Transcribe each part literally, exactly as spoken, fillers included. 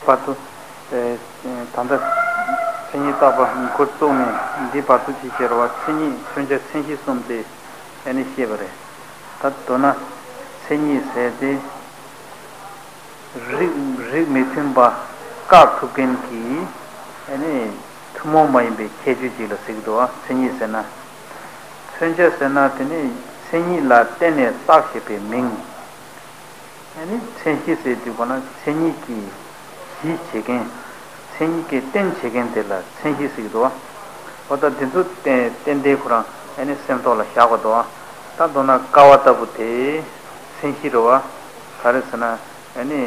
བར་དུ། ཨེ། ད་ལྟ་མཚན་ཉིད་བརྟག་པ་འགོ་བཙུགས་ནས་འདི་བར་དུ་ཅི་བྱེད་རོ་བ། མཚན་ཉིད་མཚོན་བྱ་མཚན་གཞི་གསུམ་དེ་ཨ་ནི་བཤད་པ་རེད། ད་མདོར་ན་མཚན་ཉིད་ཟེར་ཏེ། རིགས་རིགས་མི་མཐུན་པ་བཀག་ཐུབ་མཁན་གྱི་ཨ་ནི་ཐུན་མོང་མ་ཡིན་པའི་ཁྱད་ཆོས་ཅིག་ལ་ཟེར་གྱི་འདུག་བ། མཚན་ཉིད་ཟེར་ན། མཚོན་བྱ་ཟེར་ན་དེ་ནི་མཚན་ཉིད་ལ་བརྟེན་ནས་བཏགས་བྱས་པའི་མིང་། ཨ་ནི་མཚན་གཞི་ཟེར་དུས་གོ་ན་མཚན་ཉིད་ཀྱི་གཞི་བྱེད་མཁན། མཚན་ཉིད་ཀྱི་རྟེན་བྱེད་མཁན་དེ་ལ་མཚན་གཞི་ཟེར་གྱི་འདུག་བ། འོ་ད་དེ་ཚོ་རྟེན་རྟེན་དེ་ཁོ་རང་ཨ་ནི་སེམས་ཐོག་ལ་བཞག་པ་འདུག་བ། ད་མདོར་ན་ཀ་བ་ལྟ་བུ་དེ་མཚན་གཞི་རེད་བ། ག་རེ་ཟེར་ན་ཨ་ནི།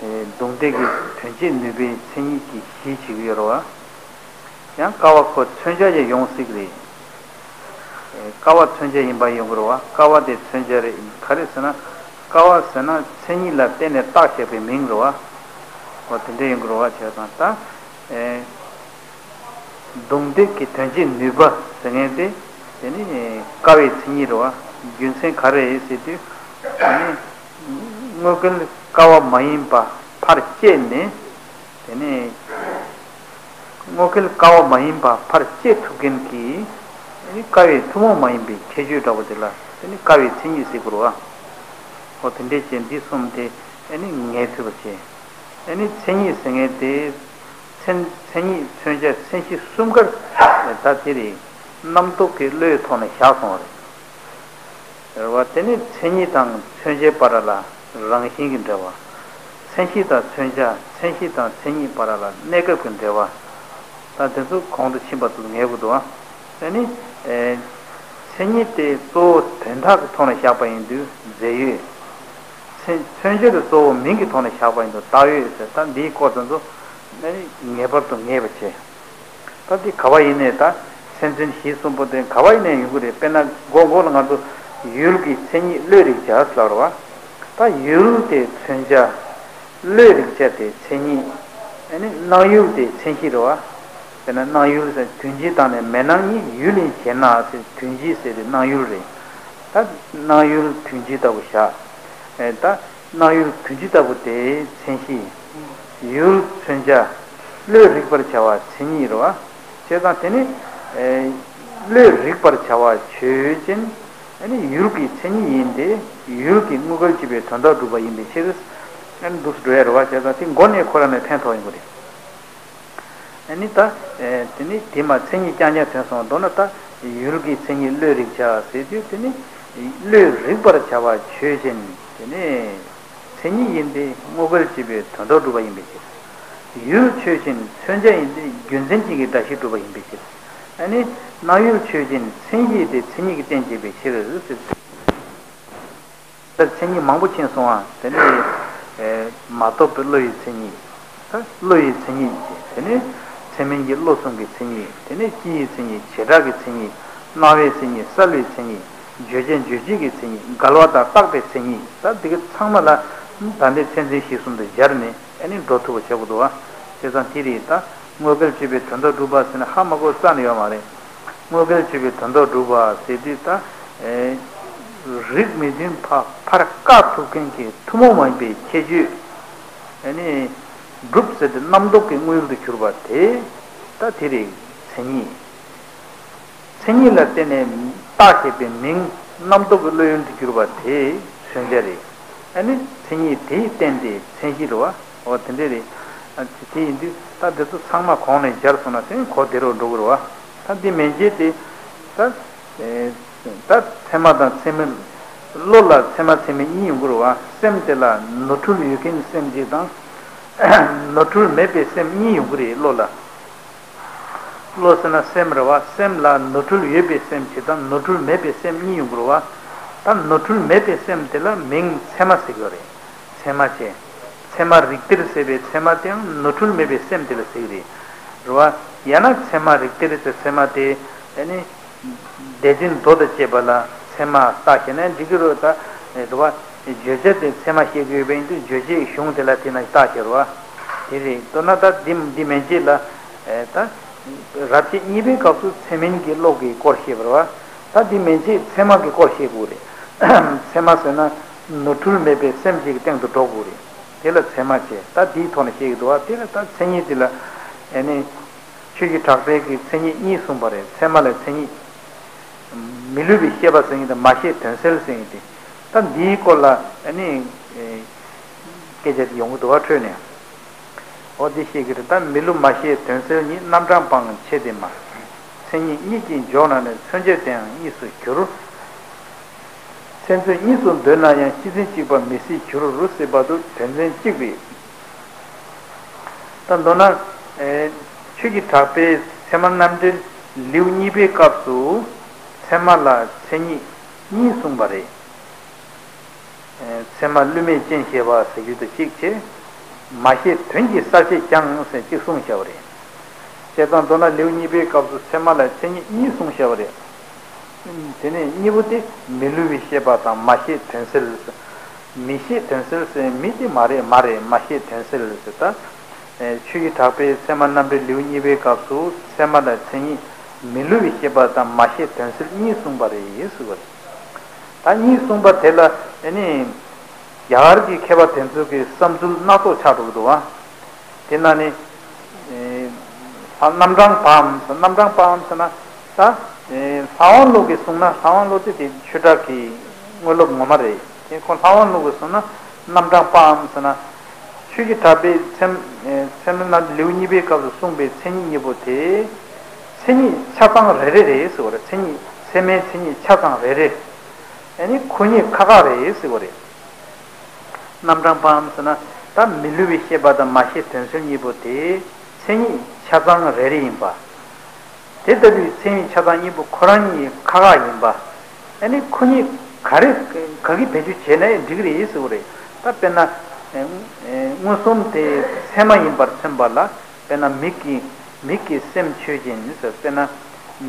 ཨེ། རྡུང་རྡེག་གི་དོན་བྱེད་ནུས་པའི་མཚན་ཉིད་ཀྱི་གཞི་བྱེད་ཀྱི་ཡོད་རེད་བ། ཡང་ཀ་བ་ཁོ་མཚོན་བྱ་ཡང་ཡོང་སྲིད་ཀྱི་རེད། ཨེ། ཀ་བ་མཚོན་བྱ་ཡིན་པ་ཡོང་གི་རེད་བ། ཀ་བ་དེ་མཚོན་བྱ་རེད། ག་རེ་ཟེར་ན། ཀ་བ་ཟེར་ན་མཚན་ཉིད་ལ་བརྟེན་ནས་བཏགས་བྱས་པའི་མིང་རེད་བ། འོ་དེ་འདྲ་ཡོང་གི་རེད་བ། བྱས་ཙང་ད། ཨེ། རྡུང་རྡེག་གི་དོན་བྱེད་ནུས་པ་ཟེར་མཁན་དེ། དེ་ནི་ཀ་བའི་མཚན་ཉིད་རེད་བ། རྒྱུ་མཚན་ག་རེ་རེད་ཟེར་དུས། དེ་ནི་དངོས་འགལ་ཀ་བ་མ་ཡིན་པ་ཕར་བཅད་ནས། དེ་ནི་དངོས་འགལ་ཀ་བ་མ་ཡིན་པ་ཕར་བཅད་ཐུབ་མཁན་གྱི། དེ་ནི་ཀ་བའི་ཐུན་མོང་མ་ཡིན་པའི་ཁྱད་ཆོས་འདྲ་པོ་དེ་ལ་དེ་ནི་ཀ་བའི་མཚན་ཉིད་ཟེར་དགོས་རེད་བ། འོ་དེ་འདྲས་བྱས་འདི་གསུམ་དེ་ཨ་ནི་ངེས་ཐུབ་པ་བྱས། ཨ་ནི་མཚན་ཉིད་ཟེར་མཁན་དེ། མཚན་མཚན་ཉིད་མཚོན་བྱ་མཚན་གཞི་གསུམ་ཀར་ད་དེ་རེད། རྣམ་རྟོག་གི་བློའི་ཐོག་ནས་བཞག་སོང་བ་རེད། རེད་བ། དེ་ནི་མཚན་ཉིད་དང་མཚོན་བྱའི་བར་ལ་རང་བཞིན་གྱི་འབྲེལ་བ། མཚན་གཞི་དང་མཚོན་བྱ། མཚན་གཞི་དང་མཚན་ཉིད་བར་ལ་གནས་སྐབས་ཀྱི་འབྲེལ་བ། ད་དེ་ཚོ་གོང་དུ་ཕྱིན་པ་ཚོ་ངེས་དགོས་འདུག་ཨ། དེ་ནི། ཨེ། མཚན་ཉིད་དེ་གཙོ་བོ་དོན་དག་གི་ཐོག་ནས་བཞག་པ་ཡིན་དུས་རྫས་ཡོད། མཚན་མཚོན་བྱ་དེ་གཙོ་བོ་མིང་གི་ཐོག་ནས་བཞག་པ་ཡིན་དུས་བཏགས་ཡོད་ཟེར། ད་འདིའི་སྐོར་དེ་ཚོ་ཨ་ནི་ངེས་པར་དུ་ངེས་པ་བྱས། ད་འདི་ག་བ་ཡིན་ནའི་ད་སེམས་ཅན་གཞི་གསུམ་པོ་དེ་ག་བ་ཡིན་ནའི་ཡོང་གི་རེད། དཔེར་ན་མགོ་མགོ་ལ་ང་ཚོ་ཡུལ་གྱི་མཚན་ཉིད་བློས་རིག་བྱ་ཟེར་ལབ་རེད་བ། ད་ཡུལ་དེ་མཚོན་བྱ། བློས་རིག་བྱ་དེ་མཚན་ཉིད། ཨ་ནི་སྣང་ཡུལ་དེ་མཚན་གཞི་རེད་བ། དཔེར་ན་སྣང་ཡུལ་ཟེར་དུས་འཇིག་དང་ནི་མེད་སྣང་གཉིས། ཡུལ་ཡིན་ཞེ་ན་ཟེར་དུས་འཇིག་ཟེར་དེ་སྣང་ཡུལ་རེད། ད་སྣང་ཡུལ་དུས་འཇིག་ལྟ་བུ་བཞག་ཨེ། ད་སྣང་ཡུལ་དུས་འཇིག་ལྟ་བུ་དེ་མཚན་གཞི། ཡུལ་མཚོན་བྱ། བློས་རིག་པར་བྱ་བ་མཚན་ཉིད་རེད་བ། བྱས་ཙང་དེ་ནི། ཨེ། བློས་རིག་པར་བྱ་བ་ཆོས་ཅན། ཨ་ནི་ཡུལ་གྱི་མཚན་ཉིད་ཡིན་ཏེ། ཡུལ་གྱི་དངོས་འགལ་བྱེད་པའི་དོན་དག་སྒྲུབ་པ་ཡིན་པའི་ཕྱིར། ཨ་ནི་འདུག་སེ་འགྲོ་ཡ་རེད་བ། བྱས་ཙང་དེ་མགོ་ནས་ཁོ་རང་ནས་ཕན་ཐོགས་ཡོང་གི་རེད། ཨ་ནི་ད། ཨེ། དེ་ནི་དེ་མ་མཚན་ཉིད་རྐྱང་རྐྱང་ཐོན་སོང་། མདོར་ན་ད་ཡུལ་གྱི་མཚན་ཉིད་བློས་རིག་བྱ་ཟེར་དུས་དེ་ནི་བློས་རིག་པར་བྱ་བ་ཆོས་ཅན། དེ་ནི་མཚན་ཉིད་ཡིན་ཏེ། དངོས་འགལ་བྱེད་པའི་དོན་དག་སྒྲུབ་པ་ཡིན་པའི་ཕྱིར། ཡུལ་ཆོས་ཅན། མཚོན་བྱ་ཡིན་ཏེ། རྒྱུ་མཚན་ཅན་གྱི་སྒྲ་གཞི་སྒྲུབ་པ་ཡིན་པའི་ཕྱིར། ཨ་ནི་སྣང་ཡུལ་ཆོས་ཅན། མཚན་གཞི་དེ་མཚན་ཉིད་ཀྱི་རྟེན་བྱེད་པའི་ཕྱིར་ཟེར། ད་མཚན་ཉིད་མང་པོ་ཕྱིན་སོང་ཨ། དེ་ནི། ཨེ། མ་རྟོགས་པའི་བློ་ཡི་མཚན་ཉིད། ད་བློ་ཡི་མཚན་ཉིད་ཅེས། དེ་ནི་ཚད་མིན་གྱི་བློ་གསུམ་གྱི་མཚན་ཉིད། དེ་ནི་སྤྱི་ཡི་མཚན་ཉིད། བྱེ་བྲག་གི་མཚན་ཉིད། སྣང་བའི་མཚན་ཉིད། བསལ་བའི་མཚན་ཉིད། བརྗོད་བྱ་རྗོད་བྱེད་ཀྱི་མཚན་ཉིད། འགལ་བ་དང་བརྟགས་པའི་མཚན་ཉིད། ད་འདི་ག་ཚང་མ་ལ་ད་ལྟའི་མཚན་མཚོན་གཞི་གསུམ་དུ་སྦྱར་ནས་ཨ་ནི་འགྲོ་ཐུབ་པ་བྱེད་དགོས་འདུག་བ། བྱས་ཙང་དེ་རེད་ད། དངོས་འགལ་བྱེད་པའི་དོན་དག་སྒྲུབ་པ་ཟེར་ན་ཧ་མ་གོ་ས་ནས་ཡོད་མ་རེད། དངོས་འགལ་བྱེད་པའི་དོན་དག་སྒྲུབ་པ་ཟེར་དུས་ད། ཨེ། རིགས་མི་མཐུན་པ་ཕར་བཀག་ཐུབ་མཁན་གྱི་ཐུན་མོང་མ་ཡིན་པའི་ཁྱད་ཆོས། ཨ་ནི་སྒྲུབ་ཟེར་དུས་རྣམ་རྟོག་གི་དངོས་ཡུལ་དུ་གྱུར་པ་དེ། ད་དེ་རེད་མཚན་ཉིད། མཚན་ཉིད་ལ་བརྟེན་ནས་བཏགས་བྱས་པའི་མིང་རྣམ་རྟོག་གི་བློ་ཡུལ་དུ་གྱུར་པ་དེ་མཚོན་བྱ་རེད། ཨ་ནི་མཚན་ཉིད་དེས་བརྟེན་ཏེ་མཚན་གཞི་རེད་བ། འོ་དེ་འདྲས་རེད། ཨ། དེ་ཡིན་དུས་ད་དེ་ཚོ་ཚང་མ་གོང་ནས་སྦྱར་སོང་ན་དེ་གོ་བདེ་རུ་འགྲོ་གི་རེད་བ། ད་འདི་མན་ཆད་དེ། ད། ཨེ། ད་ཚད་མ་དང་ཚད་མིན། བློ་ལ་ཚད་མ་ཚད་མིན་གཉིས་ཡོང་གི་རེད་བ། སེམས་དེ་ལ་ནོར་འཁྲུལ་ཡོད་མཁན་སེམས་གཅིག་དང་། ནོར་འཁྲུལ་མེད་པའི་སེམས་གཉིས་ཡོང་གི་རེད་བློ་ལ། བློ་ཟེར་ན་སེམས་རེད་བ། སེམས་ལ་ནོར་འཁྲུལ་ཡོད་པའི་སེམས་གཅིག་དང་ནོར་འཁྲུལ་མེད་པའི་སེམས་གཉིས་ཡོང་གི་རེད་བ། ད་ནོར་འཁྲུལ་མེད་པའི་སེམས་དེ་ལ་མིང་ཚད་མ་ཟེར་གྱི་ཡོད་རེད། ཚད་མ་བྱས། ཚད་མ་རིགས་གཏེར་ཟེར་བའི་ཚད་མ་དེའང་ནོར་འཁྲུལ་མེད་པའི་སེམས་དེ་ལ་ཟེར་གྱི་རེད། རེད་བ། ཡང་ན་ཚད་མ་རིགས་གཏེར་ཟེར་ཚད་མ་དེ་ཨ་ནི། སྡེ་བདུན་མདོ་དང་བཅས་པ་ལ་ཚད་མ་བཏགས་བྱས་ན་འགྲིག་གི་རེད་ད། རེད་བ། བརྗོད་བྱ་དེ་ཚད་མ་བཤད་ཀྱི་ཡོད་པ་ཡིན་དུས་བརྗོད་བྱའི་གཞུང་དེ་ལ་དེ་ན་བཏགས་བྱས་རེད་བ། དེ་རེད། མདོར་ན་ད་འདི་འདི་མན་ཆད་ལ། ཨེ། ད། རབ་བྱེད་གཉིས་པའི་སྐབས་སུ་ཚད་མིན་གྱི་བློ་གི་སྐོར་བཤད་པ་རེད་བ། ད་འདི་མན་ཆད་ཚད་མ་གི་སྐོར་བཤད་དགོས་རེད། ཚད་མ་ཟེར་ན་ནོར་འཁྲུལ་མེད་པའི་སེམས་ཅིག་གི་སྟེང་དུ་འགྲོ་དགོས་རེད། དེ་ལ་ཚད་མ་བྱས། ད་འདིའི་ཐོག་ནས་བཤད་ཀྱི་འདུག་བ། དེ་ལ་ད་མཚན་ཉིད་དེ་ལ་ཨེ་ནི་ཆོས་ཀྱི་གྲགས་པས་ཀྱི་མཚན་ཉིད་གཉིས་གསུངས་པ་རེད། ཚད་མ་ལ་མཚན་ཉིད། མི་སླུ་བའི་ཤེས་པ་ཟེར་མཁན་དང་མ་ཤེས་དོན་སེལ་ཟེར་མཁན་དེ། ད་འདིའི་སྐོར་ལ་ཨ་ནི་ཨེ་སྐད་ཆ་དེ་ཡོང་གི་འདུག་བ། འཕྲོས་ནས། འོ་འདི་བཤད་ཀྱི་རེད། ད་མི་སླུ་མ་ཤེས་དོན་སེལ་གཉིས། རྣམ་གྲངས་པའང་ཆེ་སྟེ་མ། མཚན་ཉིད་གཉིས་ཀྱིས་འཇོག་ན་ནི། མཚོན་བྱ་དེའང་གཉིས་སུ་འགྱུར། མཚན་མཚོན་གཉིས་སུ་འདོད་ན་ཡང་། སྤྱི་མཚན་གཅིག་པ་མི་སྲིད་འགྱུར། ཟེར་བར་དུ་དོན་ཚན་གཅིག་པས། ད་མདོར་ན། ཨེ་ཆོས་ཀྱི་གྲགས་པས་ཚད་མ་རྣམ་འགྲེལ་ལེའུ་གཉིས་པའི་སྐབས་སུ་ཚད་མ་ལ་མཚན་ཉིད་གཉིས་གསུངས་པ་རེད། ཨེ་ཚད་མ་བསླུ་མེད་ཅན་ཞེས་པ་ཟེར་རྒྱུ་དེ་གཅིག་བྱས། མ་ཤེས་དོན་གྱི་གསལ་བྱེད་ཀྱང་ཟེར་གཅིག་གསུངས་བཞག་པ་རེད། བྱས་ཙང་མདོར་ན་ལེའུ་གཉིས་པའི་སྐབས་སུ་ཚད་མ་ལ་མཚན་ཉིད་གཉིས་གསུངས་བཞག་པ་རེད། དེ་ནས་གཉིས་པོ་དེ་མི་སླུ་བའི་ཤེས་པ་དང་མ་ཤེས་དོན་སེལ། མི་ཤེས་དོན་སེལ་ཟེར་མི་དེ་མ་རེད། མ་རེད། མ་ཤེས་དོན་སེལ་ཟེར། ད་ཆོས་ཀྱི་གྲགས་པས་ཚད་མ་རྣམ་འགྲེལ་ལེའུ་གཉིས་པའི་སྐབས་སུ་ཚད་མ་ལ་མཚན་ཉིད་མི་སླུ་བའི་ཤེས་པ་དང་མ་ཤེས་དོན་སེལ་གཉིས་གསུངས་པ་རེད་ཟེར་བ་རེད། ད་གཉིས་གསུངས་པ་དེ་ལ་ཨ་ནི་རྒྱ་གར་གྱི་མཁས་པ་དེ་ཚོ་གི་བསམ་ཚུལ་སྣ་ཚོགས་ཆགས་འགྲོ་གི་འདུག་བ། དེ་ན་ནི། ཨེ། རྣམ་གྲངས་པའམ་ཟེར། རྣམ་གྲངས་པའམ་ཟེར་ན། ད། ཨེ། ལྷ་དབང་ལུགས་ཀྱིས་གསུངས་ན། ལྷ་དབང་ལུགས་དེ་དེ་ཆོས་གྲགས་ཀྱི་དངོས་སློབ་ངོ་མ་རེད། དེ་ཁོ་ལྷ་དབང་ལུགས་ཀྱིས་གསུངས་ན་རྣམ་གྲངས་པའམ་ཟེར་ན། ཆོས་ཀྱི་གྲགས་པས་ཚད། ཨེ། ཚད་མ་རྣམ་འགྲེལ་ལེའུ་གཉིས་པའི་སྐབས་སུ་གསུངས་པའི་མཚན་ཉིད་གཉིས་པོ་དེ། མཚན་ཉིད་ཆ་ཚང་རེ་རེ་རེད་ཟེར་བ་རེད། མཚན་ཉིད། ཚད་མའི་མཚན་ཉིད་ཆ་ཚང་རེ་རེ། ཨ་ནི་ཁོ་གཉིས་ཁག་ཁག་རེད་ཟེར་བ་རེད། རྣམ་གྲངས་པའམ་ཟེར་ན། ད་མི་སླུ་བའི་ཤེས་པ་དང་མ་ཤེས་དོན་སེལ་གཉིས་པོ་དེ་མཚན་ཉིད་ཆ་ཚང་རེ་རེ་ཡིན་པ། དེ་ལྟ་བུའི་མཚན་ཉིད་ཆ་ཚང་གཉིས་པོ་ཁོ་རང་གཉིས་ཁག་ཁག་ཡིན་པ། ཨ་ནི་ཁོ་གཉིས་ག་རེ་ག་གི་བེད་སྤྱོད་བྱས་ན་འགྲིག་རེད་ཟེར་བ་རེད། ད་དཔེར་ན། མངོན་སུམ་དེ་ཚད་མ་ཡིན་པར་མཚོན་པ་ལ། དཔེར་ན་མིག་གི། མིག་གི་སེམས་ཆོས་ཅན་ཟེར། དཔེར་ན་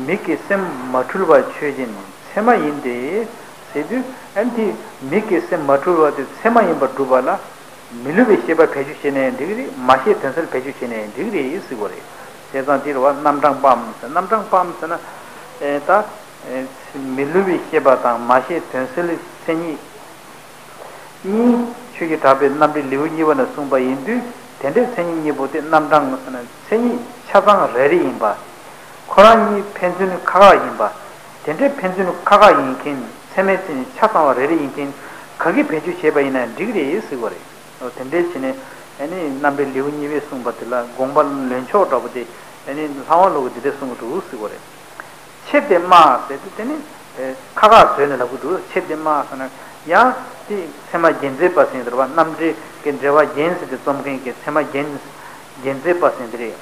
མིག་གི་སེམས་མ་འཁྲུལ་བ་ཆོས་ཅན་ཚད་མ་ཡིན་ཏེ། ཟེར་དུས་ཨ་ནི་དེ་མིག་གི་སེམས་མ་འཁྲུལ་བ་དེ་ཚད་མ་ཡིན་པར་སྒྲུབ་པ་ལ། མི་སླུ་བའི་ཤེས་པ་བེད་སྤྱོད་བྱས་ནའི་འགྲིག་རེད། མ་ཤེས་དོན་སེལ་བེད་སྤྱོད་བྱས་ནའི་འགྲིག་རེད་ཟེར་བ་རེད། བྱས་ཙང་འདིར་བ་རྣམ་གྲངས་པའམ་ཟེར། རྣམ་གྲངས་པའམ་ཟེར་ན། ཨེ་ད། ཨེ་མི་སླུ་བའི་ཤེས་པ་དང་མ་ཤེས་དོན་སེལ་མཚན་ཉིད་གཉིས། ཆོས་ཀྱི་གྲགས་པའི་རྣམ་འགྲེལ་ལེའུ་གཉིས་པ་ན་གསུངས་པ་ཡིན་དུས། དེ་འདྲའི་མཚན་ཉིད་གཉིས་པོ་དེ་རྣམ་གྲངས་ཟེར་ན་མཚན་ཉིད་ཆ་ཚང་རེ་རེ་ཡིན་པ། ཁོ་རང་གཉིས་ཕན་ཚུན་ཁག་ཁག་ཡིན་པ། དེ་འདྲའི་ཕན་ཚུན་ཁག་ཁག་ཡིན་མཁན། ཚད་མའི་མཚན་ཉིད་ཆ་ཚང་བ་རེ་རེ་ཡིན་མཁན་ག་གིས་བེད་སྤྱོད་བྱས་པ་ཡིན་ན་འགྲིག་རེད་ཟེར་བ་རེད། འོ་དེ་འདྲའི་བྱས་ནས་ཨ་ནི་རྣམ་འགྲེལ་ལེའུ་གཉིས་པས་གསུངས་པ་དེ་ལ་དགོངས་པ་ལོན་ཆོག་འདྲ་པོ་དེ་ཨ་ནི་ལྷ་དབང་ལུགས་ཀྱིས་འདི་འདྲ་གསུང་གི་འདུག་ཟེར་བ་རེད། ཆེད་དུ་སྨྲ་ཟེར་དུས་དེ་ནི་ཁ་ཁ་བཟོས་ནས་ལབ་ཀྱི་འདུག་ཆེད་དུ་སྨྲ་ཟེར་ན་ཡང་དེ་ཚད་མ་རྒྱན་མཛད་པ་ཟེར་འདུག་བ། རྣམ་འགྲེལ་གྱི་འགྲེལ་པ་རྒྱན་ཟེར་དེ་རྩོམ་མཁན་གྱི་ཚད་མ་རྒྱན། རྒྱན་མཛད་པ་ཟེར་འདི་རེད།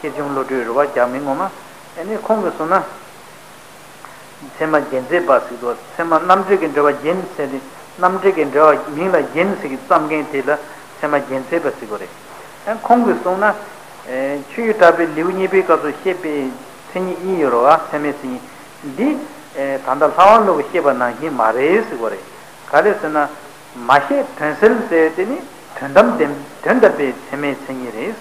ཁྱེད་ཆུང་བློ་གྲོས་རེད་བ། རྒྱ་མི་ངོ་མ། ཨ་ནི་ཁོང་གིས་གསུངས་ན། ཚད་མ་རྒྱན་མཛད་པ་ཟེར་དུས་ཚད་མ་རྣམ་འགྲེལ་གྱི་འགྲེལ་པ་རྒྱན་ཟེར་ཏེ། རྣམ་འགྲེལ་གྱི་འགྲེལ་པ་མིང་ལ་རྒྱན་ཟེར་གྱི་བརྩམས་མཁན་དེ་ལ་ཚད་མ་རྒྱན་མཛད་པ་ཟེར་དགོས་རེད། ཨ་ཁོང་གིས་གསུངས་ན། ཨེ་ཆོས་ཀྱི་གྲགས་པའི་ལེའུ་གཉིས་པའི་སྐབས་སུ་བཤད་པའི་མཚན་ཉིད་གཉིས་ཡོད་རེད་བ། ཚད་མའི་མཚན་ཉིད་འདི། ཨེ་ད་ལྟ་ལྷ་དབང་ལུགས་ཀྱིས་བཤད་པ་ནང་བཞིན་མ་རེད་ཟེར་དགོས་རེད། ག་རེ་ཟེར་ན། མ་ཤེས་དོན་སེལ་ཟེར་དེ་ནི་དོན་དམ་བདེན། དོན་དམ་པའི་ཚད་མའི་མཚན་ཉིད་རེད།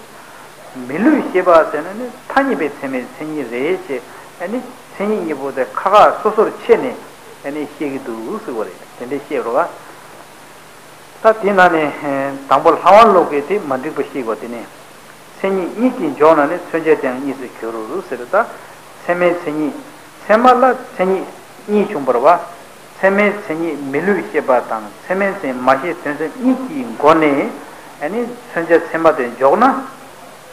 མི་སླུ་ཤེས་པ་ཟེར་ན་ནི་ཐ་སྙད་པའི་ཚད་མའི་མཚན་ཉིད་རེད་ཅེས། ཨ་ནི་མཚན་ཉིད་གཉིས་པོ་དེ་ཁ་ཁ་སོ་སོར་ཕྱེ་ནས་ཨ་ནི་བཤད་ཀྱི་འདུག་ཟེར་བ་རེད། དེ་འདྲའི་བཤད་རོགས། ད་དེ་ན་ནི་དང་པོ་ལྷ་དབང་ལུགས་ཀྱིས་དེ་མ་འགྲིག་པ་བཤད་པ་དེ་ནི། མཚན་ཉིད་གཉིས་ཀྱིས་འཇོག་ན་ནི། མཚོན་བྱ་དེའང་གཉིས་སུ་འགྱུར་ཟེར། ད་ཚད་མའི་མཚན་ཉིད། ཚད་མ་ལ་མཚན་ཉིད་གཉིས་བྱུང་བ་རེད་བ། ཚད་མའི་མཚན་ཉིད་མི་སླུ་བའི་ཤེས་པ་དང་ཚད་མའི་མཚན་ཉིད་མ་ཤེས་དོན་སེལ་གཉིས་ཀྱི་སྒོ་ནས་ཨ་ནི་མཚོན་བྱ་ཚད་མ་དེ་འཇོག་ན།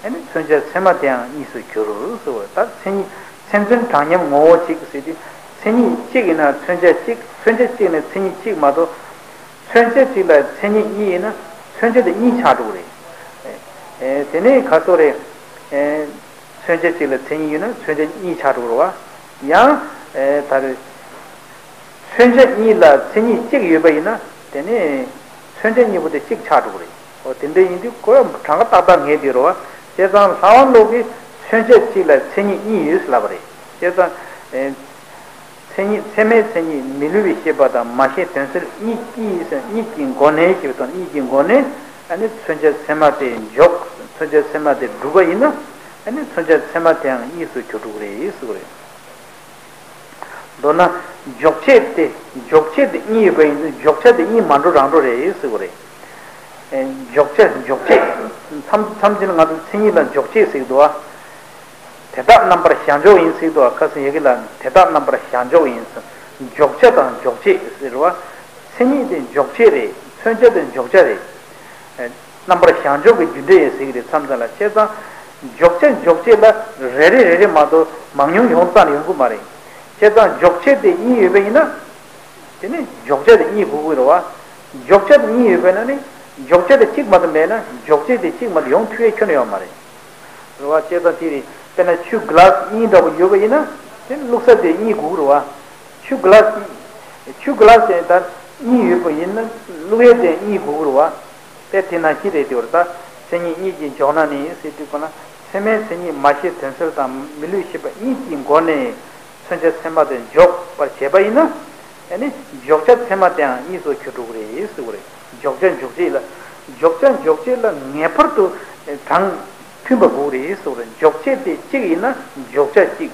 ཨ་ནི་མཚོན་བྱ་ཚད་མ་དེའང་གཉིས་སུ་འགྱུར་ཟེར་བ། ད་མཚན་ཉིད། མཚན་མཚོན་གྲངས་མཉམ་ངོ་བོ་གཅིག་ཟེར་དུས། མཚན་ཉིད་གཅིག་ཡིན་ན་མཚོན་བྱ་གཅིག་མཚོན་བྱ་གཅིག་ན་མཚན་ཉིད་གཅིག་མ་གཏོགས། མཚོན་བྱ་གཅིག་ལ་མཚན་ཉིད་གཉིས་ཡིན་ན་མཚོན་བྱ་དེ་གཉིས་ཆགས་འགྲོ་གི་རེད། ཨེ་དེ་ནས་ག་སོ་རེད། ཨེ་མཚོན་བྱ་གཅིག་ལ་མཚན་ཉིད་ཡོད་ན་མཚོན་བྱ་གཉིས་ཆགས་འགྲོ་གི་རེད་བ། ཡང་ཨེ་ད་རེད། མཚོན་བྱ་གཉིས་ལ་མཚན་ཉིད་གཅིག་ཡོད་པ་ཡིན་ན་དེ་ནས་མཚོན་བྱ་གཉིས་པོ་དེ་གཅིག་ཆགས་འགྲོ་གི་རེད། འོ་དེ་འདྲ་ཡིན་དུས་ཁོ་གྲངས་ཀ་ཏག་ཏག་ངེས་བསྡད་རེད་བ། བྱས་ཙང་ལྷ་དབང་ལུགས་ཀྱིས་མཚོན་བྱ་གཅིག་ལ་མཚན་ཉིད་གཉིས་ཡོད་ཟེར་ལབ་པ་རེད། བྱས་ཙང་ཨེ། མཚན་ཉིད། ཚད་མའི་མཚན་ཉིད་མི་སླུ་བའི་ཤེས་པ་དང་མ་ཤེས་དོན་སེལ་གཉིས་ཀྱིས་ཟེར། གཉིས་ཀྱི་སྒོ་ནས་ཞེས་པ་དང་། གཉིས་ཀྱི་སྒོ་ནས་ཨ་ནི་མཚོན་བྱ་ཚད་མ་དེ་འཇོག་མཚོན་བྱ་ཚད་མ་དེ་སྒྲུབ་པ་ཡིན་ན་ཨ་ནི་མཚོན་བྱ་ཚད་མ་དེའང་གཉིས་སུ་འགྱུར་འགྲོ་གི་རེད་ཟེར་བ་རེད། མདོར་ན་འཇོག་བྱེད་དེ། འཇོག་བྱེད་དེ་གཉིས་ཡོད་པ་ཡིན་ན་འཇོག་བྱ་དེ་གཉིས་མ་འགྲོ་རང་འགྲོ་རེད་ཟེར་བ་རེད། འཇོག་བྱ་འཇོག་བྱེད། མཚམས་མཚམས་ཅིག་ང་ཚོ་མཚན་ཉིད་ལ་འཇོག་བྱེད་ཟེར་གྱི་འདུག་བ། དེ་དག་རྣམ་པར་བཞག་འཇོག་ཡིན་ཟེར་གྱི་འདུག་བ། ཁ་སང་ཡི་གེ་ལ་དེ་དག་རྣམ་པར་བཞག་འཇོག་ཡིན་ཟེར། འཇོག་བྱ་དང་འཇོག་བྱེད་ཟེར་བ། མཚན་ཉིད་དེ་འཇོག་བྱེད་རེད། མཚོན་བྱ་དེ་འཇོག་བྱ་རེད། རྣམ་པར་བཞག་འཇོག་གི་རྒྱུ་འབྲས་ཡིན་ཟེར་གྱི་རེད། མཚམས་མཚམས་ལ་བྱས་ཙང་། འཇོག་བྱ་འཇོག་བྱེད་ལ་རེ་རེ་རེ་རེ་མ་གཏོགས་མང་ཉུང་ཡོངས་སུ་བརྩམས་ཡོང་གི་མ་རེད། བྱས་ཙང་འཇོག་བྱེད་དེ་གཉིས་ཡོད་པ་ཡིན་ན། དེ་ནི་འཇོག་བྱ་དེ་གཉིས་དགོས་ཀྱི་རེད་བ། འཇོག་བྱ་དེ་གཉིས་ཡོད་པ་ན་ནི། འཇོག་བྱ་དེ་གཅིག་མ་གཏོགས་མེད་ན་འཇོག་བྱེད་དེ་གཅིག་མ་གཏོགས་ཡོང་ཐུབ་ཡས་ཁྱོན་ནས་ཡོད་མ་རེད། རེད་བ། བྱས་ཙང་དེ་རེད། དཔེར་ན་ཆུ་གི་ལཱ་སི་གཉིས་འདྲ་བོ་ཡོད་པ་ཡིན་ན། དེ་ནི་བླུགས་ས་དེ་གཉིས་དགོས་ཀྱི་རེད་བ། ཆུ་གི་ལཱ་སི་གཉིས། ཆུ་གི་ལཱ་སི་ད་གཉིས་ཡོད་པ་ཡིན་ན་བླུགས་ཡས་དེ་གཉིས་དགོས་ཀྱི་རེད་བ། དཔེ་དེ་ནང་བཞིན་རེད། དེ་བར་ད་མཚན་ཉིད་གཉིས་ཀྱིས་འཇོག་ན་ནི་ཟེར་དུས་གོ་ན། ཚད་མའི་མཚན་ཉིད་མ་ཤེས་དོན་གསལ་དང་མི་བསླུ་བའི་ཤེས་པ་གཉིས་ཀྱི་སྒོ་ནས་མཚོན་བྱ་ཚད་མ་དེ་འཇོག་པར་བྱེད་པ་ཡིན་ན། ཨ་ནི་འཇོག་བྱ་ཚད་མ་དེའང་གཉིས་སུ་གྱུར་འགྲོ་གི་རེད་ཟེར་གྱི་རེད། འཇོག་བྱ་འཇོག་བྱེད་ལ། འཇོག་བྱ་འཇོག་བྱེད་ལ་ངེས་པར་དུ་གྲངས་མཐུན་པ་དགོས་རེད་ཟེར་གྱི་རེད། འཇོག་བྱེད་དེ་གཅིག་ཡིན་ན་འཇོག་བྱ་གཅིག་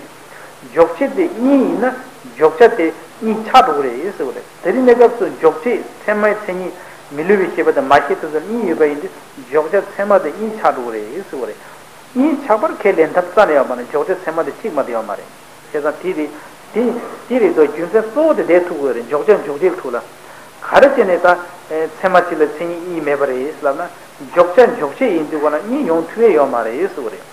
འཇོག་བྱེད་དེ་གཉིས་ཡིན་ན་འཇོག་བྱ་དེ་གཉིས་ཆགས་འགྲོ་གི་རེད་ཟེར་གྱི་རེད། དེ་རིང་གནས་སྐབས་སུ་འཇོག་བྱེད་ཚད་མའི་མཚན་ཉིད་མི་བསླུ་བའི་ཤེས་པ་དང་མ་ཤེས་དོན་གསལ་གཉིས་ཡོད་པ་ཡིན་དུས་འཇོག་བྱ་ཚད་མ་དེ་གཉིས་ཆགས་འགྲོ་གི་རེད་ཟེར་གྱི་རེད། གཉིས་ཆགས་པར་ཁས་ལེན་ཐབས་རྩ་ནས་ཡོད་མ་རེད། འཇོག་བྱ་ཚད་མ་དེ་གཅིག་མ་གཏོགས་ཡོད་མ་རེད། བྱས་ཙང་དེ་རེད། དེ་དེ་རེད་དོ། རྒྱུ་མཚན་གཙོ་བོ་དེ་འདིར་ཐུག་གི་ཡོད་རེད། འཇོག་བྱ་འཇོག་བྱེད་ཐུག་ལ། ག་རེ་བྱས་ནས་ད་ཚད་མ་གཅིག་ལ་མཚན་ཉིད་གཉིས་མེད་པ་རེད་ལབ་ན། འཇོག་བྱ་འཇོག་བྱེད་ཡིན་དུས་གོ་ན་གཉིས་ཡོང་ཐུབ་ཡས་ཡོད་མ་རེད་ཟེར་གྱི་རེད།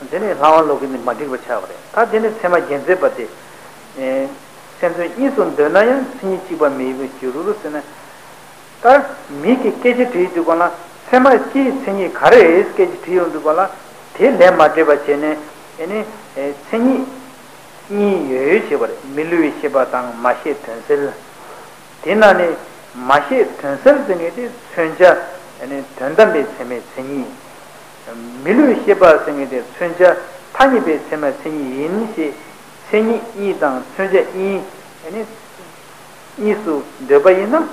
དེ་ནས་ལྷག་དབང་ལོག་གི་ནི་མ་འགྲིག་པ་ཆགས་པ་རེད། ད་དེ་ནས་ཚད་མ་རྒྱན་མཛད་པ་དེ། ཨེ། སེམས་ཅན་གཉིས་སུ་འདོད་ན་ཡང་མཚན་ཉིད་གཅིག་པ་མི་ཡིན་པར་འགྱུར་ཟེར་ན། ད་མི་གི་སྐད་ཆ་དྲིས་དུས་གོ་ན་ཚད་མ་སྤྱིའི་མཚན་ཉིད་ག་རེ་རེད་སྐད་ཆ་དྲིས་ཡོང་དུས་གོ་ན། དེ་ལན་མ་སྤྲད་པ་བྱས་ནས། ཨེ་ནི། ཨེ། མཚན་ཉིད་གཉིས་ཡོད་ཡོད་བྱས་པ་རེད། མི་བསླུ་བའི་ཤེས་པ་དང་མ་ཤེས་དོན་གསལ། དེ་ན་ནི་མ་ཤེས་དོན་གསལ་ཟེར་མཁན་དེ་མཚོན་བྱ་ནི་དོན་དམ་པའི་ཚད་མའི་མཚན་ཉིད། མི་བསླུ་བའི་ཤེས་པ་ཟེར་མཁན་དེ་མཚོན་བྱ་ཐ་སྙད་པའི་ཚད་མའི་མཚན་ཉིད་ཡིན་ཞེས། མཚན་ཉིད་གཉིས་དང་མཚོན་བྱ་གཉིས་ནི་གཉིས་སུ་འདོད་པ་ཡིན་ན།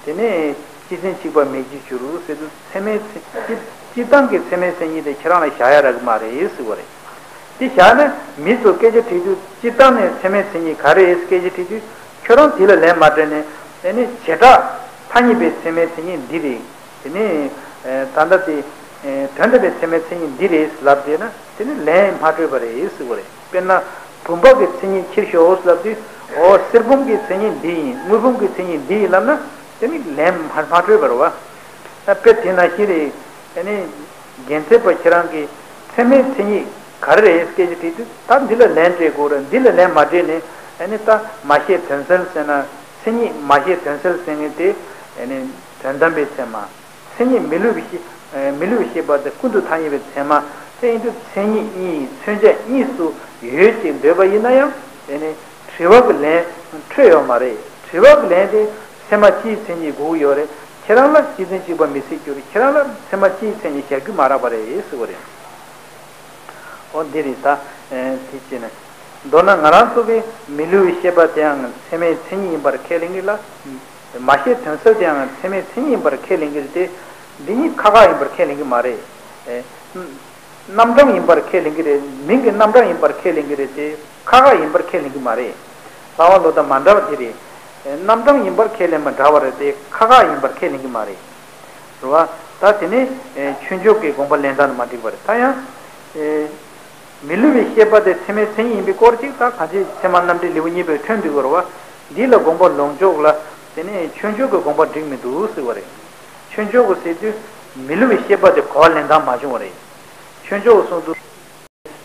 དེ་ནས་སྤྱི་མཚན་གཅིག་པ་མེད་ཀྱི་འགྱུར་ཟེར་དུས་ཚད་མའི་མཚན། སྤྱིར་བཏང་གི་ཚད་མའི་མཚན་ཉིད་དེ་ཁྱེད་རང་ལ་བཞག་ཡ་རག་གི་མ་རེད་ཟེར་བ་རེད། དེ་བཞག་ན་མི་ཚོ་སྐད་ཆ་དྲིས་དུས་སྤྱིར་བཏང་ནས་ཚད་མའི་མཚན་ཉིད་ག་རེ་རེད་སྐད་ཆ་དྲིས་དུས་ཁྱོད་རང་དེ་ལ་ལན་མ་སྤྲད་ནས། ཨེ་ནི་བྱེ་བྲག་ཐ་སྙད་པའི་ཚད་མའི་མཚན་ཉིད་འདི་རེད། དེ་ནི་ད་ལྟ་དེ་དོན་དམ་པའི་ཚད་མའི་མཚན་ཉིད་འདི་རེད་ལབ་བསྡད་ན་དེ་ནི་ལན་མ་སྤྲོད་པ་རེད་ཟེར་བ་རེད། དཔེར་ན་བུམ་པ་གི་མཚན་ཉིད་ཁྱེར་ཤོག་ལབ་དུས། འོ་གསེར་བུམ་གྱི་མཚན་ཉིད་འདི་ཡིན། དངུལ་བུམ་གྱི་མཚན་ཉིད་འདི་ཡིན་ལབ་ན་དེ་ནི་ལན་མ་མ་སྤྲོད་པ་རེད་བ། དཔེ་དེ་ནང་བཞིན་རེད། ཨེ་ནི། རྒྱན་མཛད་པ་ཁྱེད་རང་གིས་ཚད་མའི་མཚན་ཉིད་ག་རེ་རེད་སྐད་ཆ་དྲིས་དུས་ད་འདི་ལ་ལན་སྤྲད་དགོས་རེད། འདི་ལ་ལན་མ་སྤྲད་ནས། ཨེ་ནི་ད་མ་ཤེས་དོན་གསལ་ཟེར་ན། མཚན་ཉིད་མ་ཤེས་དོན་གསལ་ཟེར་མཁན་དེ། ཨེ་ནི་དོན་དམ་པའི་ཚད་མ། མཚན་ཉིད་མི་བསླུ་བའི་ཤེས། མི་བསླུ་བའི་ཤེས་པ་དེ་ཀུན་ཏུ་ཐ་སྙད་པའི་ཚད་མ་དེ་ཡིན་དུས་མཚན་ཉིད་གཉིས་མཚོན་བྱ་གཉིས་སུ་ཡོད་ཅེས་འདོད་པ་ཡིན་ན་ཡང་། ཨེ་ནི་དྲི་བ་གི་ལན་འཕྲོད་ཡོད་མ་རེད། དྲི་བ་གི་ལན་དེ་ཚད་མ་སྤྱིའི་མཚན་ཉིད་དགོས་ཀྱི་ཡོད་རེད། ཁྱེད་རང་ལ་སྤྱི་མཚན་གཅིག་པ་མི་སྲིད་རྒྱུ་རེད། ཁྱེད་རང་ལ་ཚད་མ་སྤྱིའི་མཚན་ཉིད་བཞག་རྒྱུ་མ་རག་པ་རེད་ཟེར་བ་རེད། འོ་འདི་རེད་ད། དེ་བྱས་ནས། མདོར་ན་ང་རང་ཚོ་གིས་མི་བསླུ་བའི་ཤེས་པ་དེའང་ཚད་མའི་མཚན་ཉིད་ཡིན་པར་ཁས་ལེན་གྱི་ལ། མ་ཤེས་དོན་གསལ་དེའང་ཚད་མའི་མཚན་ཉིད་ཡིན་པར་ཁས་ལེན་གྱི་རེད་དེ། འདི་གཉིས་ཁ་ཁ་ཡིན་པར་ཁས་ལེན་གྱི་མ་རེད། རྣམ་གྲངས་ཡིན་པར་ཁས་ལེན་གྱི་རེད། མིང་གི་རྣམ་གྲངས་ཡིན་པར་ཁས་ལེན་གྱི་རེད་དེ། ཁ་ཁ་ཡིན་པར་ཁས་ལེན་གྱི་མ་རེད། ལྷག་དབང་ལོ་དང་མ་འདྲ་བ་དེ་རེད། རྣམ་གྲངས་ཡིན་པར་ཁས་ལེན་པ་འདྲ་བ་རེད་དེ། ཁ་ཁ་ཡིན་པར་ཁས་ལེན་གྱི་མ་རེད། རེད་བ། ད་དེ་ནས་ཆོས་འཇོག་གི་དགོངས་པ་ལེན་སྟངས་མ་འགྲིག་པ་རེད། ད་ཡང་། མི་བསླུ་བའི་ཤེས་པ་དེ་ཚད་མའི་མཚན་ཉིད་ཡིན་པའི་སྐོར་ཅིག་ད་གང་ཅི་ཚད་མ་རྣམ་འགྲེལ་ལེའུ་གཉིས་པའི་ཁྲོད་འདུས་པ་རེད་བ། འདི་ལ་དགོངས་པ་ལོངས་སྤྱོད་ལ། དེ་ནས་ཆོས་འཇོག་གི་དགོངས་པ་འགྲིག་མི་འདུག་ཟེར་བ་རེད། ཆོས་འཇོག་གི་ཟེར་དུས་མི་བསླུ་བའི་ཤེས་པ་དེ་གོ་བ་ལེན་སྟངས་མ་བྱུང་བ་རེད། ཆོས་འཇོག་གི་གསུང་དུས།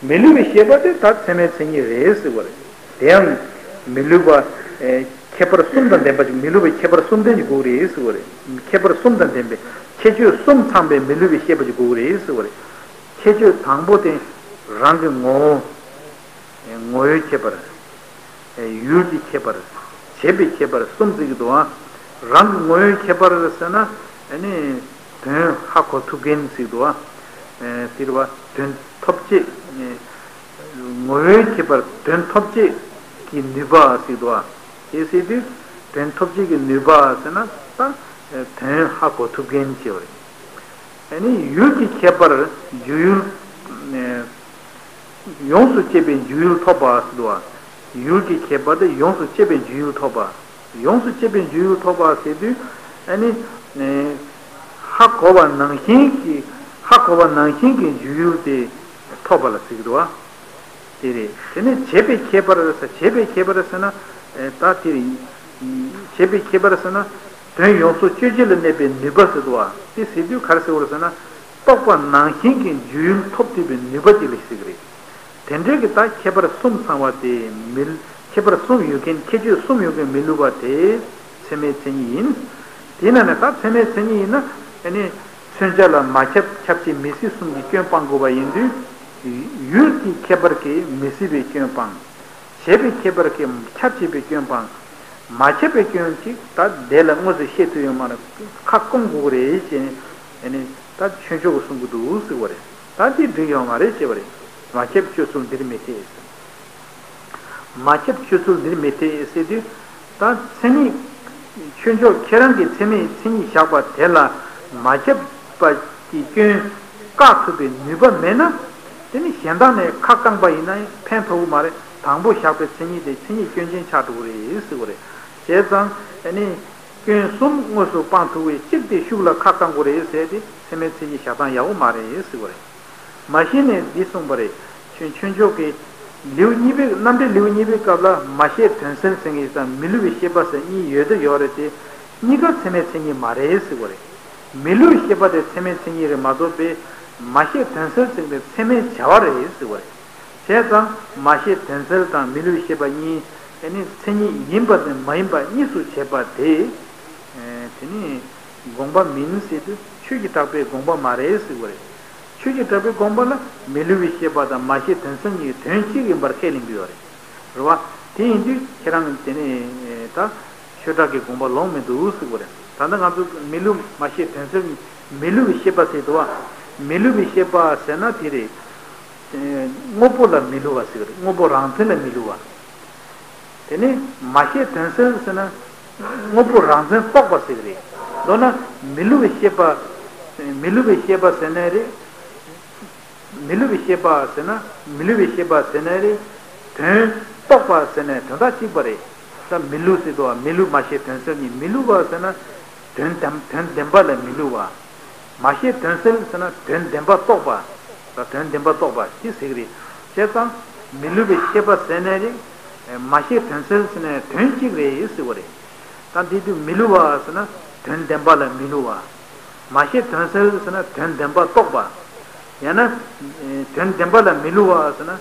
མི་བསླུ་བའི་ཤེས་པ་དེ་ད་ཚད་མའི་མཚན་ཉིད་རེད་ཟེར་བ་རེད། དེའང་མི་བསླུ་བ། ཨེ། ཁྱད་པར་གསུམ་དང་ལྡན་པ་ཅིག་མི་བསླུ་བའི་ཁྱད་པར་གསུམ་ལྡན་གྱི་དགོས་རེད་ཟེར་བ་རེད། ཁྱད་པར་གསུམ་དང་ལྡན་པའི་ཁྱད་ཆོས་གསུམ་ཚང་བའི་མི་བསླུ་བའི་ཤེས་པ་ཅིག་དགོས་རེད་ཟེར་བ་རེད། ཁྱད་ཆོས་དང་པོ་དེ་རང་གི་ངོ་བོ། ངོ་བོའི་ཁྱད་པར། ཡུལ་གྱི་ཁྱད་པར། བྱེད་པའི་ཁྱད་པར་གསུམ་བརྩི་གི་འདུག་ཨ། རང་གི་ངོ་བོའི་ཁྱད་པར་ཟེར་ན། ཨ་ནི། དོན་ཧ་གོ་ཐུབ་མཁན་ཟེར་གི་འདུག་ཨ། དེ་རེད་བ། དོན་ཐོབ་བྱེད། ངོ་བོའི་ཁྱད་པར་དོན་ཐོབ་བྱེད་ཀྱི་ནུས་པ་ཟེར་གི་འདུག་ཨ། དེ་ཟེར་དུས་དོན་ཐོབ་བྱེད་ཀྱི་ནུས་པ་ཟེར་ན་ད། དོན་ཧ་གོ་ཐུབ་མཁན་ཞེས་པ་རེད། ཨ་ནི་ཡུལ་གྱི་ཁྱད་པར་འཇུག་ཡུལ། ཡོངས་སུ་གཅད་པའི་འཇུག་ཡུལ་ཐོབ་པ་ཟེར་འདུག་བ། ཡུལ་གྱི་ཁྱད་པར་དེ་ཡོངས་སུ་གཅད་པའི་འཇུག་ཡུལ་ཐོབ་པ། ཡོངས་སུ་གཅད་པའི་འཇུག་ཡུལ་ཐོབ་པ་ཟེར་དུས། ཨ་ནི། གོ་བ་ནང་བཞིན་གྱི་ཧ་གོ་བ་ནང་བཞིན་གྱི་འཇུག་ཡུལ་དེ་ཐོབ་པ་ལ་ཟེར་གྱི་འདུག་བ། དེ་རེད། དེ་ནས་བྱས་པའི་ཁྱད་པར་ཟེར། བྱས་པའི་ཁྱད་པར་ཟེར་ན། ཨེ། ད་དེ་རེད། བྱས་པའི་ཁྱད་པར་ཟེར་ན། དོན་ཡོངས་སུ་གཅོད་བྱེད་ལ་གནས་པའི་ནུས་པ་ཟེར་འདུག་བ། དེ་ཟེར་དུས་ག་རེ་ཟེར་བ་རེད་ཟེར་ན། རྟོགས་པ་ནང་བཞིན་གྱི་འཇུག་ཡུལ་ཐོབ་ཐུབ་པའི་ནུས་པ་ཅིག་ལ་ཟེར་གྱི་རེད། དེ་འདྲའི་གི་ད་ཁྱད་པར་གསུམ་ཚང་བ་དེ་མི། ཁྱད་པར་གསུམ་ཡོད་མཁན། ཁྱད་ཆོས་གསུམ་ཡོད་མཁན་མི་བསླུ་བ་དེ་ཚད་མའི་མཚན་ཉིད་ཡིན། དེས་ན་ནི་ད་ཚད་མའི་མཚན་ཉིད་ཡིན་ན། ཨ་ནི་མཚོན་བྱ་ལ་མ་ཁྱབ་ཁྱབ་བྱེད་མི་སྲིད་གསུམ་གྱི་སྐྱོན་སྤང་དགོས་པ་ཡིན་དུས། ཡུལ་གྱི་ཁྱད་པར་གྱིས་མི་སྲིད་པའི་སྐྱོན་སྤང་། བྱས་པའི་ཁྱད་པར་གྱིས་ཁྱབ་བྱེད་པའི་སྐྱོན་སྤང་། མ་ཁྱབ་པའི་སྐྱོན་ཅིག་ད་དེ་ལ་དངོས་སུ་བཤད་ཐུབ་ཡོད་མ་རེད། ཁ་སྐོང་དགོས་ཀྱི་རེད་ཅེས་ནི། ཨ་ནི་ད་ཆོས་མཆོག་གིས་གསུང་གི་འདུག་ཟེར་བ་རེད། ད་འདི་འགྲིག་ཡོད་མ་རེད་ཅེས་པ་རེད། མ་ཁྱབ་སྤྱོད་ཚུལ་འདིར་མི་འཐད་ཟེར། མ་ཁྱབ་སྤྱོད་ཚུལ་འདིར་མི་འཐད་ཟེར་དུས། ད་ཚད་མས། ཆོས་མཆོག་ཁྱེད་རང་གིས་ཚད་མས་མཚན་ཉིད་བཞག་པ་དེ་ལ་མ་ཁྱབ་པ་གི་སྐྱོན་བཀག་ཐུབ་པའི་ནུས་པ་མེད་ན། དེ་ནི་གཞན་དག་ནས་ཁ་བསྐངས་པ་ཡིན་ན་ཕན་ཐོགས་ཀྱི་མ་རེད། དང་པོ་བཞག་པའི་མཚན་ཉིད་དེ་མཚན་ཉིད་སྐྱོན་ཅན་ཆགས་འགྲོ་གི་རེད་ཟེར་བ་རེད། བྱས་ཙང་ཨ་ནི། སྐྱོན་གསུམ་དངོས་སུ་སྤང་ཐུབ་པའི་གཅིག་དེ་ཤུགས་ལ་ཁ་བསྐང་དགོས་རེད་ཟེར་ཏེ། ཚད་མའི་མཚན་ཉིད་བཞག་སྟངས་ཡག་པོ་མ་རེད་ཟེར་བ་རེད། མ་གཞི་ནས་འདི་གསུངས་པ་རེད། ཆོས་ཆོས་མཆོག་གིས་ལེའུ་གཉིས་པའི། རྣམ་འགྲེལ་ལེའུ་གཉིས་པའི་སྐབས་ལ་མ་ཤེས་དོན་གསལ་ཟེར་མཁན་དང་མི་བསླུ་བའི་ཤེས་པ་ཟེར་གཉིས་ཡོད་དུ་ཡོད་རེད་དེ། གཉིས་ཀ་ཚད་མའི་མཚན་ཉིད་མ་རེད་ཟེར་བ་རེད། མི་བསླུ་བའི་ཤེས་པ་དེ་ཚད་མའི་མཚན་ཉིད་རེད་མ་གཏོགས་པའི། མ་ཤེས་དོན་གསལ་ཟེར་མཁན་དེ་ཚད་མའི་བྱ་བ་རེད་ཟེར་བ་རེད། བྱས་ཙང་མ་ཤེས་དོན་གསལ་དང་མི་བསླུ་བའི་ཤེས་པ་གཉིས་ཨ་ནི་མཚན་ཉིད་ཡིན་པ་དང་མ་ཡིན་པ་གཉིས་སུ་བྱེད་པ་དེ། ཨེ། དེ་ནི་དགོངས་པ་མིན་ཟེར་དུས་ཆོས་ཀྱི་གྲགས་པའི་དགོངས་པ་མ་རེད་ཟེར་བ་རེད། ཆོས་ཀྱི་གྲགས་པའི་དགོངས་པ་ལ་མི་བསླུ་བའི་ཤེས་པ་དང་མ་ཤེས་དོན་གསལ་གཉིས་དོན་གཅིག་ཡིན་པར་ཁས་ལེན་གྱི་ཡོད་རེད། རེད་བ། དེ་ཡིན་དུས་ཁྱེད་རང་དེ་ནི་ད་ཆོས་གྲགས་ཀྱི་དགོངས་པ་ལོང་མི་འདུག་ཟེར་བ་རེད། ད་ལྟ་ང་ཚོ་མི་བསླུ་མ་ཤེས་དོན་གསལ་གཉིས། མི་བསླུ་བའི་ཤེས་པ་ཟེར་དུས་བ། མི་བསླུ་བའི་ཤེས་པ་ཟེར་ན་དེ་རེད། དངོས་པོ་ལ་མི་བསླུ་བ་ཟེར་གི་རེད། དངོས་པོ་རང་མཚན་ལ་མི་བསླུ་བ། དེ་ནས་མ་ཤེས་དོན་གསལ་ཟེར་ན། དངོས་པོ་རང་མཚན་རྟོགས་པ་ཟེར་གི་རེད། མདོར་ན་མི་བསླུ་བའི་ཤེས་པ། མི་བསླུ་བའི་ཤེས་པ་ཟེར་ནའི་རེད། མི་བསླུ་བའི་ཤེས་པ་ཟེར་ན། མི་བསླུ་བའི་ཤེས་པ་ཟེར་ནའི་རེད། དོན་རྟོགས་པ་ཟེར་ནའི་དོན་དག་གཅིག་པ་རེད། ད་མི་བསླུ་ཟེར་དུས་བ། མི་བསླུ་མ་ཤེས་དོན་གསལ་གཉིས། མི་བསླུ་བ་ཟེར་ན། དོན་དམ་དོན་བདེན་པ་ལ་མི་བསླུ་བ། མ་ཤེས་དོན་གསལ་ཟེར་ན་དོན་བདེན་པ་རྟོགས་པ། ད་དོན་བདེན་པ་རྟོགས་པ་དེ་ཟེར་གི་རེད། བྱས་ཙང་མི་བསླུ་བའི་ཤེས་པ་ཟེར་ནའི་རེད། མ་ཤེས་དོན་གསལ་ཟེར་ནའི་དོན་གཅིག་རེད་ཟེར་བ་རེད། ད་འདི་དུས་མི་བསླུ་བ་ཟེར་ན་དོན་བདེན་པ་ལ་མི་བསླུ་བ། མ་ཤེས་དོན་གསལ་ཟེར་ན་དོན་བདེན་པ་རྟོགས་པ། ཡང་ན། དོན་བདེན་པ་ལ་མི་བསླུ་བ་ཟེར་ན་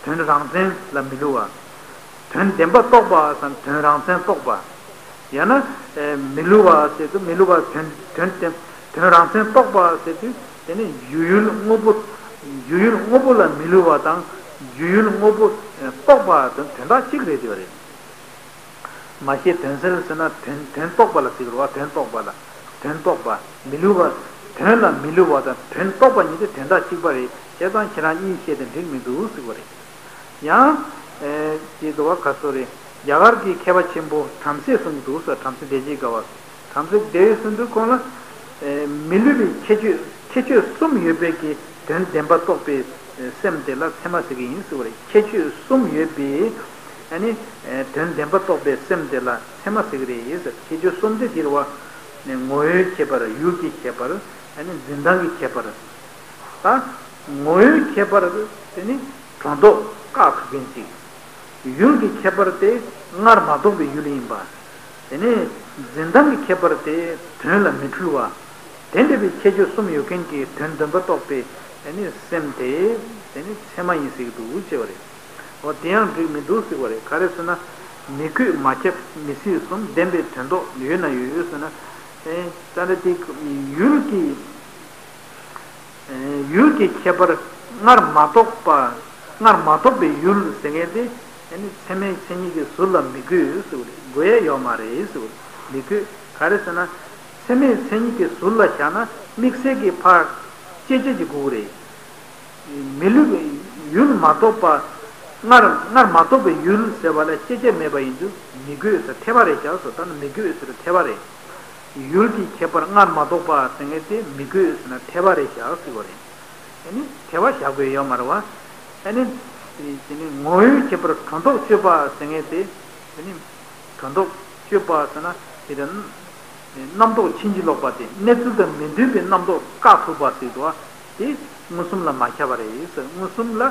དོན་རང་མཚན་ལ་མི་བསླུ་བ། དོན་བདེན་པ་རྟོགས་པ་ཟེར་ན་དོན་རང་མཚན་རྟོགས་པ། ཡང་ན། ཨེ། མི་བསླུ་བ་ཟེར་དུས་མི་བསླུ་བ་དོན་དོན་བདེན་དོན་རང་མཚན་རྟོགས་པ་ཟེར་དུས་དེ་ནི་འཇུག་ཡུལ་དངོས་པོ། འཇུག་ཡུལ་དངོས་པོ་ལ་མི་བསླུ་བ་དང་འཇུག་ཡུལ་དངོས་པོ་རྟོགས་པ་དང་དོན་དག་གཅིག་རེད་དེ་བ་རེད། མ་ཤེས་དོན་གསལ་ཟེར་ན་དོན་དོན་རྟོགས་པ་ལ་ཟེར་གི་རེད་བ། དོན་རྟོགས་པ་ལ། དོན་རྟོགས་པ། མི་བསླུ་བ། དོན་ལ་མི་བསླུ་བ་དང་དོན་རྟོགས་པ་གཉིས་དེ་དོན་དག་གཅིག་པ་རེད། བྱས་ཙང་ཁྱེད་རང་གཉིས་བཤད་དེ་འགྲིག་མི་འདུག་ཟེར་བ་རེད། ཡང་། ཨེ། ཅེས་དུ་བ་ཁ་སོ་རེ། རྒྱ་གར་གྱི་མཁས་པ་ཆེན་པོ་བྲམ་ཟེས་གསུངས་འདུག་ཟེར། བྲམ་ཟེ་བདེ་བྱེད་དགའ་བ། བྲམ་ཟེ་བདེ་བས་གསུངས་འདུག་ཁོང་ལ། ཨེ། མི་བསླུ་བའི་ཁྱད་ཆོས་ཁྱད་ཆོས་གསུམ་ཡོད་པའི་གི་དོན་བདེན་པ་རྟོགས་པའི་སེམས་དེ་ལ་ཚད་མ་ཟེར་གི་ཡིན་ཟེར་བ་རེད། ཁྱད་ཆོས་གསུམ་ཡོད་པའི་ཨ་ནི་དོན་བདེན་པ་རྟོགས་པའི་སེམས་དེ་ལ་ཚད་མ་ཟེར་གི་རེད་ཟེར། ཁྱད་ཆོས་གསུམ་དེ་འདིར་བ། ངོ་བོའི་ཁྱད་པར། ཡུལ་གྱི་ཁྱད་པར། ཨ་ནི་འཛིན་སྟངས་ཀྱི་ཁྱད་པར། ད་ངོ་བོའི་ཁྱད་པར་དེ་ནི་སྒྲོ་འདོགས་བཀག་ཐུབ་མཁན་ཅིག་ཡུལ་གྱི་ཁྱད་པར་དེ་སྔར་མ་རྟོགས་པའི་ཡུལ་ཡིན་པ། དེ་ནས་འཛིན་སྟངས་ཀྱི་ཁྱད་པར་དེ་དོན་ལ་མི་འཁྲུལ་བ། དེ་འདྲ་བའི་ཁྱད་ཆོས་གསུམ་ཡོད་མཁན་གྱི་དོན་བདེན་པ་རྟོགས་པའི་ཨ་ནི་སེམས་དེ་དེ་ནི་ཚད་མ་ཡིན་ཟེར་གྱི་འདུག་ཅེས་པ་རེད། འོ་དེ་ཡང་འགྲིག་མི་འདུག་ཟེར་བ་རེད། ག་རེ་ཟེར་ན། མི་དགོས་མ་ཁྱབ་མི་སྲིད་གསུམ། བདེན་པའི་དོན་ལྡོག་ཡོད་ན་ཡོད་ཟེར་ན། ཨེ། ད་ལྟ་དེ་ཡུལ་གྱི། ཡུལ་གྱི་ཁྱད་པར་སྔར་མ་རྟོགས་པ། སྔར་མ་རྟོགས་པའི་ཡུལ་ཟེར་མཁན་དེ་ཨ་ནི་ཚད་མའི་མཚན་ཉིད་ཀྱི་ཟུར་ལ་མི་དགོས་ཟེར་བ་རེད། དགོས་ཡ་ཡོད་མ་རེད་ཟེར་བ་རེད། མི་དགོས། ག་རེ་ཟེར་ན། ཚད་མའི་མཚན་ཉིད་ཀྱི་ཟུར་ལ་བཞག་ན་དམིགས་བསལ་གྱི་ཕར་དཔྱད་བྱ་ཅིག་དགོས་ཀྱི་རེད། མི་བསླུ་བའི་ཡུལ་མ་རྟོགས་པ། སྔར་སྔར་མ་རྟོགས་པའི་ཡུལ་ཟེར་བ་ལ་དཔྱད་བྱ་མེད་པ་ཡིན་དུས་མི་དགོས་ཟེར་ཐལ་བ་རེད་བཞག་ཟེར། ད་ནི་མི་དགོས་ཟེར་ཐལ་བ་རེད། ཡུལ་གྱི་ཁྱད་པར་སྔར་མ་རྟོགས་པ་ཟེར་མཁན་དེ་མི་དགོས་ཟེར་ན་ཐལ་བ་རེད་བཞག་ཟེར་བ་རེད། ཨ་ནི་ཐལ་བ་བཞག་དགོས་ཡོད་མ་རེད་བ། ཨ་ནི་དེ་ནི་ངོ་བོའི་ཁྱད་པར་སྒྲོ་འདོགས་གཅོད་པ་ཟེར་མཁན་དེ། དེ་ནི་སྒྲོ་འདོགས་གཅོད་པ་ཟེར་ན་དེ་རེད། རྣམ་རྟོག་ཕྱིན་ཅི་ལོག་པ་དེ་གནས་ཚུལ་དང་མི་མཐུན་པའི་རྣམ་རྟོག་བཀག་ཐུབ་པ་ཟེར་དུས་དེ་མངོན་སུམ་ལ་མ་ཁྱབ་པ་རེད་ཟེར། མངོན་སུམ་ལ་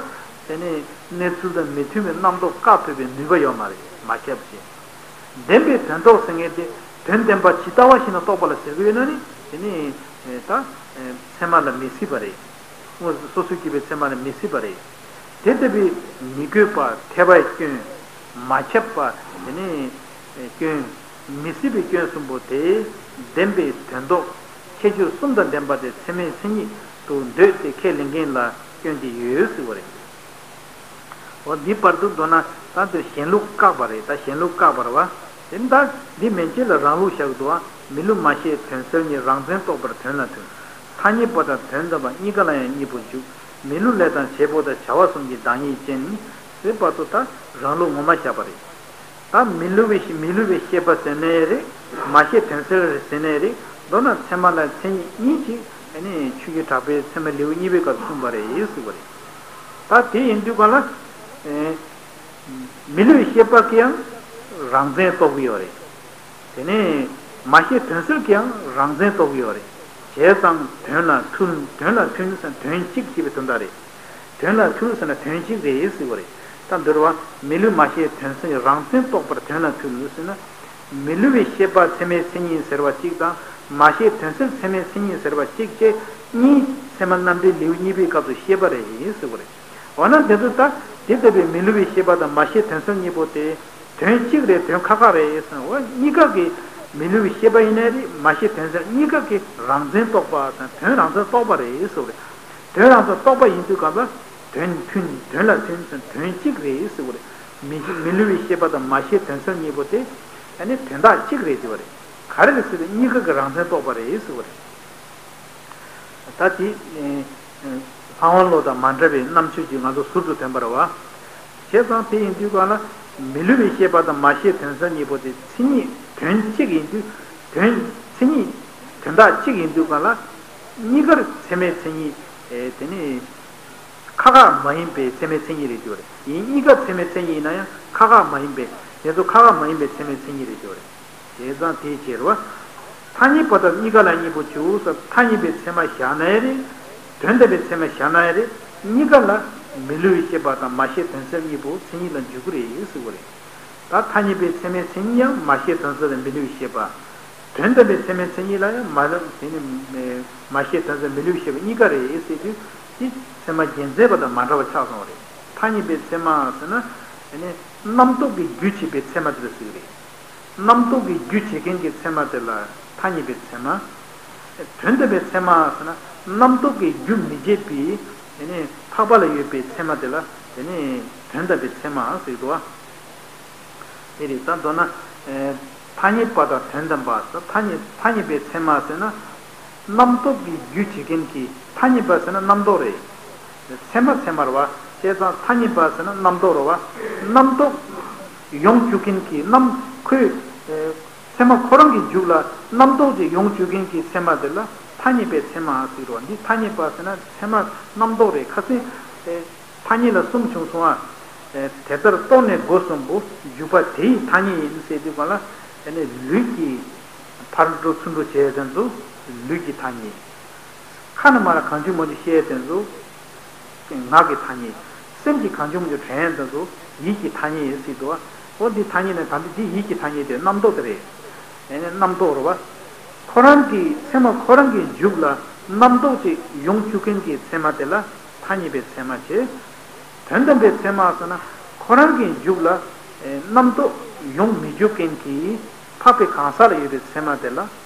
དེ་ནས་གནས་ཚུལ་དང་མི་མཐུན་པའི་རྣམ་རྟོག་བཀག་ཐུབ་པའི་ནུས་པ་ཡོད་མ་རེད། མ་ཁྱབ་ཅེས། བདེན་པའི་དོན་རྟོགས་ཟེར་མཁན་དེ་དོན་བདེན་པ་ཇི་ལྟ་བ་བཞིན་དུ་རྟོགས་པ་ལ་ཟེར་གྱི་ཡོད་ན་ནི་དེ་ནི་ད་ཚད་མ་ལ་མི་སྲིད་པ་རེད། དངོས་སོ་སོར་གྱུར་པའི་ཚད་མ་ལ་མི་སྲིད་པ་རེད། དེ་ལྟ་བུའི་མི་དགོས་པ་འཐད་པའི་སྐྱོན། མ་ཁྱབ་པ་དེ་ནི་སྐྱོན། མི་སྲིད་པའི་སྐྱོན་གསུམ་པོ་དེ་བདེན་པའི་དོན་ལྡོག་ཁྱད་ཆོས་གསུམ་དང་ལྡན་པ་དེ་ཚད་མའི་མཚན་ཉིད་དུ་འདོད་དེ་ཁས་ལེན་མཁན་ལ་སྐྱོན་དེ་ཡོད་ཟེར་བ་རེད། འོ་འདི་བར་དུ་མདོར་ན་ད་འདིར་གཞན་ལུགས་བཀག་པ་རེད། ད་གཞན་ལུགས་བཀག་པ་རེད་བ། དེ་ད་འདི་མན་ཆད་ལ་རང་ལུགས་བཞག་འདུག་བ། མི་སླུ་མ་ཤེས་དོན་གསལ་གཉིས་རང་མཚན་རྟོགས་པར་དོན་ལ་མཐུན། ཐ་སྙད་པ་དང་དོན་དམ་པ་གཉིས་ཀ་ལ་ཡང་གཉིས་པོ་འཇུག་མི་སླུ་ལས་དང་བྱེད་པོ་དང་བྱ་བ་གསུམ་གྱི་བདག་ཉིད་ཅན་ཟེར་བར་དུ་ད་རང་ལུགས་ངོ་མ་བཞག་པ་རེད། ད་མི་སླུ་བའི་མི་སླུ་བའི་ཤེས་པ་ཟེར་ནའི་རེད། མ་ཤེས་དོན་གསལ་རེད་ཟེར་ནའི་རེད། མདོར་ན་ཚད་མ་ལ་མཚན་ཉིད་གཉིས་ཀྱིས་ཨ་ནི་ཆོས་བརྒྱད་གྲགས་པའི་ཚད་མ་ལེའུ་གཉིས་པའི་སྐབས་གསུངས་པ་རེད་ཟེར་བ་རེད། ད་དེ་ཡིན་དུས་ག་ལ། མི་སླུ་བའི་ཤེས་པ་གིས་ཡང་རང་མཚན་རྟོགས་ཀྱི་ཡོད་རེད། དེ་ནས་མ་ཤེས་དོན་གསལ་གྱིས་ཡང་རང་མཚན་རྟོགས་ཀྱི་ཡོད་རེད། བྱས་ཙང་དོན་ལ་མཐུན། དོན་ལ་མཐུན་ཟེར་ན་དོན་གཅིག་ཅེས་པའི་དོན་དག་རེད། དོན་ལ་མཐུན་ཟེར་ན་དོན་གཅིག་རེད་ཟེར་བ་རེད། ད་འདིར་བ་མི་སླུ་མ་ཤེས་དོན་གསལ་རང་མཚན་རྟོགས་པར་དོན་ལ་མཐུན་ཟེར་ན། མི་སླུ་བའི་ཤེས་པ་ཚད་མའི་མཚན་ཉིད་ཟེར་བ་གཅིག་དང་མ་ཤེས་དོན་གསལ་ཚད་མའི་མཚན་ཉིད་ཟེར་བ་གཅིག་བཅས་གཉིས་ཚད་མ་རྣམ་འགྲེལ་ལེའུ་གཉིས་པའི་སྐབས་སུ་བཤད་པ་རེད་ཟེར་བ་རེད། འོ་ན་དེ་ཚོ་ད་དེ་ལྟ་བུའི་མི་སླུ་བའི་ཤེས་པ་དང་མ་ཤེས་དོན་གསལ་གཉིས་པོ་དེ་དོན་གཅིག་རེད། དོན་ཁག་ཁག་རེད་ཟེར་ན། འོ་གཉིས་ཀ་གི་མི་སླུ་བའི་ཤེས་པ་ཡིན་ནའི་རེད། མ་ཤེས་དོན་གསལ་གཉིས་ཀ་གི་རང་མཚན་རྟོགས་པ་དང་དོན་རང་མཚན་རྟོགས་པ་རེད་ཟེར་བ་རེད། དོན་རང་མཚན་རྟོགས་པ་ཡིན་དུས་སྐབས་ལ་དོན་མཐུན། དོན་ལ་མཐུན་ཟེར་ན་དོན་གཅིག་རེད་ཟེར་བ་རེད། མི་མི་སླུ་བའི་ཤེས་པ་དང་མ་ཤེས་དོན་གསལ་གཉིས་པོ་དེ་ཨ་ནི་དོན་དག་གཅིག་རེད་ཟེར་བ་རེད། ག་རེ་རེད་ཟེར་ན་གཉིས་ཀ་གི་རང་མཚན་རྟོགས་པ་རེད་ཟེར་བ་རེད། ད་དེ་ལྷ་དབང་བློ་དང་མ་འདྲ་བའི་རྣམ་དཔྱོད་ཀྱིས་ང་ཚོ་ཟུར་དུ་ཐོན་པ་རེད་བ། བྱས་ཙང་དེ་ཡིན་དུས་གང་ལ་མི་སླུ་བའི་ཤེས་པ་དང་མ་ཤེས་དོན་གསལ་གཉིས་པོ་དེ་མཚན་ཉིད་དོན་གཅིག་ཡིན་དུས། དོན་མཚན་ཉིད་དོན་དག་གཅིག་ཡིན་དུས་གང་ལ་གཉིས་ཀར་ཚད་མའི་མཚན་ཉིད་དེ་ནི་ཁག་ཁག་མ་ཡིན་པའི་ཚད་མའི་མཚན་ཉིད་རེད་ཟེར་བ་རེད། ཡིན་གཉིས་ཀ་ཚད་མའི་མཚན་ཉིད་ཡིན་ན་ཡང་ཁག་ཁག་མ་ཡིན་པའི་དེ་ཚོ་ཁག་ཁག་མ་ཡིན་པའི་ཚད་མའི་མཚན་ཉིད་རེད་ཟེར་བ་རེད། བྱས་ཙང་དེའི་ཕྱིར་བ། ཐ་སྙད་པ་དང་གཉིས་ཀ་ལ་གཉིས་པོ་བྱུག་ཟེར། ཐ་སྙད་པའི་ཚད་མ་བཞག་ན་ཡང་རེད། དོན་དམ་པའི་ཚད་མ་བཞག་ན་ཡང་རེད། གཉིས་ཀ་ལ་མི་སླུ་བའི་ཤེས་པ་དང་མ་ཤེས་དོན་གསལ་གཉིས་པོ་མཚན་ཉིད་ལ་འཇུག་གི་རེད་ཟེར་བ་རེད། ད་ཐ་སྙད་པའི་ཚད་མའི་མཚན་ཉིད་ཡང་མ་ཤེས་དོན་གསལ་དང་མི་སླུ་བའི་ཤེས་པ། དོན་དམ་པའི་ཚད་མའི་མཚན་ཉིད་ལ་ཡང་མ་ལ་དེ་ནི་མ་ཤེས་དོན་གསལ་མི་སླུ་བའི་ཤེས་པ་གཉིས་ཀ་རེད་ཟེར་དུས་དེ་ཚད་མ་རྒྱན་མཛད་པ་དང་མ་འདྲ་བ་ཆགས་སོང་བ་རེད། ཐ་སྙད་པའི་ཚད་མ་ཟེར་ན་དེ་ནི་རྣམ་རྟོག་གི་རྒྱུ་བྱེད་པའི་ཚད་མ་དེ་ལ་ཟེར་གི་རེད། རྣམ་རྟོག་གི་རྒྱུ་བྱེད་མཁན་གྱི་ཚད་མ་དེ་ལ་ཐ་སྙད་པའི་ཚད་མ། དོན་དམ་པའི་ཚད་མ་ཟེར་ན་རྣམ་རྟོག་གི་རྒྱུ་མི་བྱེད་པའི་དེ་ནི་འཕགས་པ་ལ་ཡོད་པའི་ཚད་མ་དེ་ལ་དེ་ནི་དོན་དམ་པའི་ཚད་མ་ཟེར་འདུག་བ། དེ་རེད། ད་མདོར་ན་ཐ་སྙད་པ་དང་དོན་དམ་པ་ཟེར། ཐ་སྙད་ཐ་སྙད་པའི་ཚད་མ་ཟེར་ན། རྣམ་རྟོག་གི་རྒྱུ་བྱེད་མཁན་གྱི་ཐ་སྙད་པ་ཟེར་ན་རྣམ་རྟོག་རེད། ཚད་མ་ཚད་མ་རེད་བ། བྱས་ཙང་ཐ་སྙད་པ་ཟེར་ན་རྣམ་རྟོག་རེད་བ། རྣམ་རྟོག་ཡོང་བཅུག་མཁན་གྱི་རྣམ་ཁོའི་ཚད་མ་ཁོ་རང་གི་མཇུག་ལ་རྣམ་རྟོག་ཅིག་ཡོང་བཅུག་མཁན་གྱི་ཚད་མ་དེ་ལ་ཐ་སྙད་པའི་ཚད་མ་ཟེར་རོ། འདི་ཐ་སྙད་པ་ཟེར་ན་ཚད་མ་རྣམ་རྟོག་རེད། ཁ་སང་ཐ་སྙད་ལ་གསུམ་བྱུང་སོང་ཨ། དེ་ལྟར་རྟོགས་ནས་སྒོ་གསུམ་པོ་འཇུག་པ་དེ་ཡི་ཐ་སྙད་ཡིན་ཟེར་དུས་གང་ལ། དེ་ནས་ལུས་ཀྱི་ཕར་འགྲོ་ཚུར་འགྲོ་བྱས་དེ་ཚོ་ལུས་ཀྱི་ཐ་སྙད། ཁ་ནས་མར་གང་བྱུང་མང་བྱུང་བཤད་དེ་ཚོ་ངག་གི་ཐ་སྙད། སེམས་ཀྱིས་གང་བྱུང་མང་བྱུང་དྲན་དེ་ཚོ་ཡིད་ཀྱི་ཐ་སྙད་ཡིན་ཟེར་འདུག་བ། འོ་འདི་ཐ་སྙད་ནི་ད་འདི་འདི་ཡིད་ཀྱི་ཐ་སྙད་དེ་རྣམ་རྟོག་དེ་རེད། དེ་ནས་རྣམ་རྟོག་རེད་བ། ཁོ་རང་གི་ཚད་མ་ཁོ་རང་གི་མཇུག་ལ་རྣམ་རྟོག་ཅིག་ཡོང་བཅུག་མཁན་གྱི་ཚད་མ་དེ་ལ་ཐ་སྙད་པའི་ཚད་མ་བྱས། དོན་དམ་པའི་ཚད་མ་ཟེར་ན་ཁོ་རང་གི་མཇུག་ལ་རྣམ་རྟོག་ཡོང་མི་བཅུག་མཁན་གྱི་འཕགས་པའི་གང་ཟག་ལ་ཡོད་པའི་ཚད་མ་དེ་ལ་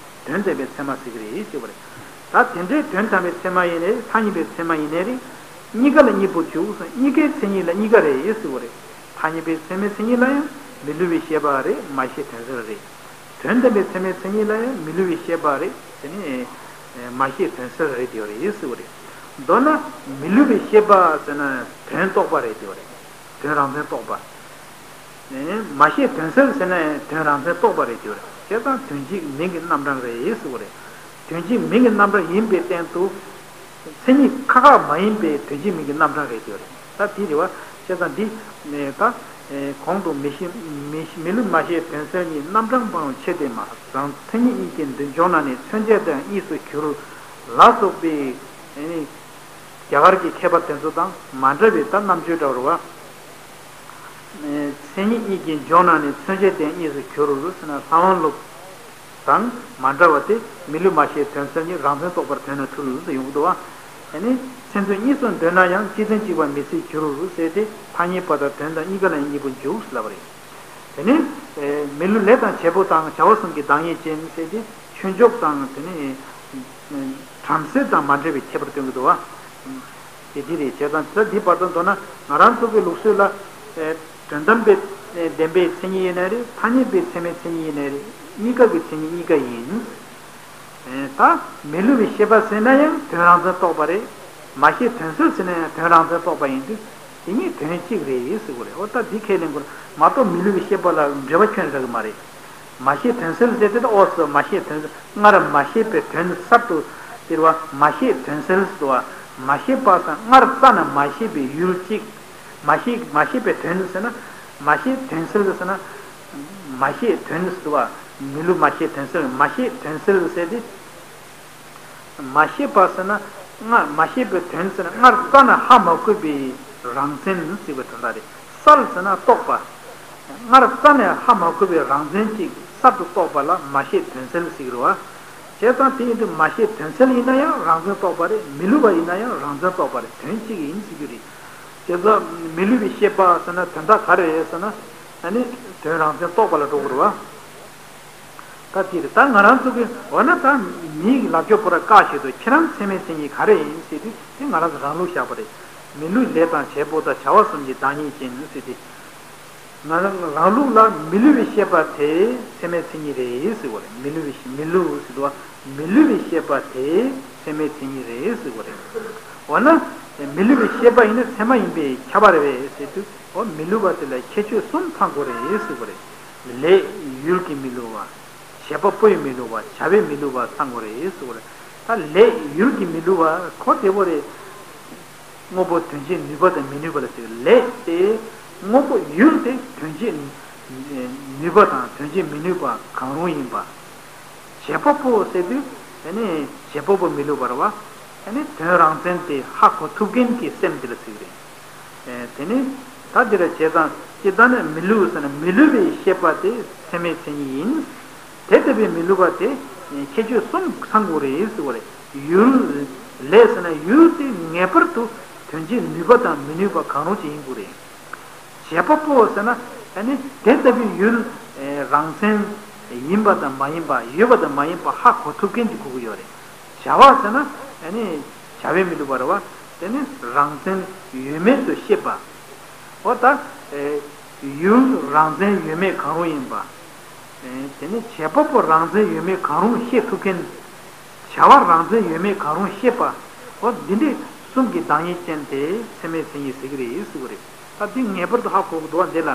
དོན་དམ་པའི་ཚད་མ་ཟེར་གྱི་རེད་ཅེས་པ་རེད། ད་དེ་འདྲའི་དོན་དམ་པའི་ཚད་མ་ཡིན་ནའི་ཐ་སྙད་པའི་ཚད་མ་ཡིན་ནའི་རེད། གཉིས་ཀ་ལ་གཉིས་པོ་བཅུག་ཟེར། གཉིས་ཀའི་མཚན་ཉིད་ལ་གཉིས་ཀ་རེད་ཟེར་བ་རེད། ཐ་སྙད་པའི་ཚད་མའི་མཚན་ཉིད་ལ་ཡང་མི་སླུ་བའི་ཤེས་པ་རེད། མ་ཤེས་དོན་གསལ་རེད། དོན་དམ་པའི་ཚད་མའི་མཚན་ཉིད་ལ་ཡང་མི་སླུ་བའི་ཤེས་པ་རེད། དེ་ནི་མ་ཤེས་དོན་གསལ་རེད་དེ་རེད་ཟེར་བ་རེད། མདོར་ན་མི་སླུ་བའི་ཤེས་པ་ཟེར་ན་དོན་རྟོགས་པ་རེད་དེ་རེད། དོན་རང་མཚན་རྟོགས་པ། མ་ཤེས་དོན་གསལ་ཟེར་ན་དོན་རང་མཚན་རྟོགས་པ་རེད་དེ་རེད། བྱས་ཙང་དོན་གཅིག་མིང་གི་རྣམ་གྲངས་རེད་ཟེར་བ་རེད། དོན་གཅིག་མིང་གི་རྣམ་གྲངས་ཡིན་པའི་སྟེང་དུ། མཚན་ཉིད་ཁག་ཁག་མ་ཡིན་པའི་དོན་གཅིག་མིང་གི་རྣམ་གྲངས་རེད་དེ་རེད། ད་དེ་རེད་བ། བྱས་ཙང་འདི་ནས་ད་ གོང་དུ་མི་ཤེས་མི་མི་ལུས་མ་ཤེས་དོན་གསལ་གཉིས། རྣམ་གྲངས་སྤང་བའི་ཆེད་དེ་མ། རང་མཚན་ཉིད་གཉིས་ཀྱི་མདུན་ལྗོངས་ན་ནི། མཚོན་བྱེད་དེའང་གཉིས་སུ་འགྱུར། ལ་སོགས་པའི་རྒྱ་གར་གྱི་མཁས་པ་དེ་ཚོ་དང་མ་འདྲ་བའི་ད་རྣམ་དཔྱོད་འདྲ་བོ་རེད་བ། མཚན་ཉིད་གཉིས་ཀྱི་ལྗོངས་ན་ནི། མཚོན་བྱེད་དེའང་གཉིས་སུ་འགྱུར་ཟེར་ན། ལྷ་དབང་ལུགས་དང་མ་འདྲ་བ་དེ། མི་ལུས་མ་ཤེས་དོན་གསལ་གཉིས། རང་མཚན་རྟོགས་པར་དོན་ན་ཐུལ་ཟེར་ཡོང་གི་འདུག་བ། ཨ་ནི་མཚན་མཚོན་གཉིས་སུ་འདོད་ན་ཡང་། གཅིག་མཚན་གཅིག་པ་མི་སྲིད་འགྱུར་ཟེར་ཏེ། ཐ་སྙད་པ་དང་དོན་དག་གཉིས་ཀ་ལ་གཉིས་པོ་འཇུག་ལབ་པ་རེད། དེ་ནས་མི་ལུས་ལས་དང་བྱེད་པོ་དང་བྱ་བ་གསུམ་གྱི་བདག་ཉིད་ཅན་ཟེར་ཏེ། ཆོས་འཇོག་དང་དེ་ནས་བྲམ་ཟེ་དང་མ་འདྲ་བའི་ཁྱད་པར་སྟོན་གྱི་འདུག་བ། དེ་འདི་རེད། བྱས་ཙང་ད་འདི་བར་དུ་མདོར་ན་ང་རང་ཚོ་གི་ལུགས་སྲོལ་ལ། དོན་དམ་པའི་བདེན་པའི་མཚན་ཉིད་ཡིན་ནའི་རེད། ཐ་སྙད་པའི་ཚད་མའི་མཚན་ཉིད་ཡིན་ནའི་རེད། གཉིས་ཀ་གི་མཚན་ཉིད་གཉིས་ཀ་ཡིན། ད་མི་སླུ་བའི་ཤེས་པ་ཟེར་ན་ཡང་དོན་རང་མཚན་རྟོགས་པ་རེད། མ་ཤེས་དོན་གསལ་ཟེར་ན་ཡང་དོན་རང་མཚན་རྟོགས་པ་ཡིན་དུས། དེ་གཉིས་དོན་གཅིག་རེད་ཟེར་དགོས་རེད། འོ་ད་འདི་ཁས་ལེན་དགོས་རེད་མ་གཏོགས་མི་སླུ་བའི་ཤེས་པ་ལ་འབྲེལ་བ་ཁྱོན་ནས་རག་གི་མ་རེད། མ་ཤེས་དོན་གསལ་ཟེར་དེ་ད་ཨོ་སི་མ་ཤེས་དོན་གསལ། སྔར་མ་ཤེས་པའི་དོན་གསར་དུ་སྟེར་བ་མ་ཤེས་དོན་གསལ་ཟེར་བ། མ་ཤེས་པ་དང་སྔར་རྩ་ནས་མ་ཤེས་པའི་ཡུལ་གཅིག་མ་ཤེས་མ་ཤེས་པའི་དོན་ཟེར་ན། མ་ཤེས་དོན་གསལ་ཟེར་ན། མ་ཤེས་དོན་ཟེར་བ། མི་སླུ་མ་ཤེས་དོན་གསལ། མ་ཤེས་དོན་གསལ་ཟེར་ཏེ། མ་ཤེས་པ་ཟེར་ན། སྔར་མ་ཤེས་པའི་དོན་ཟེར་ན་སྔར་རྩ་ནས་ཧ་མ་གོ་བའི་རང་མཚན་ཟེར་བའི་དོན་དག་རེད། གསལ་ཟེར་ན་རྟོགས་པ། སྔར་རྩ་ནས་ཧ་མ་གོ་བའི་རང་མཚན་གཅིག་གསར་དུ་རྟོགས་པ་ལ་མ་ཤེས་དོན་གསལ་ཟེར་གྱི་རེད་བ། བྱས་ཙང་དེ་ཡིན་དུས་མ་ཤེས་དོན་གསལ་ཡིན་ན་ཡང་རང་མཚན་རྟོགས་པ་རེད། མི་སླུ་བ་ཡིན་ན་ཡང་རང་མཚན་རྟོགས་པ་རེད། དོན་གཅིག་ཡིན་ཟེར་རྒྱུ་རེད། བྱས་ཙང་མི་སླུ་བའི་ཤེས་པ་ཟེར་ན་དོན་དག་ག་རེ་རེད་ཟེར་ན། ཨ་ནི་དོན་རང་མཚན་རྟོགས་པ་ལ་འགྲོ་དགོས་རེད་བ། ད་དེ་རེད། ད་ང་རང་ཚོ་གི་འོ་ན་ད་མིའི་ལབ་ཀྱོག་པོ་ར་བཀག་བྱེད་དུ་ཁྱེད་རང་མཚན་མའི་མཚན་ཉིད་ག་རེ་ཡིན་ཟེར་དུས་དེ་ང་རང་ཚོ་རང་ལུགས་བཞག་པ་རེད། མི་སླུ་ལས་དང་བྱེད་པོ་དང་བྱ་བ་གསུམ་གྱི་བདག་ཉིད་ཅན་ཟེར་ཏེ། ང་རང་རང་ལུགས་ལ་མི་སླུ་བའི་ཤེས་པ་དེ་མཚན་མའི་མཚན་ཉིད་རེད་ཟེར་བ་རེད། མི་སླུ་བའི་མི་སླུ་ཟེར་དུས་མི་སླུ་བའི་ཤེས་པ་དེ་མཚན་མའི་མཚན་ཉིད་རེད་ཟེར་བ་རེད། འོ་ན་མི་སླུ་བའི་ཤེས་པ་ཡིན་ན་མཚན་མ་ཡིན་པས་ཁྱབ་པ་རེད་པས་ཟེར་དུས། འོ་མི་སླུ་བ་དེ་ལ་ཁྱད་ཆོས་གསུམ་ཚང་དགོས་རེད་ཟེར་བ་རེད། ལས་ཡུལ་གྱི་མི་སླུ་བ། བྱེད་པ་པོའི་མི་སླུ་བ། བྱ་བའི་མི་སླུ་བ་ཚང་དགོས་རེད་ཟེར་བ་རེད། ད་ལས་ཡུལ་གྱི་མི་སླུ་བ་ཁོ་དེ་བོ་རེད། དངོས་པོ་དོན་བྱེད་ནུས་པ་དང་མི་ནུས་པ་ལ་ཟེར། ལས་དེ་དངོས་པོ་ཡུལ་དེ་དོན་བྱེད་ནུས་པ་དང་དོན་བྱེད་མི་ནུས་པ་གང་རུང་ཡིན་པ། བྱེད་པ་པོ་ཟེར་དུས་ཨ་ནི་བྱེད་པ་པོ་མི་སླུ་བ་རེད་བ། ཨ་ནི་དོན་རང་མཚན་དེ་ཧ་གོ་ཐུབ་མཁན་གྱི་སེམས་དེ་ལ་ཟེར་གི་རེད། དེ་ནི་ད་འདི་ལ་བྱས་ཙང་སྤྱིར་བཏང་ནས་མི་སླུ་ཟེར་ན་མི་སླུ་བའི་ཤེས་པ་དེ་མཚན་མའི་མཚན་ཉིད་ཡིན། དེ་ལྟ་བུའི་མི་སླུ་བ་དེ་ཁྱད་ཆོས་གསུམ་ཚང་དགོས་རེད་ཟེར་བ་རེད། ཡུལ། ལས་ཟེར་ན་ཡུལ་དེ་ངེས་པར་དུ་དོན་བྱེད་ནུས་པ་དང་མི་ནུས་པ་གང་རུང་ཅིག་ཡིན་དགོས་རེད། བྱེད་པ་པོ་ཟེར་ན་ཨ་ནི་དེ་ལྟ་བུའི་ཡུལ་རང་མཚན་ཡིན་པ་དང་མ་ཡིན་པ་ཡོད་པ་དང་མ་ཡིན་པ་ཧ་གོ་ཐུབ་མཁན་ཅིག་དགོས་ཀྱི་ཡོད་རེད། བྱ་བ་ཟེར་ན་ཨ་ནི་བྱ་བའི་མི་སླུ་བ་རེད་བ། དེ་ནི་རང་མཚན་ཡོད་མེད་དུ་ཤེས་པ། འོ་ད། ཡུལ་རང་མཚན་ཡོད་མེད་གང་རུང་ཡིན་པ། དེ་ནི་བྱེད་པ་པོ་རང་མཚན་ཡོད་མེད་གང་རུང་ཤེས་ཐུབ་མཁན། བྱ་བ་རང་མཚན་ཡོད་མེད་གང་རུང་ཤེས་པ། འོ་འདི་འདྲའི་གསུམ་གྱི་བདག་ཉིད་ཅན་དེ་མཚན་མའི་མཚན་ཉིད་ཟེར་གྱི་རེད་ཟེར་གྱི་རེད། ད་འདི་ངེས་པར་དུ་ཧ་གོ་དགོས་འདུག་བ་འདི་ལ།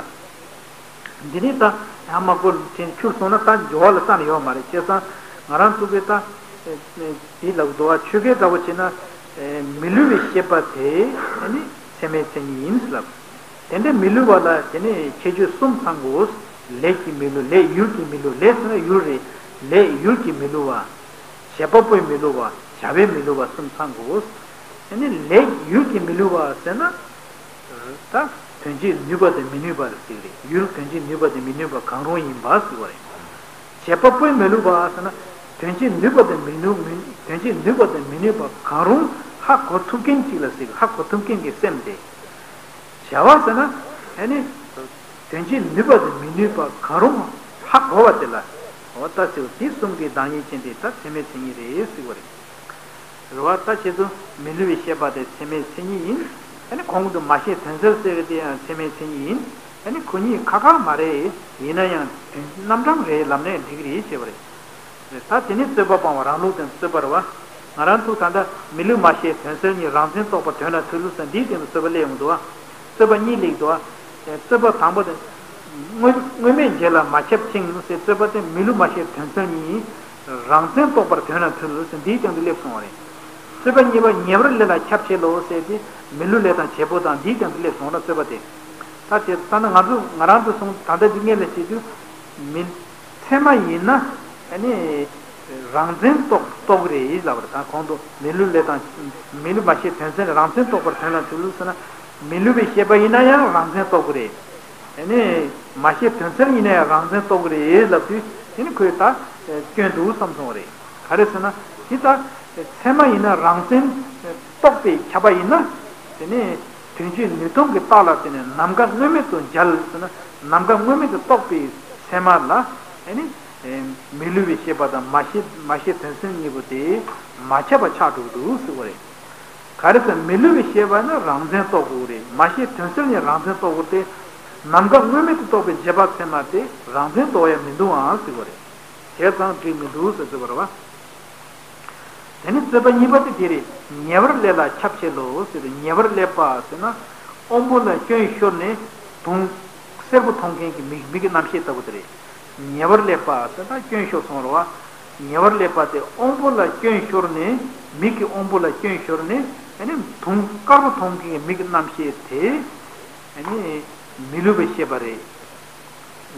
འདི་ནི་ད་ཡང་མ་གོ་དྲན་འཁྱུར་སོང་ན་ད་འགྱུར་བ་ལ་རྩ་ནས་ཡོད་མ་རེད། བྱས་ཙང་ང་རང་ཚོ་གིས་ད་འདི་ལབ་འདུག་བ། ཆོས་སྐད་འདྲ་བོ་བྱས་ན་མི་སླུ་བའི་ཤེས་པ་དེ་ནི་མཚན་མའི་མཚན་ཉིད་ཡིན་ལབ། དེ་འདྲའི་མི་སླུ་བ་ལ་དེ་ནི་ཁྱད་ཆོས་གསུམ་ཚང་དགོས། ལས་ཀྱི་མི་སླུ། ལས་ཡུལ་གྱི་མི་སླུ། ལས་ཟེར་ན་ཡུལ་རེད། ལས་ཡུལ་གྱི་མི་སླུ་བ། བྱེད་པ་པོའི་མི་སླུ་བ། བྱ་བའི་མི་སླུ་བ་གསུམ་ཚང་དགོས། དེ་ནི་ལས་ཡུལ་གྱི་མི་སླུ་བ་ཟེར་ན། ད་དོན་བྱེད་ནུས་པ་དང་མི་ནུས་པ་ལ་ཟེར་གྱི་རེད། ཡུལ་དོན་བྱེད་ནུས་པ་དང་མི་ནུས་པ་གང་རུང་ཡིན་པ་ཟེར་བ་རེད། བྱེད་པ་པོའི་མི་སླུ་བ་ཟེར་ན། དོན་བྱེད་ནུས་པ་དང་མི་ནུས་མི་དོན་བྱེད་ནུས་པ་དང་མི་ནུས་པ་གང་རུང་ཧ་གོ་ཐུབ་མཁན་ཅིག་ལ་ཟེར་གྱི། ཧ་གོ་ཐུབ་མཁན་གྱི་སེམས་དེ། བྱ་བ་ཟེར་ན་ཨ་ནི། དོན་བྱེད་ནུས་པ་དང་མི་ནུས་པ་གང་རུང་ཧ་གོ་བ་དེ་ལ། འོ་ད་ཟེར་བ་དེ་གསུམ་གྱི་བདག་ཉིད་ཅན་དེ་ད་མཚན་མའི་མཚན་ཉིད་རེད་ཟེར་བ་རེད། རེད་བ། ད་ཁྱེད་ཚོ་མི་སླུ་བའི་ཤེས་པ་དེ་མཚན་མའི་མཚན་ཉིད་ཡིན། ཨ་ནི་གོང་དུ་མ་ཤེས་དོན་གསལ་ཟེར་བའི་དེ་ཡང་མཚན་མའི་མཚན་ཉིད་ཡིན། ཨ་ནི་ཁོ་གཉིས་ཁ་ཁ་མ་རེད། ཡིན་ན་ཡང་དོན་རྣམ་གྲངས་རེད་ལབ་ནས་འགྲིག་གི་རེད་ཅེས་པ་རེད། ད་དེ་ནས་རྩོད་པ་སྤང་བ། རང་ལུགས་དང་རྩོད་པ་རེད་བ། ང་རང་ཚོ་ད་ལྟ་མི་སླུ་མ་ཤེས་དོན་གསལ་གཉིས། རང་མཚན་རྟོགས་པར་དོན་ན་ཐུལ་ཟེར་འདིའི་སྟེང་དུ་རྩོད་པ་སླེབས་ཡོང་འདུག་བ། རྩོད་པ་གཉིས་སླེབས་འདུག་བ། རྩོད་པ་དང་པོ་དེ། དངོས་དངོས་མེད་རྗེས་ལ་མ་ཁྱབ་ཅིང་ཟེར་རྩོད་པ་དེ། མི་སླུ་མ་ཤེས་དོན་གསལ་གཉིས། རང་མཚན་རྟོགས་པར་དོན་ན་ཐུལ་ཟེར་འདིའི་སྟེང་དུ་སླེབས་སོང་བ་རེད། རྩོད་པ་གཉིས་པ་ངེས་པར་ལས་ལ་ཁྱབ་བྱེད་ལོ་ཟེར་ཏེ། མི་སླུ་ལས་དང་བྱེད་པོ་དང་འདིའི་སྟེང་དུ་སླེབས་སོང་ན་རྩོད་པ་དེ། ད་དེ་ད་ནི་ང་ཚོ་ང་རང་ཚོ་གསུང་ད་ལྟ་འདི་སྔོན་ལ་བཤད་དུས་མི་ཚད་མ་ཡིན་ན་ཨ་ནི་རང་མཚན་རྟོགས་རྟོགས་རེད་ལབ་པ་རེད། ད་གོང་དུ་མི་བསླུ་ལས་དང་མི་བསླུ་མ་ཤེས་དོན་གསལ་རང་མཚན་རྟོགས་པར་དོན་ལ་འཁྲུལ་ལུགས་ཟེར་ན། མི་བསླུ་བའི་ཤེས་པ་ཡིན་ན་ཡང་རང་མཚན་རྟོགས་ཀྱི་རེད། ཨ་ནི་མ་ཤེས་དོན་གསལ་ཡིན་ན་ཡང་རང་མཚན་རྟོགས་ཀྱི་རེད་ལབ་དུས་དེ་ནི་ཁོས་ད་སྐྱོན་འདུག་བསམ་སོང་བ་རེད། ག་རེ་ཟེར་ན་དེ་ད་ཚད་མ་ཡིན་ན་རང་མཚན་རྟོགས་པས་ཁྱབ་པ་ཡིན་ན། དེ་ནས་དོན་སྤྱི་ནུས་སྟོང་གི་རྟགས་ལ་བརྟེན་ནས་ནམ་མཁའ་དངོས་མེད་དུ་འཇལ་ཟེར་ན། ནམ་མཁའ་དངོས་མེད་དུ་རྟོགས་པའི་ཚད་མ་ལ་ཨ་ནི་མི་བསླུ་བའི་ཤེས་པ་དང་མ་ཤེས་མ་ཤེས་དོན་གསལ་གཉིས་པོ་དེ་མ་ཁྱབ་པ་ཆགས་འགྲོ་གི་འདུག་ཟེར་བ་རེད། ག་རེ་ཟེར་མི་བསླུ་བའི་ཤེས་པ་ནི་རང་མཚན་རྟོགས་དགོས་རེད། མ་ཤེས་དོན་གསལ་ནི་རང་མཚན་རྟོགས་དགོས་ཏེ། ནམ་མཁའ་དངོས་མེད་དུ་རྟོགས་པའི་རྗེས་དཔག་ཚད་མ་དེ་རང་མཚན་རྟོགས་ཡ་མི་འདུག་ཨང་ཟེར་བ་རེད། བྱས་ཙང་འགྲིག་མི་འདུག་ཟེར་ཟེར་བ་རེད་བ། དེ་ནི་རྩོད་པ་གཉིས་པ་དེ་དེ་རེད། ཉེ་བར་སླེབས་ལ་ཁྱབ་བྱེད་ལོ་ཟེར་ཏེ། ཉེ་བར་སླེབས་པ་ཟེར་ན། དབང་པོ་ལ་སྐྱོན་ཤོར་ནས་དུང་སེར་པོ་མཐོང་མཁན་གྱི་མིག་མིག་གི་རྣམ་ཤེས་ལྟ་བུ་དེ་རེད། ཉེ་བར་སླེབས་པ་ཟེར་ན་སྐྱོན་ཤོར་སོང་བ་རེད་བ། ཉེ་བར་སླེབས་པ་དེ་དབང་པོ་ལ་སྐྱོན་ཤོར་ནས་མིག་གི་དབང་པོ་ལ་སྐྱོན་ཤོར་ནས་ཨ་ནི་དུང་དཀར་པོ་མཐོང་མཁན་གྱི་མིག་གི་རྣམ་ཤེས་དེ་ཨ་ནི་མི་བསླུ་བའི་ཤེས་པ་རེད།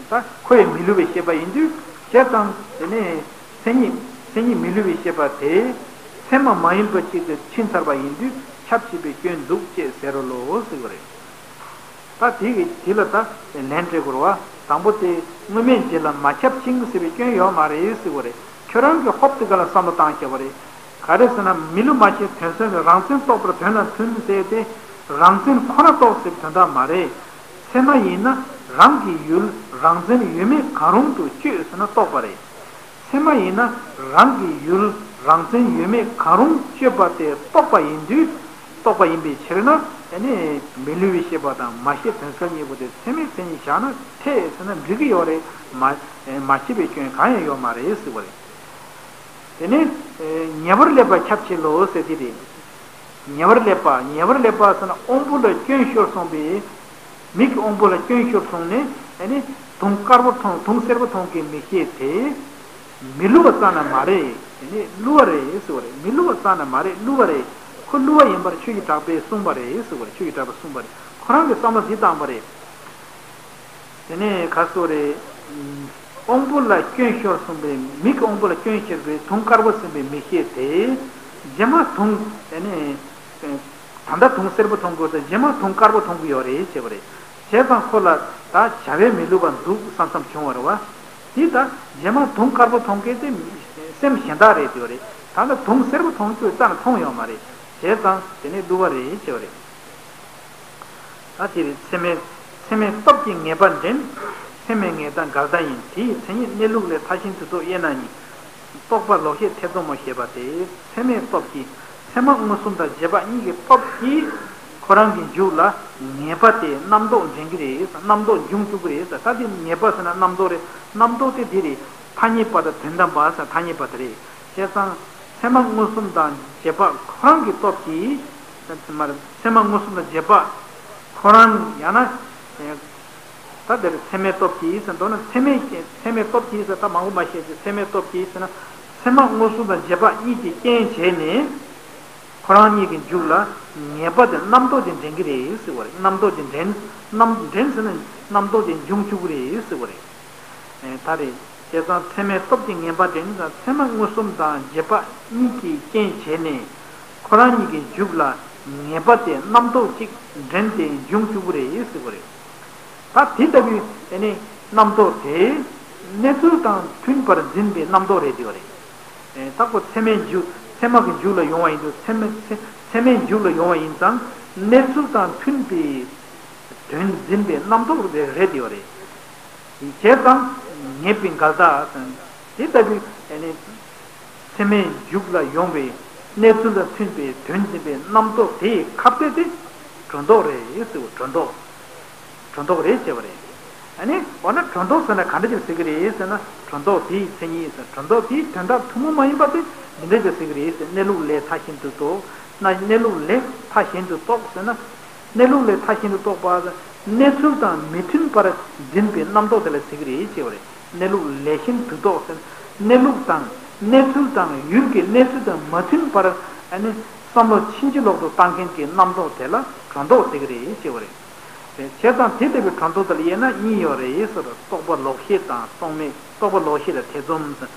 ད་ཁོ་ཡི་མི་བསླུ་བའི་ཤེས་པ་ཡིན་དུས། བྱས་ཙང་དེ་ནས་མཚན་ཉིད་མཚན་ཉིད་མི་བསླུ་བའི་ཤེས་པ་དེ་ཚད་མ་མ་ཡིན་པ་ཅིག་ཏུ་ཕྱིན་ཚར་བ་ཡིན་དུས་ཁྱབ་བྱེད་པའི་སྐྱོན་འདུག་ཅེས་ཟེར་རོ་ལོ་ཟེར་བ་རེད། ད་དེ་གི་དེ་ལ་ད་ལན་སྤྲད་དགོས་རེད་བ། དང་པོ་དེ་དངོས་མེད་རྗེས་ལ་མ་ཁྱབ་ཅིང་ཟེར་བའི་སྐྱོན་ཡོད་མ་རེད་ཟེར་བ་རེད། ཁྱོད་རང་གི་ཧོབ་དེ་ག་ལ་བསམ་བློ་བཏང་བྱས་པ་རེད། ག་རེ་ཟེར་ན་མི་བསླུ་མ་ཤེས་དོན་གསལ་ནི་རང་མཚན་རྟོགས་པར་དོན་ལ་མཐུན་ཟེར་ཏེ། རང་མཚན་ཁོ་ན་རྟོགས་ཟེར་དོན་དག་མ་རེད། ཚད་མ་ཡིན་ན་རང་གི་ཡུལ་རང་མཚན་ཡོད་མེད་གང་རུང་དུ་དཔྱོད་ཟེར་ན་རྟོགས་པ་རེད། ཚད་མ་ཡིན་ན་རང་གི་ཡུལ་རང་མཚན་ཡོད་མེད་གང་རུང་དཔྱོད་པ་དེ་རྟོགས་པ་ཡིན་དུས། རྟོགས་པ་ཡིན་པའི་ཕྱིར་ན་ཨ་ནི་མི་བསླུ་བའི་ཤེས་པ་དང་མ་ཤེས་དོན་གསལ་གཉིས་པོ་དེ་ཚད་མའི་མཚན་ཉིད་བཞག་ན་འཐད་ཟེར་ན་འགྲིག་གི་ཡོད་རེད། མ་མ་ཤེས་པའི་སྐྱོན་གང་ཡང་ཡོད་མ་རེད་ཟེར་བ་རེད། དེ་ནས་ཉེ་བར་སླེབས་པ་ཁྱབ་བྱེད་ལོ་ཟེར་དེ་རེད། ཉེ་བར་སླེབས་པ་ཉེ་བར་སླེབས་པ་ཟེར་ན་དབང་པོ་ལ་སྐྱོན་ཤོར་སོང་པས། མིག་གི་དབང་པོ་ལ་སྐྱོན་ཤོར་སོང་ནས་ཨ་ནི་དུང་དཀར་པོ་མཐོང་དུང་སེར་པོ་མཐོང་མཁན་མིག་ཤེས་དེ་མི་བསླུ་བ་རྩ་ནས་མ་རེད། དེ་ནི་བསླུ་བ་རེད་ཟེར་བ་རེད། མི་བསླུ་བ་རྩ་ནས་མ་རེད། བསླུ་བ་རེད། ཁོ་བསླུ་བ་ཡིན་པར་ཆོས་ཀྱི་གྲགས་པས་གསུངས་པ་རེད་ཟེར་བ་རེད། ཆོས་ཀྱི་གྲགས་པས་གསུངས་པ་རེད། ཁོ་རང་གི་བསམ་བློ་འདི་བཏང་པ་རེད། དེ་ནས་ག་སོ་རེད། དབང་པོ་ལ་སྐྱོན་ཤོར་སོང་པས་མིག་གི་དབང་པོ་ལ་སྐྱོན་ཤོར་བས་དུང་དཀར་པོ་ཟིན་པའི་མིག་ཤེས་དེ། རྗེས་མ་དུང་དེ་ནས་ད་ལྟ་དུང་སེར་པོ་མཐོང་དགོས་ཏེ་རྗེས་མ་དུང་དཀར་པོ་མཐོང་གི་ཡོད་རེད་ཅེས་པ་རེད། བྱས་ཙང་ཁོ་ལ་ད་བྱ་བས་མི་བསླུ་བ་འདུག་བསམ་བསམ་བྱུང་བ་རེད་བ། དེ་ད་རྗེས་མ་དུང་དཀར་པོ་མཐོང་མཁན་དེ་སེམས་གཞན་དག་རེད་དེ་བ་རེད། ད་ལྟ་དུང་སེར་པོ་མཐོང་རྒྱུ་རྩ་ནས་མཐོང་ཡོད་མ་རེད། བྱས་ཙང་དེ་ནས་བསླུ་བ་རེད་ཅེས་པ་རེད། ད་དེ་རེད། ཚད་མའི་ཚད་མའི་སྟོབས་ཀྱིས་ངེས་པ་འདྲེན། ཚད་མས་ངེས་དང་འགལ་ཟླ་ཡིན། དེ་ཡི་མཚན་ཉིད་གནས་ལུགས་ལས་མཐའ་གཞན་དུ་རྟོག་དབྱེ་ན་ཉིད། རྟོག་པ་ལོག་ཤེས་ཐེ་ཚོམ་མོ་ཞེས་པ་སྟེ། ཚད་མའི་སྟོབས་ཀྱིས་ཚད་མ་མངོན་སུམ་དང་རྗེས་དཔག་གཉིས་ཀྱི་སྟོབས་ཀྱིས་ཁོ་རང་གི་མཇུག་ལ་ངེས་པ་དེ་རྣམ་རྟོག་འདྲེན་གྱི་རེད། རྣམ་རྟོག་འབྱུང་བཅུག་གི་རེད། ད་དེ་ངེས་པ་ཟེར་ན་རྣམ་རྟོག་རེད། རྣམ་རྟོག་དེ་དེ་རེད། ཐ་སྙད་པ་དང་དོན་དམ་པ་ཟེར་ཐ་སྙད་པ་དེ་རེད། བྱས་ཙང་ཚད་མ་མངོན་སུམ་དང་རྗེས་དཔག་ཁོ་རང་གི་སྟོབས་ཀྱིས། ཚད་མ་ཚད་མ་མངོན་སུམ་དང་རྗེས་དཔག་ཁོ་རང་ཡང་ན། ད་འདིར་ཚད་མའི་སྟོབས་ཀྱིས་ཟེར་མདོར་ན་ཚད་མའི་ཚད་མའི་སྟོབས་ཀྱིས་ཟེར་ད་མང་པོ་མ་བཤད་ཅིག་ཚད་མའི་སྟོབས་ཀྱིས་ཟེར་ན། ཚད་མ་མངོན་སུམ་དང་རྗེས་དཔག་གཉིས་ཀྱི་རྐྱེན་བྱས་ནས། ཁོ་རང་ཉིད་ཀྱི་མཇུག་ལ་ངེས་པ་དེ་རྣམ་རྟོག་ཅིག་འདྲེན་གྱི་རེད་ཟེར་བ་རེད། རྣམ་རྟོག་ཅིག་འདྲེན། རྣམ་འདྲེན་ཟེར་ན་རྣམ་རྟོག་ཅིག་འབྱུང་བཅུག་གི་རེད་ཟེར་བ་རེད། ཨེ་ད་རེད། བྱས་ཙང་ཚད་མའི་སྟོབས་ཀྱིས་ངེས་པ་འདྲེན་ཙང་ཚད་མ་མངོན་སུམ་དང་རྗེས་དཔག་གཉིས་ཀྱི་རྐྱེན་བྱས་ནས། ཁོ་རང་ཉིད་ཀྱི་མཇུག་ལ་ངེས་པ་དེ་རྣམ་རྟོག་ཅིག་འདྲེན་ཏེ་འབྱུང་བཅུག་གི་རེད་ཟེར་བ་རེད། ད་དེ་ལྟ་བུའི་ཨེ་ནི་རྣམ་རྟོག་དེ་གནས་ཚུལ་དང་མཐུན་པར་འཛིན་པའི་རྣམ་རྟོག་རེད་དེ་བ་རེད། ཨེ་ད་ཁོ་ཚད་མའི་མཇུག་ཚད་མ་གི་མཇུག་ལ་ཡོང་བ་ཡིན་དུས་ཚད་མ་ཚད་ཚད་མའི་མཇུག་ལ་ཡོང་བ་ཡིན་ཙང་གནས་ཚུལ་དང་མཐུན་པའི་དོན་འཛིན་པའི་རྣམ་རྟོག་རེད་དེ་བ་རེད། བྱས་ཙང་ངེས་པའི་འགལ་ཟླ་དང་དེ་ལྟ་བུའི་ཨེ་ནི་ཚད་མའི་མཇུག་ལ་ཡོང་བའི་གནས་ཚུལ་དང་མཐུན་པའི་དོན་འཛིན་པའི་རྣམ་རྟོག་དེའི་ཁ་གཏད་དེ་སྒྲོ་འདོགས་རེད་ཟེར་བ། སྒྲོ་འདོགས། སྒྲོ་འདོགས་རེད་ཅེས་པ་རེད། ཨ་ནི་འོ་ན་སྒྲོ་འདོགས་ཟེར་ན་ག་འདྲ་ཅིག་ཟེར་གི་རེད་ཟེར་ན། སྒྲོ་འདོགས་དེའི་མཚན་ཉིད་ཟེར། སྒྲོ་འདོགས་དེའི་དོན་དག་ཐུན་མོང་མ་ཡིན་པ་དེ་འདི་འདྲ་ཅིག་ཟེར་གི་རེད་ཟེར། གནས་ལུགས་ལས་མཐའ་གཞན་དུ་རྟོགས་ན། གནས་ལུགས་ལས་མཐའ་གཞན་དུ་རྟོགས་ཟེར་ན། གནས་ལུགས་ལས་མཐའ་གཞན་དུ་རྟོགས་པ་ཟེར་གནས་ཚུལ་དང་མི་མཐུན་པར་འཛིན་པའི་རྣམ་རྟོག་དེ་ལ་ཟེར་གི་རེད་ཅེས་པ་རེད། གནས་ལུགས་ལས་གཞན་དུ་རྟོགས་ཟེར་གནས་ལུགས་དང་གནས་ཚུལ་དང་ཡུལ་གྱི་གནས་ཚུལ་དང་མ་མཐུན་པར་ཨ་ནི་བསམ་བློ་ཕྱིན་ཅི་ལོག་ཏུ་བཏང་མཁན་གྱི་རྣམ་རྟོག་དེ་ལ་སྒྲོ་འདོགས་ཟེར་གི་རེད་ཅེས་པ་རེད། བྱས་ཙང་དེ་ལྟ་བུའི་སྒྲོ་འདོགས་དེ་ལ་དབྱེ་ན་གཉིས་ཡོད་རེད་ཟེར། རྟོག་པ་ལོག་ཤེས་དང་རྟོག་མེད། རྟོག་པ་ལོག་ཤེས་ལ་ཐེ་ཚོམ་ཟེར།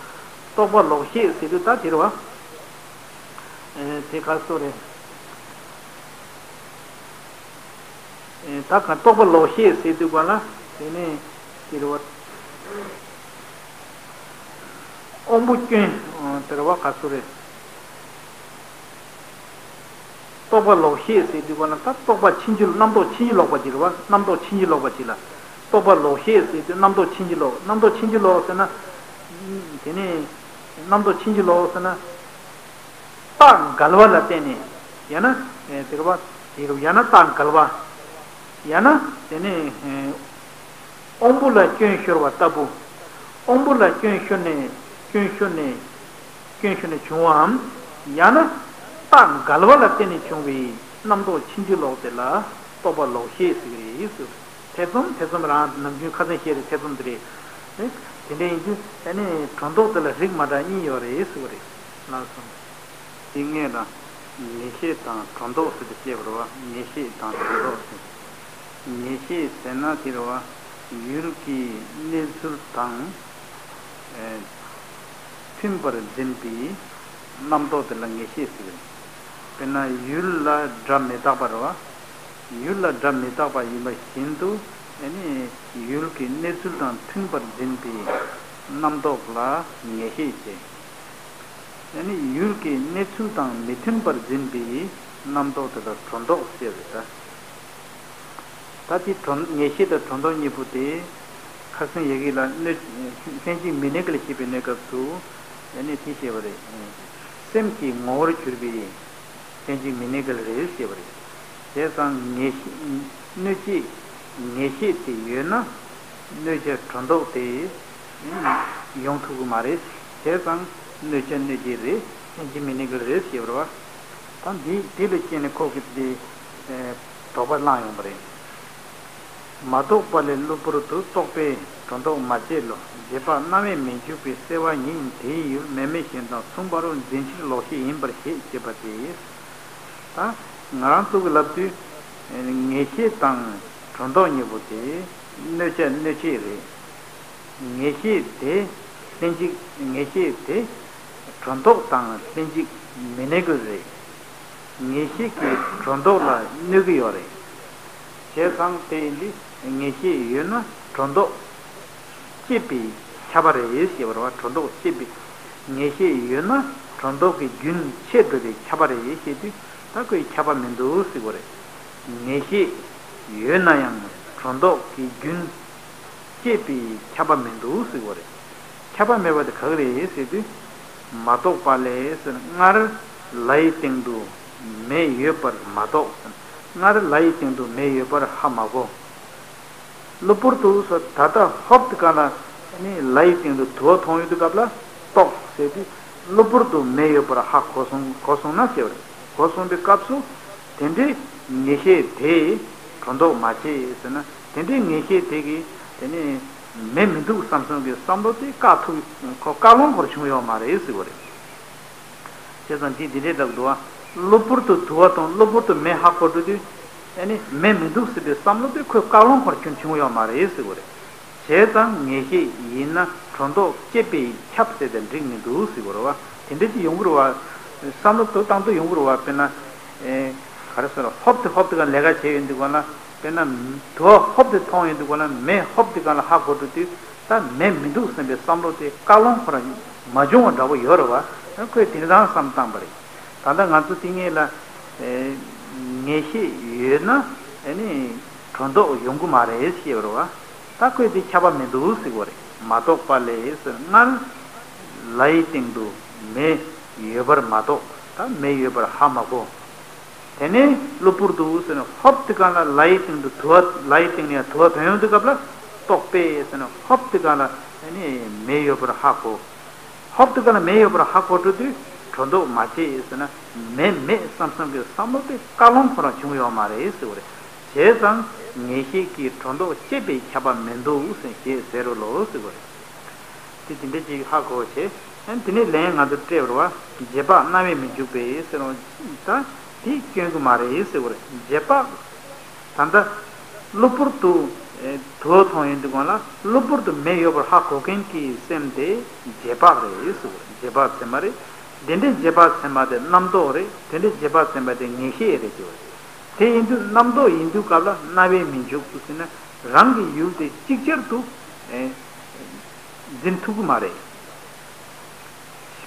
རྟོག་པ་ལོག་ཤེས་ཟེར་དུས་ད་དེ་རེད་བ། ཨེ་དེ་ག་སོ་རེད། ཨེ་ད་ག་རྟོག་པ་ལོག་ཤེས་ཟེར་དུས་ག་ལ་དེ་ནས་དེ་རེད་བ། དབང་པོ་སྐྱོན་དེ་རེད་བ། ག་སོ་རེད། རྟོག་པ་ལོག་ཤེས་ཟེར་དུས་ག་ན་ད་རྟོག་པ་ཕྱིན་ཅི་རྣམ་རྟོག་ཕྱིན་ཅི་ལོག་པ་ཅིག་རེད་བ། རྣམ་རྟོག་ཕྱིན་ཅི་ལོག་པ་ཅིག་ལ། རྟོག་པ་ལོག་ཤེས་ཟེར་དུས་རྣམ་རྟོག་ཕྱིན་ཅི་ལོག་རྣམ་རྟོག་ཕྱིན་ཅི་ལོག་ཟེར་ན། དེ་ནས་རྣམ་རྟོག་ཕྱིན་ཅི་ལོག་ཟེར་ན། རྟགས་འགལ་བ་ལ་བརྟེན་ནས། ཡང་ན་དེ་རེད་བ། དེ་རེད་བ། ཡང་ན་རྟགས་འགལ་བ། ཡང་ན་དེ་ནས། དབང་པོ་ལ་སྐྱོན་ཤོར་བ་ལྟ་བུ། དབང་པོ་ལ་སྐྱོན་ཤོར་ནས། སྐྱོན་ཤོར་ནས། སྐྱོན་ཤོར་ནས་བྱུང་བའམ། ཡང་ན་རྟགས་འགལ་བ་ལ་བརྟེན་ནས་བྱུང་བའི་རྣམ་རྟོག་ཕྱིན་ཅི་ལོག་དེ་ལ་རྟོག་པ་ལོག་ཤེས་ཟེར་གྱི་རེད་ཟེར། ཐེ་ཚོམ། ཐེ་ཚོམ་རང་ནམ་རྒྱུན་ཁ་སང་བཤད་རེད། ཐེ་ཚོམ་དེ་རེད། དེ་འདྲ་ཡིན་དུས་ཨ་ནི་སྒྲོ་འདོགས་དེ་ལ་རིགས་མ་འདྲ་གཉིས་ཡོད་རེད་ཟེར་བ་རེད། ལགས་སོ། དེ་སྔོན་ལ་ངེས་ཤེས་དང་སྒྲོ་འདོགས་ཟེར་ཏེ་བཤད་པ་རེད་བ། ངེས་ཤེས་དང་སྒྲོ་འདོགས་ཟེར། ངེས་ཤེས་ཟེར་ན་དེ་རེད་བ། ཡུལ་གྱི་གནས་ཚུལ་དང་། ཨེ། མཐུན་པར་འཛིན་པའི་རྣམ་རྟོག་དེ་ལ་ངེས་ཤེས་ཟེར། དཔེར་ན་ཡུལ་ལ་སྒྲ་མི་རྟག་པ་རེད་བ། ཡུལ་ལ་སྒྲ་མི་རྟག་པ་ཡིན་པ་བཞིན་དུ། ཨ་ནི་ཡུལ་གྱི་གནས་ཚུལ་དང་མཐུན་པར་འཛིན་པའི་རྣམ་རྟོག་ལ་ངེས་ཤེས་ཟེར། ཨ་ནི་ཡུལ་གྱི་གནས་ཚུལ་དང་མི་མཐུན་པར་འཛིན་པའི་རྣམ་རྟོག་དེ་ལ་སྒྲོ་འདོགས་ཟེར་རེད་ད། ད་དེ་སྒྲོ། ངེས་ཤེས་དང་སྒྲོ་འདོགས་གཉིས་པོ་དེ། ཁ་སང་ཡི་གེ་ལ་གནོད། ལྷན་ཅིག་མི་གནས་འགལ་བཤད་པའི་གནས་སྐབས་སུ། ཨ་ནི་དེ་བཤད་པ་རེད། སེམས་ཀྱི་ངོ་བོར་གྱུར་པའི་ལྷན་ཅིག་མི་གནས་འགལ་རེད་ཟེར་བ་རེད། བྱས་ཙང་ངེས་ཤེས། གནོད་བྱེད་ངེས་ཤེས་དེ་ཡོད་ན། གནོད་བྱ་སྒྲོ་འདོགས་དེ་ཡོང་ཐུབ་ཀྱི་མ་རེད། བྱས་ཙང་གནོད་བྱ་གནོད་བྱེད་རེད། ལྷན་ཅིག་མི་གནས་འགལ་རེད་ཟེར་བ་རེད་བ། ད་འདི་འདི་ལ་བརྟེན་ནས་ཁོ་གིས་དེ་དོགས་པ་བསླངས་ཡོང་བ་རེད། མ་རྟོགས་པ་ལས་གློ་བུར་དུ། རྟོག་པས་སྒྲོ་འདོགས་མ་བྱས་ལོ། རྗེས་དཔག་རྣ་བས་མི་འཇུག་པའི་སེལ་བ་ཉིད། དེའི་ཡུལ་མེ་མེ་བཞིན་དང་མཚུངས་པ་རུ། འཛིན་ཕྱིར་ལོག་ཤེས་ཡིན་པར་བཞེད་ཅེས་པ་སྟེ། ད་ང་རང་ཚོ་གི་ལབ་དུས་ངེས་ཤེས་དང་སྒྲོ་འདོགས་གཉིས་པོ་དེ་གནོད་བྱ་གནོད་བྱེད་རེད། ངེས་ཤེས་དེ་ལྷན་ཅིག་ངེས་ཤེས་དེ་སྒྲོ་འདོགས་དང་ལྷན་ཅིག་མི་གནས་ཀྱི་རེད། ངེས་ཤེས་ཀྱིས་སྒྲོ་འདོགས་ལ་གནོད་ཀྱི་ཡོད་རེད། བྱས་ཙང་དེ་ཡིན་དུས་ངེས་ཤེས་ཡོད་ན་སྒྲོ་འདོགས་བཅད་པའི་ཁྱབ་པ་རེད་ཞེས་པ་རེད་བ། སྒྲོ་འདོགས་བཅད་པའི། ངེས་ཤེས་ཡོད་ན་སྒྲོ་འདོགས་ཀྱི་རྒྱུན་ཆད་འགྲོ་བའི་ཁྱབ་པ་རེད་ཞེས་དུས་ད་ཁོའི་ཁྱབ་པ་མི་འདུག་ཟེར་གྱི་རེད། ངེས་ཤེས་ཡོད་ན་ཡང་སྒྲོ་འདོགས་ཀྱི་རྒྱུན་བཅད་པའི་ཁྱབ་པ་མི་འདུག་ཟེར་གྱི་རེད། ཁྱབ་པ་མེད་པ་དེ་ག་གི་རེད་ཟེར་དུས། མ་རྟོགས་པ་ལས་ཟེར། སྔར་ལའི་སྟེང་དུ་མེ་ཡོད་པར་མ་རྟོགས་ཟེར། སྔར་ལའི་སྟེང་དུ་མེ་ཡོད་པར་ཧ་མ་གོ། གློ་བུར་དུ་ཟེར། ད་ལྟ་ཧོབ་དེ་ག་ལ་ནི་ལའི་སྟེང་དུ་དུ་བ་མཐོང་ཡོང་དུས་སྐབས་ལ་རྟོགས་ཟེར་དུས། གློ་བུར་དུ་མེ་ཡོད་པར་ཧ་གོ་སོང་། གོ་སོང་ན་ཟེར་བ་རེད། གོ་སོང་བའི་སྐབས་སུ་དེ་འདྲའི་ངེས་ཤེས་དེས་སྒྲོ་འདོགས་མ་བྱས་ཟེར་ན། དེ་འདྲའི་ངེས་ཤེས་དེ་གིས་དེ་ནི་མེ་མི་འདུག་བསམ་བསམ་གྱི་བསམ་བློ་དེ་བཀག་ཐུབ། ཁོ་བཀག་ལོང་ཁོར་བྱུང་ཡོད་མ་རེད་ཟེར་བ་རེད། བྱས་ཙང་འདི་འདི་འདྲའི་ལབ་འདུག་བ། གློ་བུར་དུ་དུ་བ་དང་གློ་བུར་དུ་མེ་ཧ་གོ་འགྲོ་དུས། ཨ་ནི་མེ་མི་འདུག་ཟེར་བའི་བསམ་བློ་དེ་ཁོས་བཀག་ལོང་ཁོར་བྱུང་བྱུང་ཡོད་མ་རེད་ཟེར་བ་རེད། བྱས་ཙང་ངེས་ཤེས་ཡིན་ན་སྒྲོ་འདོགས་བཅད་པས་ཁྱབ་ཟེར་ཏེ་འགྲིག་མི་འདུག་ཟེར་བ་རེད་བ། དེ་འདྲ་ཅིག་ཡོང་གི་རེད་བ། བསམ་བློ་དེ་བཏང་དུས་ཡོང་གི་རེད་བ། དཔེར་ན། ཨེ། ག་རེ་ཟེར། ཧོབ་ཏེ་ཧོབ་ཏེ་ག་ལས་ཀ་བྱས་ཡོང་དུས་ག་ལ། དཔེར་ན་དུ་བ་ཧོབ་སྟེ་མཐོང་ཡོང་དུས་ག་ལ། མེ་ཧོབ་སྟེ་ག་ལ་ཧ་གོ་འགྲོ་དུས། ད་མེ་མི་འདུག་བསམ་པའི་བསམ་བློ་དེ་བཀག་ལོང་ཁོ་རང་མ་བྱུང་བ་འདྲ་པོ་ཡོད་རེད་བ། ཁོས་དེ་རང་བསམ་བཏང་པ་རེད། ད་ལྟ་ང་ཚོ་དེ་སྔོན་ལ། ཨེ། ངེས་ཤེས་ཡོད་ན་ཨ་ནི་སྒྲོ་འདོགས་ཡོང་གི་མ་རེད་ཞེས་པ་རེད་བ། ད་ཁོས་དེ་ཁྱབ་པ་མི་འདུག་ཟེར་གྱི་རེད། མ་རྟོགས་པ་ལས་ཟེར། སྔར་ལའི་སྟེང་དུ་མེ་ཡོད་པར་མ་རྟོགས། ད་མེ་ཡོད་པར་ཧ་མ་གོ། དེ་ནས་གློ་བུར་དུ་ཟེར་ན་ཧོབ་ཏེ་ག་ལ་ལའི་སྟེང་དུ་དུ་བ། ལའི་སྟེང་ནས་དུ་བ་ཐོན་ཡོང་དུས་སྐབས་ལ། རྟོགས་པས་ཟེར་ན་ཧོབ་ཏེ་ག་ལ་ནི་མེ་ཡོད་པར་ཧ་གོ། ཧོབ་ཏེ་ག་ལ་མེ་ཡོད་པར་ཧ་གོ་འགྲོ་དུས་སྒྲོ་འདོགས་མ་བྱས་ཟེར་ན། མེ་མེད་བསམ་བསམ་གྱི་བསམ་བློ་དེ་བཀག་ལོང་ཁོ་རང་བྱུང་ཡོད་མ་རེད་ཟེར་བ་རེད། བྱས་ཙང་ངེས་ཤེས་ཀྱིས་སྒྲོ་འདོགས་བཅད་པས་ཁྱབ་པ་མི་འདུག་ཟེར་ཞེས་ཟེར་རོ་ལོ་ཟེར་བ་རེད། དེ་དེ་འདྲ་ཅིག་ཧ་གོ་བྱས། ཨ་ནི་དེ་ནས་ལན་ང་ཚོ་སྤྲད་པ་རེད་བ། རྗེས་དཔག་རྣ་བས་མི་འཇུག་པས་ཟེར་རོ། ད་དེ་སྐྱོན་གྱི་མ་རེད་ཟེར་བ་རེད། རྗེས་དཔག་ད་ལྟ། གློ་བུར་དུ་དུ་བ་མཐོང་ཡོང་དུས་སྒང་ལ་གློ་བུར་དུ་མེ་ཡོད་པར་ཧ་གོ་མཁན་གྱི་སེམས་དེ་རྗེས་དཔག་རེད་ཟེར་བ་རེད། རྗེས་དཔག་ཚད་མ་རེད། དེ་འདྲའི་རྗེས་དཔག་ཚད་མ་དེ་རྣམ་རྟོག་རེད། དེ་འདྲའི་རྗེས་དཔག་ཚད་མ་དེ་ངེས་ཤེས་རེད་ཟེར་བ་རེད། དེ་ཡིན་དུས་རྣམ་རྟོག་ཡིན་དུས་སྐབས་ལ་རྣ་བས་མི་འཇུག་ཟེར་ན་རང་གི་ཡུལ་དེ་ཅིག་ཅར་དུ་འཛིན་ཐུབ་ཀྱི་མ་རེད།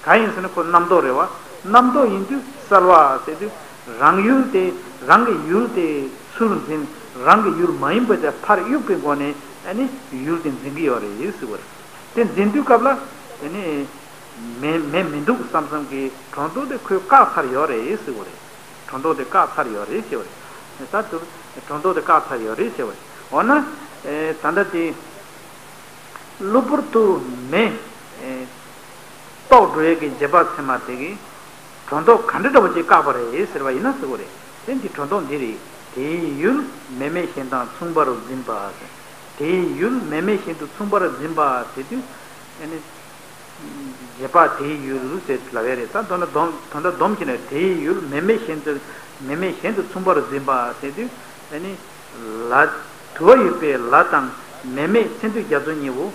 གང་ཡིན་ཟེར་ན་ཁོ་རྣམ་རྟོག་རེད་བ། རྣམ་རྟོག་ཡིན་དུས་གསལ་བ་ཟེར་དུས་རང་ཡུལ་དེ་རང་གི་ཡུལ་དེ་ཚུར་འཛིན། རང་གི་ཡུལ་མ་ཡིན་པ་དེ་ཕར་གཡུག་པའི་སྒོ་ནས་ཨ་ནི་ཡུལ་དེ་འཛིན་གྱི་ཡོད་རེད་ཟེར་བ་རེད། དེ་འཛིན་དུས་སྐབས་ལ་དེ་ནི་མེ་མེ་མི་འདུག་བསམ་བསམ་གྱི་གྲོང་རྡལ་དེ་ཁོས་བཀག་ཚར་ཡོད་རེད་ཟེར་བ་རེད། གྲོང་རྡལ་དེ་བཀག་ཚར་ཡོད་རེད་ཟེར་བ་རེད། ད་དུ་གྲོང་རྡལ་དེ་བཀག་ཚར་ཡོད་རེད་ཟེར་བ་རེད། འོ་ན་ད་ལྟ་དེ། གློ་བུར་དུ་མེ་ཨེ་རྟོགས་འགྲོ་ཡས་ཀྱི་རྗེས་དཔག་ཚད་མ་དེ་གིས་གྲོང་རྡལ་ག་འདྲ་འདྲ་པོ་ཅིག་བཀག་པ་རེད་ཟེར་བ་ཡིན་ན་ཟེར་བ་རེད། དེ་འདི་གྲོང་རྡལ་འདི་རེད། དེའི་ཡུལ་མེ་མེ་བཞིན་དང་མཚུངས་པར་འཛིན་པ་ཟེར། དེའི་ཡུལ་མེ་མེ་བཞིན་དུ་མཚུངས་པར་འཛིན་པ་དེ་དུས་ཨ་ནི་རྗེས་དཔག་དེའི་ཡུལ་ཟེར་ལབ་ཡས་རེད། ད་དོན་དག་སྡོམ་དོན་དག་སྡོམ་བྱས་ནས་དེའི་ཡུལ་མེ་མེ་བཞིན་དུ་མེ་མེ་བཞིན་དུ་མཚུངས་པར་འཛིན་པ་དེ་དུས་ཨ་ནི། ལ། དུ་བ་ཡོད་པའི་ལ་དང་མེ་མེ་མཚན་དུས་རྒྱ་མཚོ་གཉིས་པོ།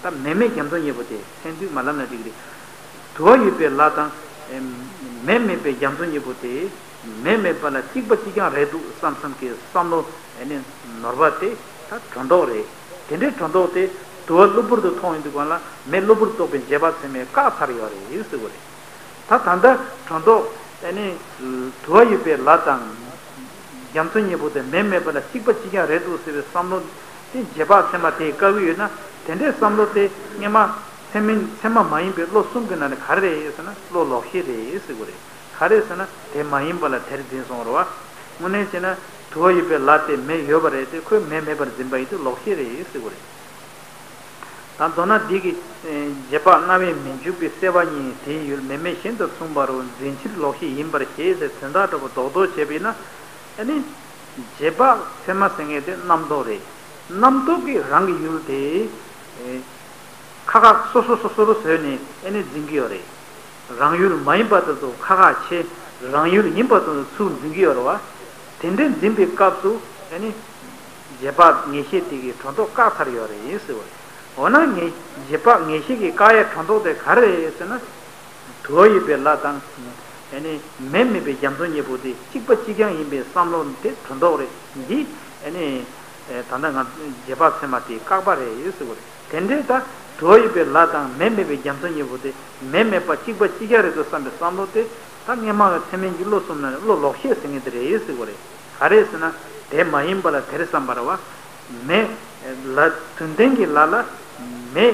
ད་མེ་མེ་རྒྱ་མཚོ་གཉིས་པོ་དེ་མཚན་དུས་མ་ལབ་ན་འགྲིག་གི་རེད། དུ་བ་ཡོད་པའི་ལ་དང་། མེ་མེད་པའི་རྒྱ་མཚོ་གཉིས་པོ་དེ། མེ་མེད་པ་ལ་གཅིག་པ་གཅིག་རྐྱང་རེད་འདུག་བསམ་བསམ་གྱི་བསམ་བློ་ཨེ་ནས་ནོར་བ་དེ་ད་གྲོང་རྡལ་རེད། དེ་འདྲའི་གྲོང་རྡལ་དེ་དུ་བ་གློ་བུར་དུ་མཐོང་ཡོང་དུས་སྒང་ལ་མེ་གློ་བུར་རྟོགས་པའི་རྗེས་དཔག་ཚད་མས་བཀག་ཚར་ཡོད་རེད་ཟེར་བ་རེད། ད་ད་ལྟ་གྲོང་རྡལ་ཨེ་ནི་དུ་བ་ཡོད་པའི་ལ་དང་། རྒྱ་མཚོ་གཉིས་པོ་དེ་མེ་མེད་པ་ལ་གཅིག་པ་གཅིག་རྐྱང་རེད་འདུག་ཟེར་བའི་བསམ་བློ་དེ་རྗེས་དཔག་ཚད་མ་དེས་བཀག་གི་ཡོད་ན། དེ་འདྲའི་བསམ་བློ་དེ་སྔོན་མ་ཚད་མིན་ཚད་མ་མ་ཡིན་པའི་བློ་གསུམ་གྱི་ནང་ནས་ག་རེ་རེད་ཟེར་ན་བློ་ལོག་ཤེས་རེད་ཟེར་དགོས་རེད། ག་རེ་ཟེར་ན་དེ་མ་ཡིན་པ་ལ་དེར་འཛིན་སོང་རེད་བ། དངོས་གནས་བྱས་ན་དུ་བ་ཡོད་པའི་ལ་དེ་མེ་ཡོད་པ་རེད་དེ་ཁོས་མེ་མེད་པར་འཛིན་པ་ཡིན་དུས་ལོག་ཤེས་རེད་ཟེར་དགོས་རེད། ད་མདོར་ན་འདི་གི་རྗེས་དཔག་རྣ་བས་མི་འཇུག་པའི་སེལ་བ་གཉིས་དེའི་ཡུལ་མེ་མེ་བཞིན་དུ་མཚུངས་པ་རུ་འཛིན་ཕྱིར་ལོག་ཤེས་ཡིན་པར་ཤེས་ཟེར་དོན་དག་འདྲ་པོ་རྡོག་རྡོག་བྱས་པས་ན། ཨ་ནི། རྗེས་དཔག་ཚད་མ་ཟེར་མཁན་དེ་རྣམ་རྟོག་རེད། རྣམ་རྟོག་གིས་རང་གི་ཡུལ་དེ། ཁ་ཁ་སོ་སོ་སོ་སོ་རུ་བཟོས་ནས་ཨ་ནི་འཛིན་གྱི་ཡོད་རེད། རང་ཡུལ་མ་ཡིན་པ་དེ་ཚོ་ཁ་ཁ་ཕྱེ། རང་ཡུལ་ཡིན་པ་དེ་ཚོ་ཚུར་འཛིན་གྱི་ཡོད་རེད་བ། དེ་འདྲའི་འཛིན་པའི་སྐབས་སུ་ཨ་ནི། རྗེས་དཔག་ངེས་ཤེས་དེ་གིས་གྲོང་རྡལ་བཀག་ཚར་ཡོད་རེད་ཟེར་བ་རེད། འོ་ན་ངེས་རྗེས་དཔག་ངེས་ཤེས་ཀྱིས་བཀག་ཡས་གྲོང་རྡལ་དེ་ག་རེ་རེད་ཟེར་ན། དུ་བ་ཡོད་པའི་ལ་དང་། ཨ་ནི་མེ་མེད་པའི་རྒྱ་མཚོ་གཉིས་པོ་དེ་གཅིག་པ་གཅིག་རྐྱང་ཡིན་པའི་བསམ་བློ་དེ་གྲོང་རྡལ་རེད། འདི་ཨ་ནི་ད་ལྟ་ང་རྗེས་དཔག་ཚད་མ་དེས་བཀག་པ་རེད་ཟེར་བ་རེད། དེ་འདྲའི་ད་དུ་བ་ཡོད་པའི་ལ་དང་མེ་མེད་པའི་རྒྱ་མཚོ་གཉིས་པོ་དེ་མེ་མེད་པ་གཅིག་པ་གཅིག་རྐྱང་རེད་འདུག་བསམ་པའི་བསམ་བློ་དེ་ད་སྔོན་མ་གི་ཚད་མིན་གྱི་བློ་གསུམ་ནང་ནས་བློ་ལོག་ཤེས་ཟེར་མཁན་དེ་རེད་ཟེར་བ་རེད། ག་རེ་ཟེར་ན་དེ་མ་ཡིན་པ་ལ་དེར་བསམ་པ་རེད་བ། མེ་ལ་དུ་ལྡན་གྱི་ལ་ལ་མེ་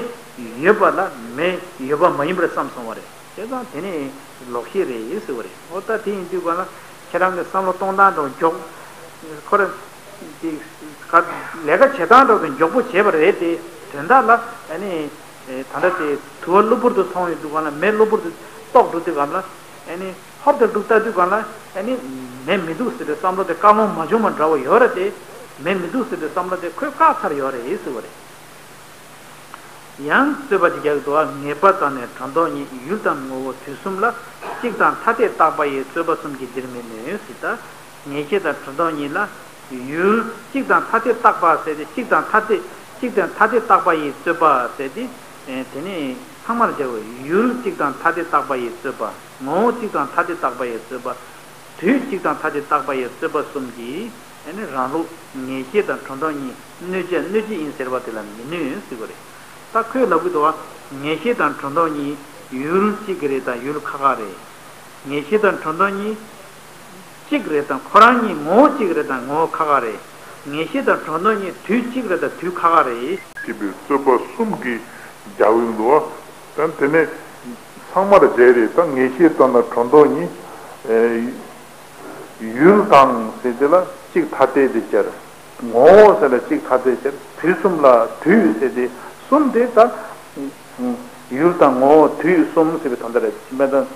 ཡོད་པ་ལ་མེ་ཡོད་པ་མ་ཡིན་པར་བསམ་སོང་བ་རེད། བྱས་ཙང་དེ་ནི་ལོག་ཤེས་རེད་ཟེར་བ་རེད། འོ་ད་དེ་ཡིན་དུས་ག་ལ་ཁྱེད་རང་གི་བསམ་བློ་གཏོང་སྟངས་དང་མགྱོགས། ཁོ་ར་དེ་ག་ལས་ཀ་བྱེད་སྟངས་དང་མགྱོགས་པོ་བྱས་པ་རེད་དེ། དོན་དག་ལ་ཨ་ནི་ད་ལྟ་དེ་དུ་བ་གློ་བུར་དུ་མཐོང་ཡོང་དུས་ག་ལ་མེ་གློ་བུར་དུ་རྟོགས་འགྲོ་དུས་ག་ལ་ཨ་ནི་ཧོབ་ཏེ་འདུག་ལྟ་དུས་ག་ལ་ཨ་ནི་མེ་མི་འདུག་ཟེར་བའི་བསམ་བློ་དེ་བཀའ་ལུང་མ་བྱུང་བ་འདྲ་བོ་ཡོད་རེད་དེ། མེ་མི་འདུག་ཟེར་བའི་བསམ་བློ་དེ་ཁོས་བཀག་ཚར་ཡོད་རེད་ཟེར་བ་རེད། ཡང་རྩོད་པ་དེ་རྒྱག་གི་འདུག་བ། ངེས་པ་དང་ནི་གྲོང་རྡལ་གཉིས། ཡུལ་དང་ངོ་བོ་དུས་གསུམ་ལ། གཅིག་དང་ཐ་དད་བཏགས་པ་ཡིས་རྩོད་པ་གསུམ་གྱིས་འདིར་མི་གནོད་ཟེར། ད་ངེས་ཤེས་དང་གྲོང་རྡལ་གཉིས་ལ་ཡུལ་གཅིག་དང་ཐ་དད་བཏགས་པ་ཟེར་ཏེ། གཅིག་དང་ཐ་དད་གཅིག་དང་ཐ་དད་བཏགས་པ་ཡིས་རྩོད་པ་ཟེར་ཏེ། དེ་ནས་ཚང་མར་སྦྱར་བའི་ཡུལ་གཅིག་དང་ཐ་དད་བཏགས་པ་ཡིས་རྩོད་པ། ངོ་བོ་གཅིག་དང་ཐ་དད་བཏགས་པ་ཡིས་རྩོད་པ། དུས་གཅིག་དང་ཐ་དད་བཏགས་པ་ཡི་རྩོད་པ་གསུམ་གྱིས་ཨ་ནི་རང་ལུགས་ངེས་ཤེས་དང་གྲོང་རྡལ་གཉིས་གནོད་བྱ་གནོད་བྱེད་ཡིན་ཟེར་བ་དེ་ལ་མི་གནོད་ཟེར་གྱི་རེད། ད་ཁོས་ལབ་ཀྱི་འདུག་བ། ངེས་ཤེས་དང་གྲོང་རྡལ་གཉིས་ཡུལ་གཅིག་གི་རེད་དང་ཡུལ་ཁ་ཁ་རེད། ངེས་ཤེས་དང་གྲོང་རྡལ་གཉིས་གཅིག་རེད་དང་ཁོ་རང་གཉིས་ངོ་བོ་གཅིག་རེད་དང་ངོ་བོ་ཁ་ཁ་རེད། ངེས་ཤེས་དང་གྲོང་རྡལ་གཉིས་དུས་གཅིག་རེད་དང་དུས་ཁ་ཁ་རེད། ཅེས་པའི་རྩོད་པ་གསུམ་གྱིས་རྒྱག་གི་འདུག་བ། ད་དེ་ནས་ཚང་མར་སྦྱར་རེད། ད་ངེས་ཤེས་དང་ན་གྲོང་རྡལ་གཉིས། ཨེ། ཡུལ་དང་ཟེར་དེ་ལ་གཅིག་ཐ་དད་དེ་སྦྱར། ངོ་བོ་ཟེར་ལ་གཅིག་ཐ་དད་སྦྱར། དུས་གསུམ་ལ་དུས་ཟེར་དེ་གསུམ་དེ་ད་ཡུལ་དང་ངོ་བོ་དུས་གསུམ་ཟེར་བའི་དོན་དག་རེད། མེད་དང་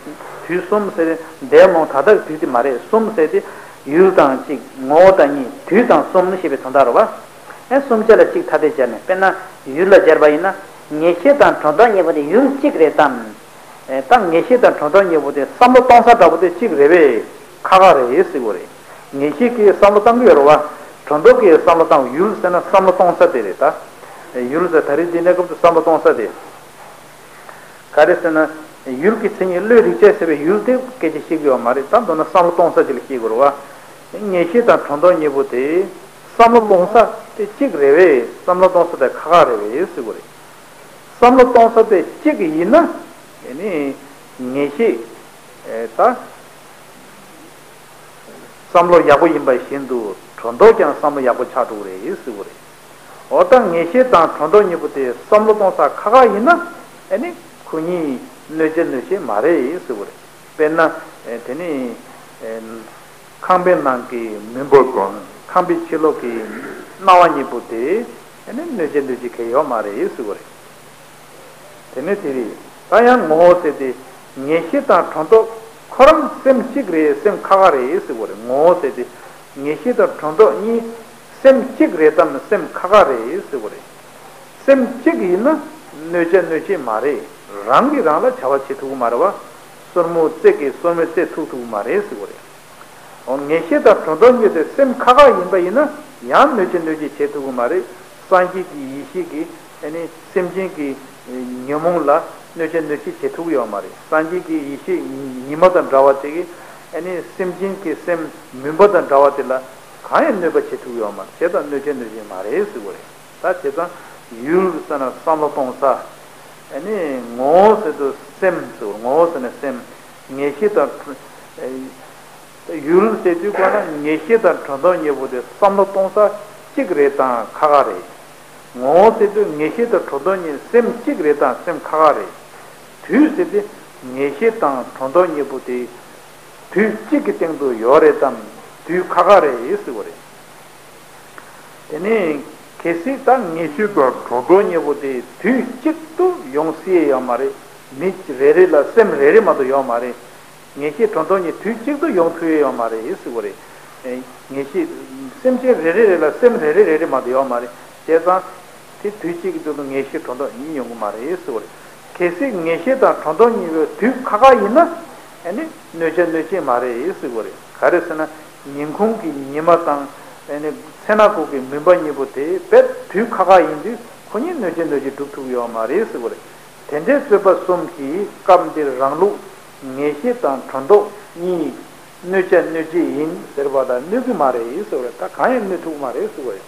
དུས་གསུམ་ཟེར་དེ་འདས་མ་ད་ལྟ་གི་དུས་དེ་མ་རེད། གསུམ་ཟེར་དེ་ཡུལ་དང་གཅིག་ངོ་བོ་དང་གཉིས་དུས་དང་གསུམ་ཞེས་པའི་དོན་དག་རེད་བ། ཨེ་གསུམ་ཆ་ལ་གཅིག་ཐ་དད་སྦྱར་ནས། དཔེར་ན་ཡུལ་ལ་སྦྱར་བ་ཡིན་ན། ངེས་ཤེས་དང་གྲོང་རྡལ་གཉིས་པོ་དེ་ཡུལ་གཅིག་རེད་དམ། ཨེ་ད་ངེས་ཤེས་དང་གྲོང་རྡལ་གཉིས་པོ་དེ་བསམ་བློ་གཏོང་ས་འདྲ་པོ་དེ་གཅིག་རེད་པས། ཁ་ཁ་རེད་ཟེར་དགོས་རེད། ངེས་ཤེས་ཀྱིས་བསམ་བློ་གཏོང་གི་ཡོད་རེད་བ། སྒྲོ་འདོགས་ཀྱི་བསམ་བློ་བཏང་། ཡུལ་ཟེར་ན་བསམ་བློ་གཏོང་ས་དེ་རེད་ད། ཡུལ་ཟེར་ད་རེས་འདི་གནས་སྐབས་སུ་བསམ་བློ་གཏོང་ས་དེ། ག་རེ་ཟེར་ན། ཡུལ་གྱི་མཚན་ཉིད་བློས་རིག་བྱ་ཟེར་བའི་ཡུལ་དེ་སྐད་ཆ་བཤད་ཀྱི་ཡོད་མ་རེད། ད་མདོར་ན་བསམ་བློ་གཏོང་ས་ཅིག་ལ་བཤད་དགོས་རེད་བ། ངེས་ཤེས་དང་སྒྲོ་འདོགས་གཉིས་པོ་དེ་བསམ་བློ་གཏོང་ས་དེ་གཅིག་རེད་བས། བསམ་བློ་གཏོང་ས་དེ་ཁག་ཁག་རེད་བས་ཟེར་དགོས་རེད། བསམ་བློ་གཏོང་ས་དེ་གཅིག་ཡིན་ན། ཨེ་ནི་ངེས་ཤེས་ད་བསམ་བློ་ཡག་པོ་ཡིན་པ་བཞིན་དུ་སྒྲོ་འདོགས་ཀྱང་བསམ་བློ་ཡག་པོ་ཆགས་འགྲོ་གི་རེད་ཟེར་དགོས་རེད། འོ་ད་ངེས་ཤེས་དང་སྒྲོ་འདོགས་གཉིས་པོ་དེ་བསམ་བློ་གཏོང་ས་ཁག་ཁག་ཡིན་ན། ཨེ་ནི་ཁོ་གཉིས་གནོད་བྱ་གནོད་བྱེད་མ་རེད་ཟེར་དགོས་རེད། དཔེར་ན། ཨེ་དེ་ནི་ཨེ་ཁང་པའི་ནང་གི་མུན་པ་དང་ཁང་པའི་ཕྱི་ལོགས་ཀྱི་སྣང་བ་གཉིས་པོ་དེ་ཨེ་ནི་གནོད་བྱ་གནོད་བྱེད་གང་ཡང་ཡོད་མ་རེད་ཟེར་དགོས་རེད། དེ་ནི་དེ་རེད། ད་ཡང་ངོ་བོ་ཟེར་ཏེ། ངེས་ཤེས་དང་སྒྲོ་འདོགས་ཁོ་རང་སེམས་གཅིག་རེད། སེམས་ཁག་ཁག་རེད་ཟེར་དགོས་རེད། ངོ་བོ་ཟེར་ཏེ། ངེས་ཤེས་དང་སྒྲོ་འདོགས་གཉིས་སེམས་གཅིག་རེད་དམ་སེམས་ཁག་ཁག་རེད་ཟེར་དགོས་རེད། སེམས་གཅིག་ཡིན་ན་གནོད་བྱ་གནོད་བྱེད་མ་རེད། རང་གིས་རང་ལ་བྱ་བ་བྱེད་ཐུབ་ཀྱི་མ་རེད་བ། སོར་མོ་རྩེ་གིས་སོར་མོ་རྩེ་ཐུག་ཐུབ་ཀྱི་མ་རེད་ཟེར་དགོས་རེད། འོ་ངེས་ཤེས་དང་སྒྲོ་འདོགས་གཉིས་དེ་སེམས་ཁག་ཁག་ཡིན་པ་ཡིན་ན་ཡང་གནོད་བྱེད་གནོད་བྱེད་བྱེད་ཐུབ་ཀྱི་མ་རེད། སངས་རྒྱས་ཀྱི་ཡེ་ཤེས་ཀྱིས་ཨ་ནི་སེམས་ཅན་གྱི་ཉོན་མོངས་ལ་གནོད་བྱེད་གནོད་བྱེད་བྱེད་ཐུབ་ཀྱི་ཡོད་མ་རེད། སངས་རྒྱས་ཀྱི་ཡེ་ཤེས་ཉི་མ་དང་འདྲ་བ་དེ་གིས་ཨ་ནི་སེམས་ཅན་གྱི་སེམས་མུན་པ་དང་འདྲ་བ་དེ་ལ་གང་ཡང་གནོད་པ་བྱེད་ཐུབ་ཀྱི་ཡོད་མ་རེད། བྱས་ཙང་གནོད་བྱེད་གནོད་བྱེད་མ་རེད་ཟེར་དགོས་རེད། ད་བྱས་ཙང་ཡུལ་ཟེར་ན་བསམ་བློ་གཏོང་ས། ཨ་ནི་ངོ་བོ་ཟེར་དུས་སེམས་ཟེར། ངོ་བོ་ཟེར་ན་སེམས། ངེས་ཤེས་དང་། ཡུལ་ཟེར་དུས་ག་ན་ངེས་ཤེས་དང་སྒྲོ་འདོགས་གཉིས་པོ་དེ་བསམ་བློ་གཏོང་ས་གཅིག་རེད་དང་ཁག་ཁག་རེད། ངོ་བོ་ཟེར་དུས་ངེས་ཤེས་དང་སྒྲོ་འདོགས་གཉིས་སེམས་གཅིག་རེད་དང་སེམས་ཁག་ཁག་རེད། དུས་ཟེར་དུས་ངེས་ཤེས་དང་སྒྲོ་འདོགས་གཉིས་པོ་དེ་དུས་གཅིག་གི་སྟེང་དུ་ཡོད་རེད་དམ་དུས་ཁག་ཁག་རེད་ཟེར་བ་རེད། དེ་ནས་གལ་སྲིད་ད་ངེས་ཤེས་དང་སྒྲོ་འདོགས་གཉིས་པོ་དེ་དུས་གཅིག་ཏུ་ཡོང་སྲིད་ཡོད་མ་རེད། མི་རེ་རེ་ལ་སེམས་རེ་རེ་མ་གཏོགས་ཡོད་མ་རེད། ངེས་ཤེས་སྒྲོ་འདོགས་གཉིས་དུས་གཅིག་ཏུ་ཡོང་ཐུབ་ཡོད་མ་རེད་ཟེར་བ་རེད། ངེས་ཤེས། སེམས་ཅན་རེ་རེ་རེ་ལ་སེམས་རེ་རེ་རེ་རེ་མ་གཏོགས་ཡོད་མ་རེད། བྱས་ཙང་དེ་དུས་གཅིག་གི་སྟེང་དུ་ངེས་ཤེས་སྒྲོ་འདོགས་གཉིས་ཡོང་གི་མ་རེད་ཟེར་བ་རེད། གལ་སྲིད་ངེས་ཤེས་དང་སྒྲོ་འདོགས་གཉིས་པོ་དུས་ཁག་ཁག་ཡིན་ན། ཨ་ནི་གནོད་བྱ་གནོད་བྱེད་མ་རེད་ཟེར་བ་རེད། ག་རེ་ཟེར་ན། ཉིན་གུང་གི་ཉི་མ་དང་། ཨ་ནི་མཚན་ནག་གུག་གི་མུན་པ་གཉིས་པོ་དེ་རྦད་དུས་ཁག་ཁག་ཡིན་དུས་ཁོ་གཉིས་གནོད་བྱེད་གནོད་བྱེད་སྒྲུབ་ཐུབ་ཡོད་མ་རེད་ཟེར་བ་རེད། དེ་འདྲའི་རྩོད་པ་གསུམ་གྱིས་སྐབས་འདིར་རང་ལུགས་ངེས་ཤེས་དང་སྒྲོ་འདོགས་གཉིས་གནོད་བྱ་གནོད་བྱེད་ཡིན་ཟེར་བ་དང་གནོད་ཀྱི་མ་རེད་ཟེར་བ་རེད། ད་གང་ཡང་གནོད་ཐུབ་ཀྱི་མ་རེད་ཟེར་བ་རེད།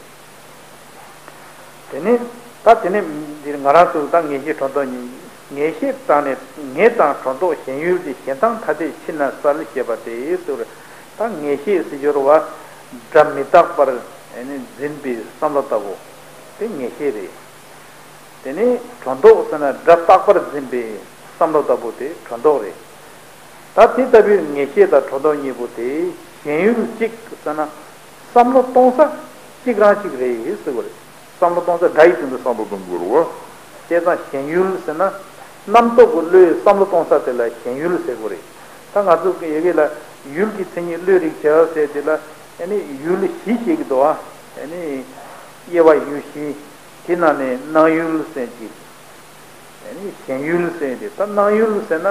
དེ་ནས་ད་དེ་ནས་འདིར་ང་རང་ཚོ་ད་ངེས་ཤེས་སྒྲོ་འདོགས་གཉིས། ངེས་ཤེས་དང་ནི་ངེས་དང་སྒྲོ་འདོགས་གཞན་ཡུལ་གྱི་ཞེ་སྡང་ཐ་དད་ཕྱིར་ན་གསལ་ཞེས་པ་སྟེ་ཟེར། ད་ངེས་ཤེས་ཟེར་སྦྱོར་བ་སྒྲ་མི་རྟག་པར་འཛིན་པའི་བསམ་བློ་ལྟ་བུ་དེ་ངེས་ཤེས་རེད། དེ་ནས་སྒྲོ་འདོགས་ཟེར་ན་སྒྲ་རྟག་པར་འཛིན་པའི་བསམ་བློ་ལྟ་བུ་དེ་སྒྲོ་འདོགས་རེད། ད་དེ་ལྟ་བུའི་ངེས་ཤེས་དང་སྒྲོ་འདོགས་གཉིས་པོ་དེ་གཞན་ཡུལ་གཅིག་ཟེར་ན་བསམ་བློ་གཏོང་ས་གཅིག་རང་གཅིག་རེད་ཟེར་བ་རེད། བསམ་བློ་གཏོང་ས་སྒྲ་ཡི་སྟེང་དུ་བསམ་བློ་གཏོང་དགོས་རེད་བ། བྱས་ཙང་གཞན་ཡུལ་ཟེར་ན་རྣམ་རྟོག་གི་བློས་བསམ་བློ་གཏོང་ས་དེ་ལ་གཞན་ཡུལ་ཟེར་དགོས་རེད། ད་ང་ཚོ་ཡི་གེ་ལ་ཡུལ་གྱི་མཚན་ཉིད་བློས་རིག་བྱ་ཟེར་དེ་ལ་ཨ་ནི་ཡུལ་བཞི་ཞིག་གི་འདུག་ཨ། ཨ་ནི་དབྱེ་བ་ཡུལ་བཞི། དེ་ནང་ནས་སྣང་ཡུལ་ཟེར་གྱི། ཨ་ནི་གཞན་ཡུལ་ཟེར་དེ་ད་སྣང་ཡུལ་ཟེར་ན་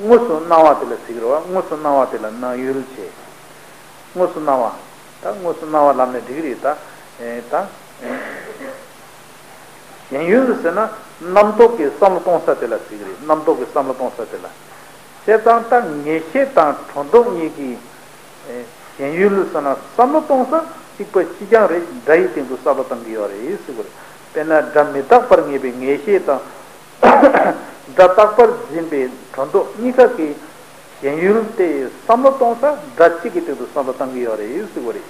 དངོས་སུ་སྣང་བ་དེ་ལ་ཟེར་གི་རེད་བ། དངོས་སུ་སྣང་བ་དེ་ལ་སྣང་ཡུལ་བྱས། དངོས་སུ་སྣང་བ། ད་དངོས་སུ་སྣང་བ་ལབ་ནས་འགྲིག་གི་རེད་ད། ཨེ་ད། གཞན་ཡུལ་ཟེར་ན་རྣམ་རྟོག་གི་བསམ་བློ་གཏོང་ས་དེ་ལ་ཟེར་གི་རེད། རྣམ་རྟོག་གི་བསམ་བློ་གཏོང་ས་དེ་ལ། བྱས་ཙང་ད་ངེས་ཤེས་དང་སྒྲོ་འདོགས་གཉིས་ཀྱི། ཨེ་གཞན་ཡུལ་ཟེར་ན་བསམ་བློ་གཏོང་ས་གཅིག་པ་གཅིག་རྐྱང་རེད། སྒྲ་ཡི་སྟེང་དུ་བསམ་བློ་བཏང་གི་ཡོད་རེད་ཟེར་གི་རེད། དཔེར་ན་སྒྲ་མི་རྟག་པར་ངེས་པའི་ངེས་ཤེས་དང་། སྒྲ་རྟག་པར་འཛིན་པའི་སྒྲོ་འདོགས་གཉིས་ཀ་གི་གཞན་ཡུལ་དེ་བསམ་བློ་གཏོང་ས་སྒྲ་གཅིག་གི་སྟེང་དུ་བསམ་བློ་བཏང་གི་ཡོད་རེད་ཟེར་གི་རེད།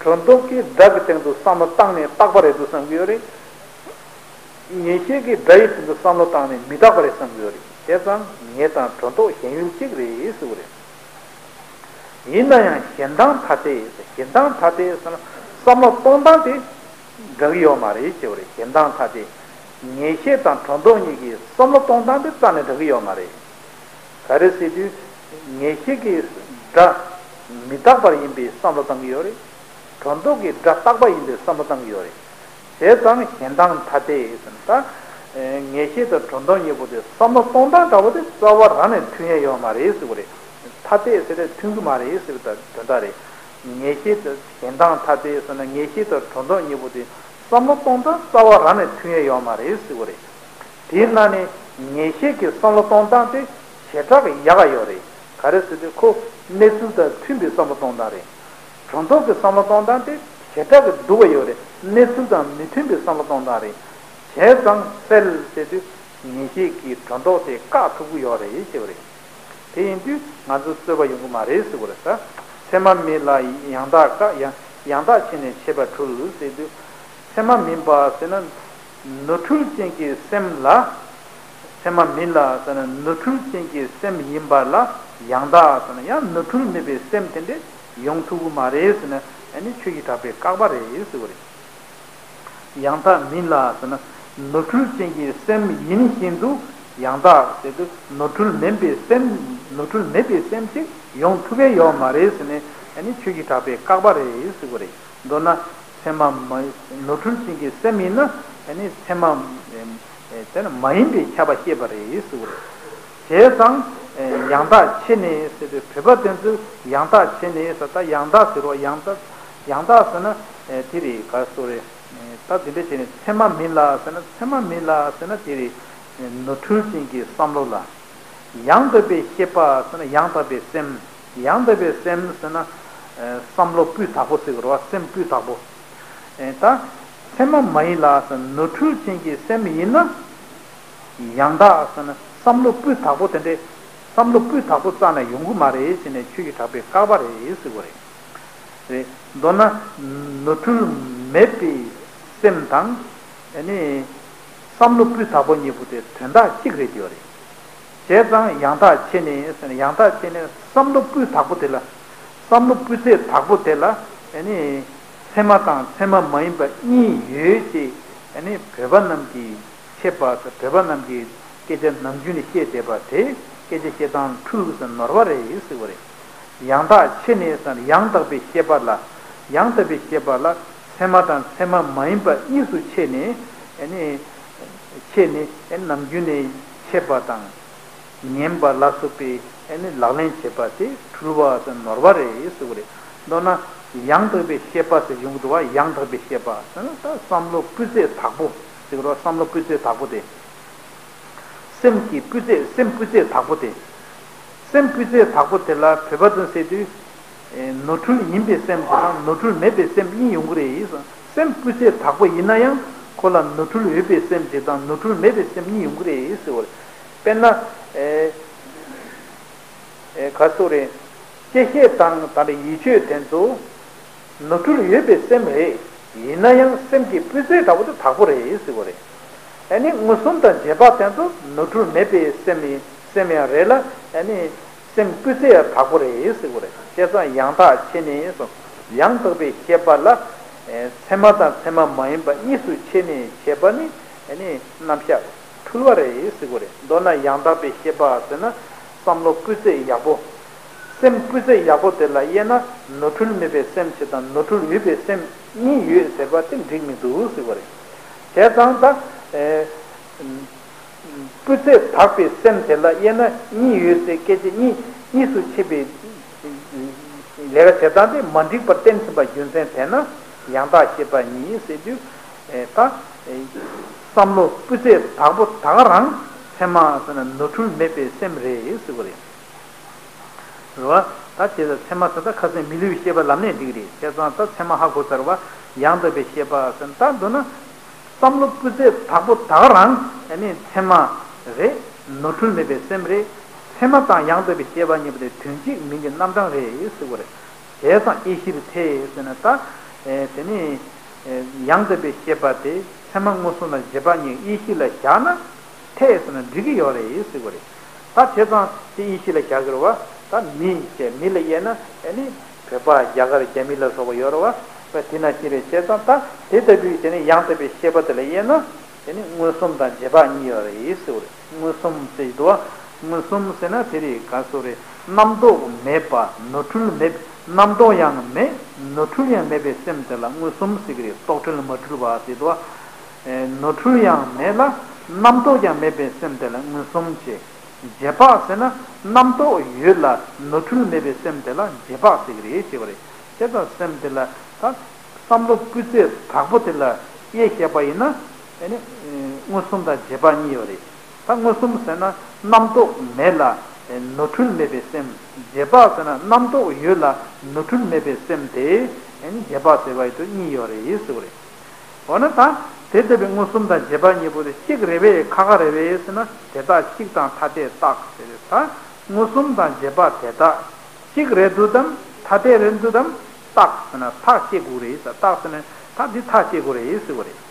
སྒྲོ་འདོགས་ཀྱིས་སྒྲ་གི་སྟེང་དུ་བསམ་བློ་བཏང་ནས་རྟག་པ་རེད་འདུག་བསམ་གྱི་ཡོད་རེད། ངེས་ཤེས་ཀྱིས་སྒྲ་ཡི་སྟེང་དུ་བསམ་བློ་བཏང་ནས་མི་རྟག་པ་རེད་བསམ་གྱི་ཡོད་རེད། བྱས་ཙང་ངེས་དང་སྒྲོ་འདོགས་གཞན་ཡུལ་གཅིག་རེད་ཟེར་གྱི་རེད། ཡིན་ན་ཡང་ཞེ་སྡང་ཐ་དད། ཞེ་སྡང་ཐ་དད་ཟེར་ན་བསམ་བློ་གཏོང་སྟངས་དེ་འདྲ་གི་ཡོད་མ་རེད་ཟེར་བ་རེད། ཞེ་སྡང་ཐ་དད། ངེས་ཤེས་དང་སྒྲོ་འདོགས་གཉིས་ཀྱི་བསམ་བློ་གཏོང་སྟངས་དེ་རྩ་ནས་འདྲ་གི་ཡོད་མ་རེད། ག་རེ་ཟེར་དུས། ངེས་ཤེས་ཀྱིས་སྒྲ་མི་རྟག་པར་ཡིན་པའི་བསམ་བློ་བཏང་གི་ཡོད་རེད། སྒྲོ་འདོགས་ཀྱིས་སྒྲ་རྟག་པ་ཡིན་པའི་བསམ་བློ་བཏང་གི་ཡོད་རེད། བྱས་ཙང་ཞེ་སྡང་ཐ་དད་ཟེར་ན་ད། ངེས་ཤེས་དང་སྒྲོ་འདོགས་གཉིས་པོ་དེ་བསམ་བློ་གཏོང་སྟངས་འདྲ་བོ་དེ་རྩ་བ་རང་ནས་མཐུན་ཡ་ཡོད་མ་རེད་ཟེར་བ་རེད། ཐ་དད་ཟེར་ཏེ་མཐུན་གྱི་མ་རེད་ཟེར་བའི་དོན་དག་རེད། ངེས་ཤེས་དང་གཞན་དབང་ཐ་དད་ཟེར་ན། ངེས་ཤེས་དང་སྒྲོ་འདོགས་གཉིས་པོ་དེ་བསམ་བློ་གཏོང་སྟངས་རྩ་བ་རང་ནས་མཐུན་ཡས་ཡོད་མ་རེད་ཟེར་བ་རེད། དེའི་ནང་ནས་ངེས་ཤེས་ཀྱི་བསམ་བློ་གཏོང་སྟངས་དེ་ཞེ་དྲག་གི་ཡག་ག་ཡོད་རེད། ག་རེ་ཟེར་དུས་ཁོ་གནས་ཚུལ་དང་མཐུན་པའི་བསམ་བློ་གཏོང་སྟངས་རེད། སྒྲོ་འདོགས་ཀྱི་བསམ་བློ་གཏོང་སྟངས་དེ་ཞེ་དྲག་གི་སྡུག་ག་ཡོད་རེད། གནས་ཚུལ་དང་མི་མཐུན་པའི་བསམ་བློ་གཏོང་སྟངས་རེད། བྱས་ཙང་སེལ་ཟེར་དུས་ངེས་ཤེས་ཀྱི་སྒྲོ་འདོགས་དེ་བཀག་ཐུབ་ཀྱི་ཡོད་རེད་ཞེས་པ་རེད། དེ་ཡིན་དུས་ང་ཚོ་རྩོད་པ་ཡོང་གི་མ་རེད་ཟེར་བ་རེད་ད། ཚད་མ་མིན་ལ་ཡང་དག་བཀག་ཡང་ཡང་དག་ཕྱེ་ནས་འཆད་པར་འཁྲུལ་ཟེར་དུས། ཚད་མ་མིན་པ་ཟེར་ན་ནོར་འཁྲུལ་ཅན་གྱི་སེམས་ལ། ཚད་མ་མིན་ལ་ཟེར་ན་ནོར་འཁྲུལ་ཅན་གྱི་སེམས་ཡིན་པ་ལ་ཡང་དག་ཟེར་ན་ཡང་ནོར་འཁྲུལ་མེད་པའི་སེམས་དེ་འདྲས་ཡོང་ཐུབ་ཀྱི་མ་རེད་ཟེར་ན། ཨ་ནི་ཆོས་ཀྱི་གྲགས་པས་བཀག་པ་རེད་ཟེར་བ་རེད། ཡང་དག་མིན་ལ་ཟེར་ན་ནོར་འཁྲུལ་ཅན་གྱི་སེམས་ཡིན་བཞིན་དུ་ཡང་དག་ཟེར་དུས་ནོར་འཁྲུལ་མིན་པའི་སེམས། ནོར་འཁྲུལ་མེད་པའི་སེམས་ཅིག་ཡོང་ཐུབ་ཀྱི་ཡོད་མ་རེད་ཟེར་ནས། ཨ་ནི་ཆོས་ཀྱི་གྲགས་པས་བཀག་པ་རེད་ཟེར་བ་རེད། མདོར་ན་ཚད་མ་མ་ནོར་འཁྲུལ་ཅན་གྱི་སེམས་ཡིན་ན། ཨ་ནི་ཚད་མ་དེ་ནི་མ་ཡིན་པས་ཁྱབ་པ་བཤད་པ་རེད་ཟེར་བ་རེད། བྱས་ཙང་ཡང་དག་ཕྱེ་ནས་ཟེར་དུས་བོད་པ་དེ་ཚོས་ཡང་དག་ཕྱེ་ནས་ཟེར། ད་ཡང་དག་ཟེར་རོ། ཡང་དག་ཡང་དག་ཟེར་ན་དེ་རེད། ག་སོ་རེད། ད་དེ་འདྲ་བྱས་ནས་ཚད་མ་མིན་ལ་ཟེར་ན། ཚད་མ་མིན་ལ་ཟེར་ན་དེ་རེད། ནོར་འཁྲུལ་ཅན་གྱི་བསམ་བློ་ལ། ཡང་དག་པའི་ཤེས་པ་ཟེར་ན་ཡང་དག་པའི་སེམས། ཡང་དག་པའི་སེམས་ཟེར་ན་བསམ་བློ་སྤུས་དག་པོ་ཟེར་གི་རེད་བ། སེམས་སྤུས་དག་པོ། ད་ཚད་མ་མ་ཡིན་ལ་ཟེར་ན་ནོར་འཁྲུལ་ཅན་གྱི་སེམས་ཡིན་ན། ཡང་དག་ཟེར་ན་བསམ་བློ་སྤུས་དག་པོ་དེ་འདྲས། བསམ་བློ་སྤུས་དག་པོ་རྩ་ནས་ཡོང་གི་མ་རེད་ཟེར་ནས་ཆོས་ཀྱི་གྲགས་པས་བཀག་པ་རེད་ཟེར་བ་རེད། རེད། མདོར་ན་ནོར་འཁྲུལ་མེད་པའི་སེམས་དང་། ཨ་ནི་བསམ་བློ་སྤུས་དག་པོ་གཉིས་པོ་དེ་དོན་དག་གཅིག་རེད་ཡོད་རེད། བྱས་ཙང་ཡང་དག་ཕྱེ་ནས་ཟེར་ན། ཡང་དག་ཕྱེ་ནས་བསམ་བློ་སྤུས་དག་པོ་དེ་ལ། བསམ་བློ་སྤུས་ཚད་དག་པོ་དེ་ལ། ཨ་ནི་ཚད་མ་དང་ཚད་མ་མ་ཡིན་པ་གཉིས་ཡོད་ཅེས། ཨ་ནི་བོད་པ་རྣམས་ཀྱིས་འཆད་པ་དང་། བོད་པ་རྣམས་ཀྱིས་སྐད་ཆ་ནམ་རྒྱུན་ནས་བཤད་བསྡད་པ་དེ་སྐད་ཆ་བཤད་སྟངས་འཁྲུལ་ཟེར། ནོར་བ་རེད་ཟེར་བ་རེད། ཡང་དག་ཕྱེ་ནས་ཟེར་ན་ཡང་དག་པའི་ཤེས་པ་ལ། ཡང་དག་པའི་ཤེས་པ་ལ་ཚད་མ་དང་ཚད་མ་མ་ཡིན་པ་གཉིས་སུ་ཕྱེ་ནས། ཨ་ནི་ཕྱེ་ནས། ཨ་ནི་ནམ་རྒྱུན་ནས་འཆད་པ་དང་ཉན་པ་ལ་སོགས་པའི། ཨ་ནི་ལག་ལེན་བྱེད་པ་དེ་འཁྲུལ་བ་ཟེར། ནོར་བ་རེད་ཟེར་བ་རེད། མདོར་ན་ཡང་དག་པའི་ཤེས་པ་ཟེར་ཡོང་གི་འདུག་བ། ཡང་དག་པའི་ཤེས་པ་ཟེར་ན་ད་བསམ་བློ་སྤུས་ཚད་དག་པོ་ཟེར་གི་རེད་བ། བསམ་བློ་སྤུས་ཚད་དག་པོ་དེ། སེམས་ཀྱི་སྤུས་ཚད། སེམས་སྤུས་ཚད་དག་པོ་དེ། སེམས་སྤུས་ཚད་དག་པོ་དེ་ལ་བོད་པ་ཚོས་ཟེར་དུས། ཨེ། ནོར་འཁྲུལ་ཡིན་པའི་སེམས་དེ་དང་ནོར་འཁྲུལ་མེད་པའི་སེམས་གཉིས་ཡོང་གི་རེད། སེམས་སྤུས་ཚད་དག་པོ་ཡིན་ན་ཡང་ཁོ་ལ་ནོར་འཁྲུལ་ཡོད་པའི་སེམས་དེ་དང་ནོར་འཁྲུལ་མེད་པའི་སེམས་གཉིས་ཡོང་གི་རེད་ཟེར་བ་རེད། དཔེར་ན། ཨེ། ཨེ། ག་སོ་རེད། བཅད་ཤེས་དང་ད་ལྟ་ཡིད་དཔྱོད་དེ་ཚོ་ནོར་འཁྲུལ་ཡོད་པའི་སེམས་རེད། ཡིན་ན་ཡང་སེམས་ཀྱི་སྤུས་ཚད་འདྲ་པོ་དེ་དག་པོ་རེད་ཟེར་བ་རེད། ཨ་ནི་མངོན་སུམ་དང་རྗེས་དཔག་དེ་ཚོ་ནོར་འཁྲུལ་མེད་པའི་སེམས་ཡིན། སེམས་ཡང་རེད་ལ། ཨ་ནི་སེམས་སྤུས་ཚད་ཡང་དག་པོ་རེད་ཟེར་བ་རེད། བྱས་ཙང་ཡང་དག་ཕྱེ་ནས་སོ། ཡང་དག་པའི་ཤེས་པ་ལ། ཨེ། ཚད་མ་དང་ཚད་མ་མ་ཡིན་པ་གཉིས་སུ་ཕྱེ་ནས་བྱས་པ་ནི། ཨ་ནི་རྣམ་གཞག་འཁྲུལ་བ་རེད་ཟེར་བ་རེད། མདོར་ན་ཡང་དག་པའི་ཤེས་པ་ཟེར་ན་བསམ་བློ་སྤུས་ཚད་ཡག་པོ། སེམས་སྤུས་ཚད་ཡག་པོ་དེ་ལ་དབྱེ་ན་ནོར་འཁྲུལ་མེད་པའི་སེམས་ཅིག་དང་ནོར་འཁྲུལ་ཡོད་པའི་སེམས་གཉིས་ཡོད་ཟེར་བ་དེ་འགྲིག་མི་འདུག་ཟེར་བ་རེད། བྱས་ཙང་ད། ཨེ། སྤུས་ཚད་དག་པའི་སེམས་དེ་ལ་དབྱེ་ན་གཉིས་ཡོད་ཟེར། སྐད་ཆ་གཉིས་གཉིས་སུ་ཕྱེ་བའི་ལས་ཀ་བྱེད་སྟངས་དེ་མ་འགྲིག་པར་བསྟན་ཟིན་པ་རྒྱུ་མཚན་དེ་ན་ཡང་དག་ཤེས་པ་ཉིད་ཟེར་དུས། ཨེ། ད། ཨེ། བསམ་བློ་སྤུས་ཚད་དག་པོ་ད་ག་རང་ཚད་མ་ཟེར་ན་ནོར་འཁྲུལ་མེད་པའི་སེམས་རེད་ཟེར་བ་རེད། རེད་བ། ད་དེ་ལ་ཚད་མ་ཟེར། ད་ཁ་སང་མི་སླུ་བའི་ཤེས་པ་ལབ་ནའི་འགྲིག་རེད། བྱས་ཙང་ད་ཚད་མ་ཧ་གོ་ཚར་བ། ཡང་དག་པའི་ཤེས་པ་ཟེར། ད་མདོར་ན་བསམ་བློ་སྤུས་ཚད་དག་པོ་ད་ག་རང་ཨ་ནི་ཚད་མ་རེད། ནོར་འཁྲུལ་མེད་པའི་སེམས་རེད། ཚད་མ་དང་ཡང་དག་པའི་ཤེས་པ་གཉིས་པོ་དེ་དོན་གཅིག་མིང་གི་རྣམ་གྲངས་རེད་ཟེར་བ་རེད། བྱས་ཙང་དབྱེ་གཞིར་ཐལ་ཟེར་ན་ད། ཨེ། དེ་ནི། ཨེ། ཡང་དག་པའི་ཤེས་པ་དེ་ཚད་མ་མངོན་སུམ་དང་རྗེས་དཔག་གཉིས་དབྱེ་གཞི་ལ་བཞག་ན་ཐལ་ཟེར་ན་འགྲིག་གི་ཡོད་རེད་ཟེར་བ་རེད། ད་བྱས་ཙང་དེ་དབྱེ་གཞི་ལ་བཞག་གི་རེད་བ། ད་མི་བྱས། མི་ལ་དབྱེ་ན་ཨ་ནི་བོད་པ་རྒྱ་གར་རྒྱ་མི་ལ་སོགས་པ་ཡོད་རེད་བ། དེ་ནང་བཞིན་རེད། བྱས་ཙང་ད་དེ་ལྟ་བུའི་དེ་ནི་ཡང་དག་པའི་ཤེས་པ་དེ་ལ་དབྱེ་ན། དེ་ནི་མངོན་སུམ་དང་རྗེས་དཔག་གཉིས་ཡོད་རེད་ཟེར་བ་རེད། མངོན་སུམ་ཟེར་གྱི་འདུག་བ། མངོན་སུམ་ཟེར་ན་དེ་རེད། ག་སོ་རེད། རྣམ་རྟོག་མེད་པ། ནོར་འཁྲུལ་མེད། རྣམ་རྟོག་ཡང་མེད། ནོར་འཁྲུལ་ཡང་མེད་པའི་སེམས་དེ་ལ་མངོན་སུམ་ཟེར་གྱི་རེད། རྟོག་བྲལ་མ་འཁྲུལ་བ་ཟེར་འདུག་བ། ནོར་འཁྲུལ་ཡང་མེད་ལ་རྣམ་རྟོག་ཀྱང་མེད་པའི་སེམས་དེ་ལ་མངོན་སུམ་བྱས། རྗེས་དཔག་ཟེར་ན་རྣམ་རྟོག་ཡོད་ལ་ནོར་འཁྲུལ་མེད་པའི་སེམས་དེ་ལ་རྗེས་དཔག་ཟེར་གྱི་རེད་ཅེས་པ་རེད། དེ་དང་སེམས་དེ་ལ་ད་བསམ་བློ་སྤུས་ཚད་དྲག་པོ་དེ་ལ་དབྱེ་བཤད་པ་ཡིན་ན་ཨེ་ནི་མངོན་སུམ་དང་རྗེས་དཔག་གཉིས་ཡོད་རེད། ད་མངོན་སུམ་ཟེར་ན་རྣམ་རྟོག་མེད་ལ་ནོར་འཁྲུལ་མེད་པའི་སེམས། རྗེས་དཔག་ཟེར་ན་རྣམ་རྟོག་ཡོད་ལ་ནོར་འཁྲུལ་མེད་པའི་སེམས་དེ་ཨེ་ནི་རྗེས་དཔག་ཟེར་བ་ཡིན་དུས་གཉིས་ཡོད་རེད་ཟེར་བ་རེད། འོ་ན་ད་དེ་ལྟ་བུའི་མངོན་སུམ་དང་རྗེས་དཔག་གཉིས་པོ་དེ་གཅིག་རེད་པས་ཁག་ཁག་རེད་པས་ཟེར་ན་དེ་དག་གཅིག་དང་ཐ་དད་རྟགས་ཟེར་རེད། ད་མངོན་སུམ་དང་རྗེས་དཔག་དེ་དག་གཅིག་རེད་འདུག་དམ་ཐ་དད་རེད་འདུག་དམ་རྟགས་ཟེར་ན་ཐག་བཅད་དགོས་རེད་ཟེར། རྟགས་ཟེར་ན་ད་འདི་ཐག་བཅད་དགོས་རེད་ཟེར་བ་རེད།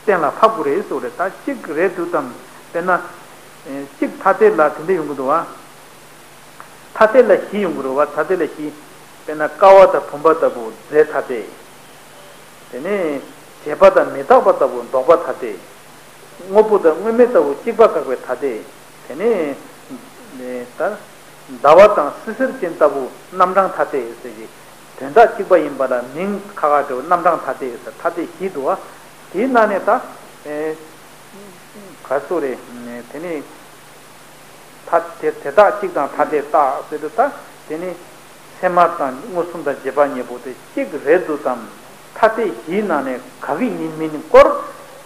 གཏན་ལ་ཕབ་དགོས་རེད་ཟེར་བ་རེད། ད་གཅིག་རེད་འདུག་དམ་དཔེར་ན་གཅིག་ཐ་དད་ལ་དེ་འདྲ་ཡོང་གི་འདུག་བ། ཐ་དད་ལ་བཞི་ཡོང་གི་རེད་བ། ཐ་དད་ལ་བཞི། དཔེར་ན་ཀ་བ་དང་བུམ་པ་ལྟ་བུ་རྫས་ཐ་དད། དེ་ནས་བྱས་པ་དང་མི་རྟག་པ་ལྟ་བུ་ལྡོག་པ་ཐ་དད། དངོས་པོ་དང་དངོས་མེད་ལྟ་བུ་གཅིག་པ་བཀག་པའི་ཐ་དད། དེ་ནས་ད་ཟླ་བ་དང་བསིལ་ཟེར་ཅན་ལྟ་བུ་རྣམ་གྲངས་ཐ་དད་ཟེར་གྱི་དོན་དག་གཅིག་པ་ཡིན་པ་ལ་མིང་ཁ་ཁ་འདྲ་བོ་རྣམ་གྲངས་ཐ་དད་ཟེར་ཐ་དད་བཞི་འདུག་བ། དེའི་ནང་ནས་ད་ག་ཚོད་རེད། དེ་ནས། ཐ་དེ་དེ་དག་གཅིག་དང་ཐ་དད་རྟགས་ཟེར་དུས་ད་དེ་ནི་ཚད་མ་དང་མངོན་སུམ་དང་རྗེས་དཔག་གཉིས་པོ་དེ་གཅིག་རེད་འདུག་དམ་ཐ་དད་བཞིའི་ནང་ནས་ག་གི་ཡིན་མིན་སྐོར་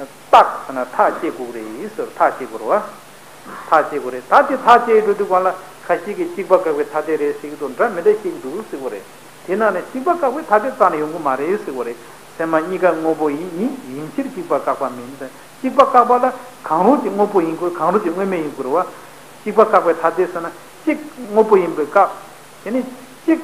རྟགས་ཟེར་ན་ཐག་བཅད་དགོས་རེད་ཟེར། ཐག་བཅད་དགོས་རེད་བ། ཐག་བཅད་དགོས་རེད། ད་དེ་ཐག་བཅད་འགྲོ་དུས་གང་ལ་ཁ་ཤས་ཀྱིས་གཅིག་པ་བཀག་པའི་ཐ་དད་རེད་ཟེར་གྱི་འདུག་འདྲ་མི་འདྲ་བཤད་ཀྱི་འདུག་ཟེར་དགོས་རེད། དེ་ནང་ནས་གཅིག་པ་བཀག་པའི་ཐ་དད་རྩ་ནས་ཡོང་གི་མ་རེད་ཟེར་དགོས་རེད། ཚད་མ་གཉིས་ཀ་དངོས་པོ་ཡིན་ཡིན་ཡིན་ཕྱིར་གཅིག་པ་བཀག་པ་མིན། གཅིག་པ་བཀག་པ་ལ་གང་རུང་གཅིག་དངོས་པོ་ཡིན་དགོས། གང་རུང་གཅིག་དངོས་མེད་ཡིན་དགོས་རེད་བ། གཅིག་པ་བཀག་པའི་ཐ་དད་ཟེར་ན་གཅིག་དངོས་པོ་ཡིན་པས་བཀག་དེ་ནི་གཅིག་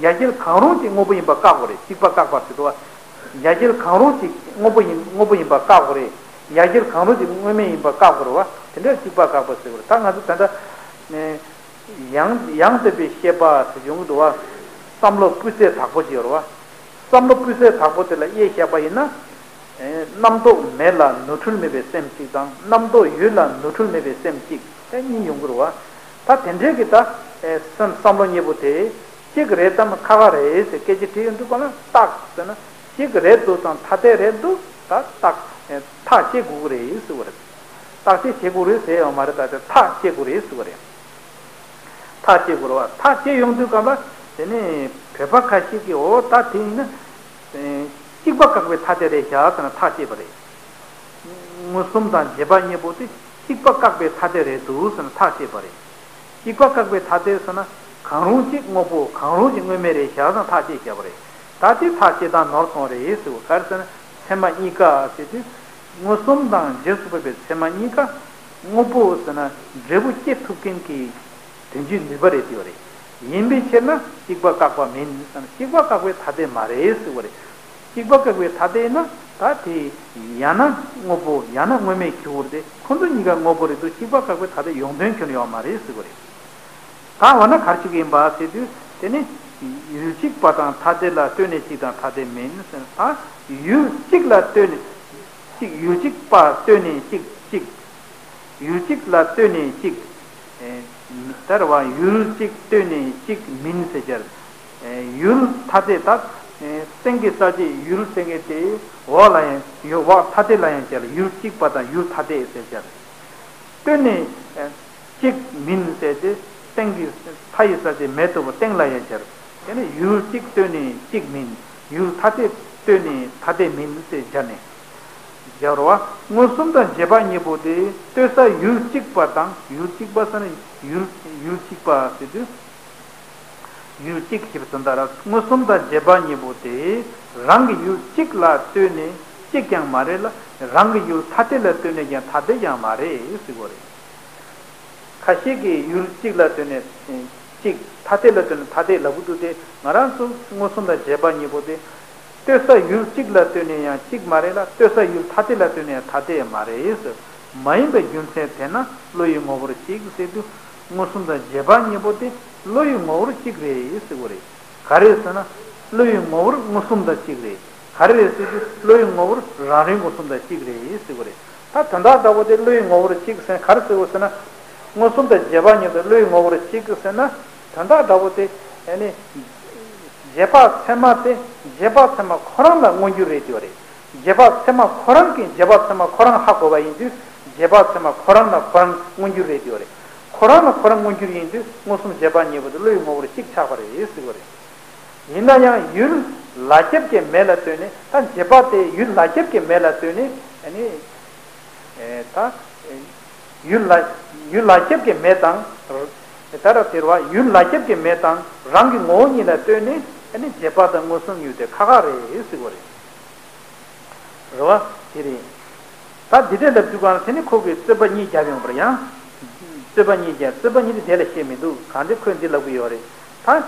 ཡ་གྱལ་གང་རུང་གཅིག་དངོས་པོ་ཡིན་པ་བཀག་དགོས་རེད། གཅིག་པ་བཀག་པ་ཟེར་དུས་བ། ཡ་གྱལ་གང་རུང་གཅིག་དངོས་པོ་ཡིན་དངོས་པོ་ཡིན་པ་བཀག་དགོས་རེད། ཡ་གྱལ་གང་རུང་གཅིག་དངོས་མེད་ཡིན་པ་བཀག་དགོས་རེད་བ། དེ་འདྲ་གཅིག་པ་བཀག་པ་ཟེར་དགོས་རེད། ད་ང་ཚོ་ད་ལྟ། ཡང་ཡང་དག་པའི་ཤེས་པ་ཟེར་ཡོང་གི་འདུག་བ། བསམ་བློ་སྤུས་ཚད་དྲག་པོ་ཅིག་ཡོད་རེད་བ། བསམ་བློ་སྤུས་ཚད་དྲག་པོ་དེ་ལ་དབྱེ་བཞག་པ་ཡིན་ན། རྣམ་རྟོག་མེད་ལ་ནོར་འཁྲུལ་མེད་པའི་སེམས་གཅིག་དང་རྣམ་རྟོག་ཡོད་ལ་ནོར་འཁྲུལ་མེད་པའི་སེམས་གཅིག་དེ་གཉིས་ཡོང་གི་རེད་བ། ད་དེ་འདྲའི་གི་ད་སེམས་བསམ་བློ་གཉིས་པོ་དེ་གཅིག་རེད་དམ་ཁ་ཁ་རེད་ཟེར་སྐད་ཆ་དྲིས་ཡོང་དུས་གང་ལ་རྟགས་ཟེར་ན་གཅིག་རེད་འདུག་དང་ཐ་དད་རེད་འདུག་ད་རྟགས་ཐག་བཅད་དགོས་ཀྱི་རེད་ཟེར་བ་རེད། བརྟག་དཔྱད་བྱེད་དགོས་རེད་ཟེར་ཡོད་མ་རེད། ད་དེ་ཐག་བཅད་དགོས་རེད་ཟེར་བ་རེད། ཐག་བཅད་དགོས་རེད་བ། ཐག་བཅད་ཡོང་དུས་སྐབས་ལ་དེ་ནས་བོད་པ་ཁ་ཤས་ཀྱིས་འོ་ད་དེ་ཡིན་ན་གཅིག་པ་བཀག་པའི་ཐ་དད་རེད་བཞག་ཟེར་ན་ཐག་བཅད་པ་རེད། མངོན་སུམ་དང་རྗེས་དཔག་གཉིས་པོ་དེ་གཅིག་པ་བཀག་པའི་ཐ་དད་རེད་འདུག་ཟེར་ན་ཐག་བཅད་པ་རེད། གཅིག་པ་བཀག་པའི་ཐ་དད་ཟེར་ན་གང་རུང་གཅིག་དངོས་པོ་གང་རུང་གཅིག་དངོས་མེད་རེད་བཞག་ཟེར་ན་ཐག་བཅད་བཞག་པ་རེད། ད་དེ་ཐག་བཅད་སྟངས་ནོར་སོང་རེད་ཟེར་བ་ག་རེ་ཟེར་ན་ཚད་མ་གཉིས་ཀ་ཟེར་དུས། མངོན་སུམ་དང་རྗེས་སུ་དཔག་པའི་ཚད་མ་གཉིས་ཀ་དངོས་པོ་ཟེར་ན་འབྲས་བུ་སྐྱེ་ཐུབ་མཁན་གྱི་དོན་སྤྱིའི་ནུས་པ་རེད་དེ་བ་རེད། ཡིན་པའི་ཕྱིར་ན་གཅིག་པ་བཀག་པ་མིན་ཟེར་ན་གཅིག་པ་བཀག་པའི་ཐ་དད་མ་རེད་ཟེར་བ་རེད། གཅིག་པ་བཀག་པའི་ཐ་དད་ཡིན་ན་ད་དེ་ཡང་ན་དངོས་པོ་ཡང་ན་དངོས་མེད་ཁྱེར་བ་རེད་དེ་ཁོ་ཚོ་གཉིས་ཀ་དངོས་པོ་རེད་འདུག་གཅིག་པ་བཀག་པའི་ཐ་དད་ཡོང་དོན་ཁྱོན་ཡོད་མ་རེད་ཟེར་བ་རེད། ད་འོ་ན་ག་རེ་བྱེད་ཀྱི་ཡིན་པ་ཟེར་དུས་དེ་ནི་ཡུལ་གཅིག་པ་དང་ཐ་དད་ལ་ལྟོས་ནས་གཅིག་དང་ཐ་དད་མིན་ཟེར་ན་ད་ཡུལ་གཅིག་ལ་ལྟོས་ནས་གཅིག་ཡུལ་གཅིག་པ་ལྟོས་ནས་གཅིག་གཅིག་ཡུལ་གཅིག་ལ་ལྟོས་ནས་གཅིག་ཨེ། ད་རེད་བ། ཡུལ་གཅིག་ལྟོས་ནས་གཅིག་མིན་ཟེར་བྱར། ཨེ། ཡུལ་ཐ་དད་ད། ཨེ། སྟེང་གི་ས་བཅད་ཡུལ་ཟེར་མཁན་དེ་འོག་ལ་ཡང་ཡོད་འོག་ཐ་དད་ལ་ཡང་བྱར་ཡུལ་གཅིག་པ་དང་ཡུལ་ཐ་དད་ཟེར་བྱར། ལྟོས་ནས་ཨེ། གཅིག་མིན་ཟེར་ཏེ་སྟེང་གི་མཐའ་ཡི་ས་བཅད་མེ་ལྟ་བུ་སྟེང་ལ་ཡང་བྱར། དེ་ནས་ཡུལ་གཅིག་ལྟོས་ནས་གཅིག་མིན། ཡུལ་ཐ་དད་ལྟོས་ནས་ཐ་དད་མིན་ཟེར་སྦྱར་ནས། སྦྱར་བ། མངོན་སུམ་དང་རྗེས་དཔག་གཉིས་པོ་དེ་ལྟོས་ས་ཡུལ་གཅིག་པ་དང་ཡུལ་གཅིག་པ་ཟེར་ན་ཡུལ་ཡུལ་གཅིག་པ་ཟེར་དུས། ཡུལ་གཅིག་ཞེས་པ་ཙམ་དང་ར་མངོན་སུམ་དང་རྗེས་དཔག་གཉིས་པོ་དེ་རང་གི་ཡུལ་གཅིག་ལ་ལྟོས་ནས་གཅིག་ཀྱང་མ་རེད་ལ་རང་གི་ཡུལ་ཐ་དད་ལ་ལྟོས་ནས་ཀྱང་ཐ་དད་ཀྱང་མ་རེད་ཟེར་གོ་རེད། ཁ་ཤས་ཀྱིས་ཡུལ་གཅིག་ལ་ལྟོས་ནས་གཅིག་ཐ་དད་ལ་ལྟོས་ནས་ཐ་དད་ལབ་ཀྱི་འདུག་སྟེ་ང་རང་ཚོ་མངོན་སུམ་དང་རྗེས་དཔག་གཉིས་པོ་དེ། ལྟོས་ས་ཡུལ་གཅིག་ལ་ལྟོས་ནས་ཡང་གཅིག་མ་རེད་ལ་ལྟོས་ས་ཡུལ་ཐ་དད་ལ་ལྟོས་ནས་ཡང་ཐ་དད་མ་རེད་ཟེར། མ་ཡིན་པའི་རྒྱུ་མཚན་དེས་ན་བློ་ཡི་ངོ་བོར་གཅིག་ཟེར་དུས་མངོན་སུམ་དང་རྗེས་དཔག་གཉིས་པོ་དེ་བློ་ཡི་ངོ་བོར་གཅིག་རེད་ཟེར་གོ་རེད། ག་རེ་ཟེར་ན། བློ་ཡི་ངོ་བོར་མངོན་སུམ་དང་གཅིག་རེད། ག་རེ་རེད་ཟེར་དུས་བློ་ཡི་ངོ་བོར་རང་རིག་མངོན་སུམ་དང་གཅིག་རེད་ཟེར་གོ་རེད། ད་དོན་དག་འདྲ་བོ་དེ་བློ་ཡི་ངོ་བོར་གཅིག་ཟེར་ག་རེ་ཟེར་གོ་ཟེར་ན། མངོན་སུམ་དང་རྗེས་དཔག་གཉིས་དེ་བློ་ཡི་ངོ་བོར་གཅིག་ཟེར་ན། དོན་དག་འདྲ་བོ་དེ་ཨ་ནི། རྗེས་དཔག་ཚད་མ་དེ་རྗེས་དཔག་ཚད་མ་ཁོ་རང་ལ་མངོན་གྱུར་རེད་དེ་བ་རེད། རྗེས་དཔག་ཚད་མ་ཁོ་རང་གིས་རྗེས་དཔག་ཚད་མ་ཁོ་རང་ཧ་གོ་བ་ཡིན་དུས་རྗེས་དཔག་ཚད་མ་ཁོ་རང་ལ་ཁོ་རང་མངོན་གྱུར་རེད་དེ་བ་རེད། ཁོ་རང་ལ་ཁོ་རང་མངོན་གྱུར་ཡིན་དུས་མངོན་སུམ་རྗེས་དཔག་གཉིས་པོ་དེ་བློ་ཡི་ངོ་བོར་གཅིག་ཆགས་པ་རེད་ཟེར་བ་རེད། ཡིན་ན་ཡང་ཡུལ་ལ་ཁྱབ་ཀྱི་མེ་ལ་ལྟོས་ནས། ད་བྱེད་པ་དེ་ཡུལ་ལ་ཁྱབ་ཀྱི་མེ་ལ་ལྟོས་ནས། ཨ་ནི། ཨེ། ད། ཡུལ་ལ། ཡུལ་ལ་ཁྱབ་ཀྱི་མེ་དང་། ད་ར་དེར་བ་ཡུལ་ལ་ཁྱབ་ཀྱི་མེ་དང་རང་གི་ངོ་བོ་ཉིད་ལ་ལྟོས་ནས། ཨ་ནི་བྱེད་པ་དང་མངོན་སུམ་ཡུལ་དེ་ཁ་ཁ་རེད་ཟེར་གོ་རེད། རེད་བ། དེ་རེད། ད་འདི་འདྲ་ལབ་དུས་གང་དེ་ནི་ཁོ་གིས་རྩོད་པ་གཉིས་བརྒྱབ་ཡོང་བར་ཡང་། རྩོད་པ་གཉིས་བརྒྱབ། རྩོད་པ་གཉིས་དེ་དེ་ལ་བཤད་མི་འདུག་གང་འདྲ་ཁོས་འདི་ལབ་གི་ཡོད་རེད། ད་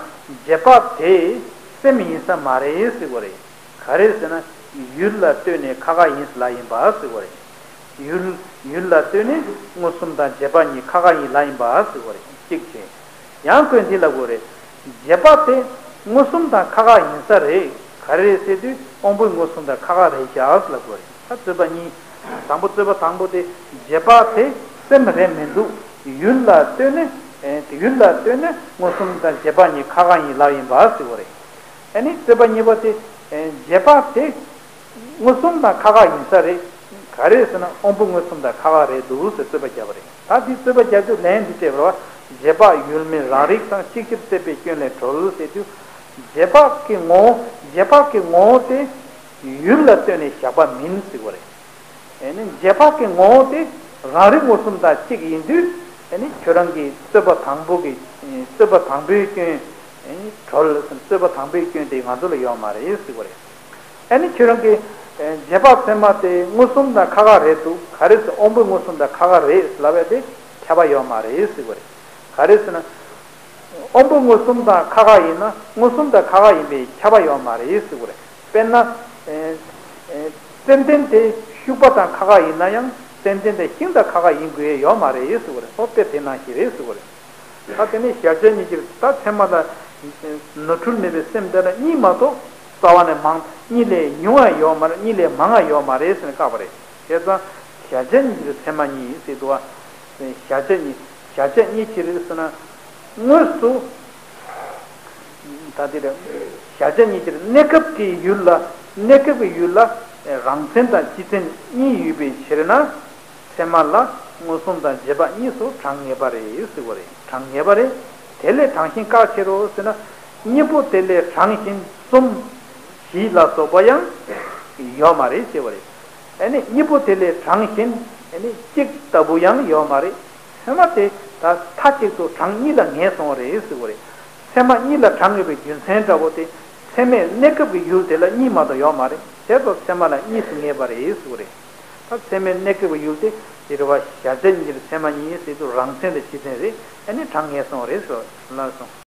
བྱེད་པ་དེ་སེམས་ཡིན་ས་མ་རེད་ཟེར་གོ་རེད། ག་རེ་ཟེར་ན། ཡུལ་ལ་ལྟོས་ནས་ཁ་ཁ་ཡིན་ལ་ཡིན་པ་ཟེར་གོ་རེད། ཡུལ། ཡུལ་ལ་ལྟོས་ནས་མངོན་སུམ་དང་བྱེད་པ་གཉིས་ཁ་ཁ་ཡིན་ལ་ཡིན་པ་ཟེར་གོ་རེད། གཅིག་བྱས། ཡང་ཁོས་འདི་ལབ་དགོས་རེད། བྱེད་པ་དེ་མངོན་སུམ་དང་ཁ་ཁ་ཡིན་ས་རེད། ག་རེ་རེད་ཟེར་དུས་དབང་པོའི་མངོན་སུམ་དང་ཁ་ཁ་རེད་ཤག་ལབ་དགོས་རེད། ད་རྩོད་པ་གཉིས། དང་པོ། རྩོད་པ་དང་པོ་དེ། བྱེད་པ་དེ་སེམས་རེད་མི་འདུག་ཡུལ་ལ་ལྟོས་ནས། ཨེ། ཡུལ་ལ་ལྟོས་ནས་མངོན་སུམ་དང་བྱེད་པ་གཉིས་ཁ་ཁ་ཡིན་ལ་ཡིན་པ་ཟེར་དགོས་རེད། ཨ་ནི་རྩོད་པ་གཉིས་པ་དེ། ཨེ། བྱེད་པ་དེ། མངོན་སུམ་དང་ཁ་ཁ་ཡིན་ས་རེད། ག་རེ་ཟེར་ན་དབང་པོ་མངོན་སུམ་དང་ཁ་ཁ་རེད་འདུག་ཟེར་རྩོད་པ་བརྒྱབ་པ་རེད། ད་འདི་རྩོད་པ་བརྒྱབ་དུས་ལན་འདི་སྤྲད་པ་རེད་བ། བྱེད་པ་ཡུལ་མིན་རང་རིག་དང་། གཅིག་ཕྱིར་སྲེད་པའི་སྐྱོན་ལས་གྲོལ་ཟེར་དུས། བྱེད་པ་གི་ངོ་བོ། བྱེད་པ་གི་ངོ་བོ་དེ་ཡུལ་ལ་ལྟོས་ནས་བཞག་པ་མིན་ཟེར་བ་རེད། ཨེ་ནི་བྱེད་པ་གི་ངོ་བོ་དེ་རང་རིག་མངོན་སུམ་དང་གཅིག་ཡིན་དུས། ཨེ་ནི་ཁྱོད་རང་གི་རྩོད་པ་དང་པོ་གི། རྩོད་པ་དང་པོའི་སྐྱོན། ཨེ་ནི་གྲོལ། རྩོད་པ་དང་པོའི་སྐྱོན་དེ་ང་ཚོ་ལ་ཡོད་མ་རེད་ཟེར་བ་རེད། ཨ་ནི་ཁྱོད་རང་གི། ཨེ། བྱེད་པ་ཚད་མ་དེ་མངོན་སུམ་དང་ཁ་ཁ་རེད་འདུག་ག་རེ་ཟེར། དབང་པོའི་མངོན་སུམ་དང་ཁ་ཁ་རེད་ལབ་ཡ་དེ་ཁྱབ་པ་ཡོད་མ་རེད་ཟེར་བ་རེད། ག་རེ་ཟེར་ན། དབང་པོའི་མངོན་སུམ་དང་ཁ་ཁ་ཡིན་ན་མངོན་སུམ་དང་ཁ་ཁ་ཡིན་པས་ཁྱབ་པ་ཡོད་མ་རེད་ཟེར་བ་རེད། དཔེར་ན། ཨེ། ཨེ། ཙན་དན་དེ་ཤུག་པ་དང་ཁ་ཁ་ཡིན་ན་ཡང་ཙན་དན་དེ་ཤིང་དང་ཁ་ཁ་ཡིན་དགོས་ཡ་ཡོད་མ་རེད་ཟེར་བ་རེད། ཨོ་དཔེ་དེ་ནང་བཞིན་རེད་ཟེར་བ་རེད། ད་དེ་ནས་གཞལ་བྱ་གཉིས་ཀྱི། ད་ཚད་མ་ལ་ནོར་འཁྲུལ་མེད་པའི་སེམས་དེ་ལ་གཉིས་མ་གཏོགས་རྩ་བ་ནས་མང་། གཉིས་ལས་ཉུང་བ་ཡོད་མ་རེད། གཉིས་ལས་མང་བ་ཡོད་མ་རེད་ཟེར་ནས་བཀག་པ་རེད། བྱས་ཙང་གཞལ་བྱ་གཉིས་ཀྱི་ཚད་མ་གཉིས་ཟེར་འདུག་བ། གཞལ་བྱ་གཉིས། གཞལ་བྱ་གཉིས་ཅི་རེད་ཟེར་ན། དངོས་སུ། ད་དེ་རེད། གཞལ་བྱ་གཉིས་ཀྱི་གནས་སྐབས་ཀྱི་ཡུལ་ལ། གནས་སྐབས་ཀྱི་ཡུལ་ལ་རང་མཚན་དང་སྤྱི་མཚན་གཉིས་ཡོད་པའི་ཕྱིར་ན། ཚད་མ་ལ་མངོན་སུམ་དང་རྗེས་དཔག་གཉིས་སུ་གྲངས་ངེས་པ་རེད་ཟེར་བ་རེད། གྲངས་ངེས་པ་རེད། དེ་ལས་གྲངས་གཞན་བཀག་ཕྱིར་རོ་ཟེར་ན། གཉིས་པོ་དེ་ལས་གྲངས་གཞན་གསུམ་བཞི་ལ་སོགས་པ་ཡང་ཡོད་མ་རེད་ཟེར་བ་རེད། ཨ་ནི་གཉིས་པོ་དེ་ལས་གྲངས་གཞན་ཨ་ནི་གཅིག་ལྟ་བུ་ཡང་ཡོད་མ་རེད། ཚད་མ་དེ་ད་མཐའ་གཅིག་ཏུ་གྲངས་གཉིས་ལ་ངེས་སོང་བ་རེད་ཟེར་བ་རེད། ཚད་མ་གཉིས་ལ་གྲངས་ངེས་པའི་རྒྱུ་མཚན་འདྲ་བོ་དེ། ཚད་མའི་གནས་སྐབས་ཀྱི་ཡུལ་དེ་ལ་གཉིས་མ་གཏོགས་ཡོད་མ་རེད། དེ་ཚོ་ཚད་མ་ལ་གཉིས་སུ་ངེས་པ་རེད་ཟེར་བ་རེད། ད་ཚད་མའི་གནས་སྐབས་ཀྱི་ཡུལ་དེ་དེ་རེད་བ། གཞལ་བྱ་གཉིས་ཀྱི་ཚད་མ་གཉིས་ཟེར་དུས་རང་མཚན་དང་སྤྱི་མཚན་རེད། ཨ་ནི་གྲངས་ངེས་སོང་བ་རེད་ཟེར་ལབ་སོང་།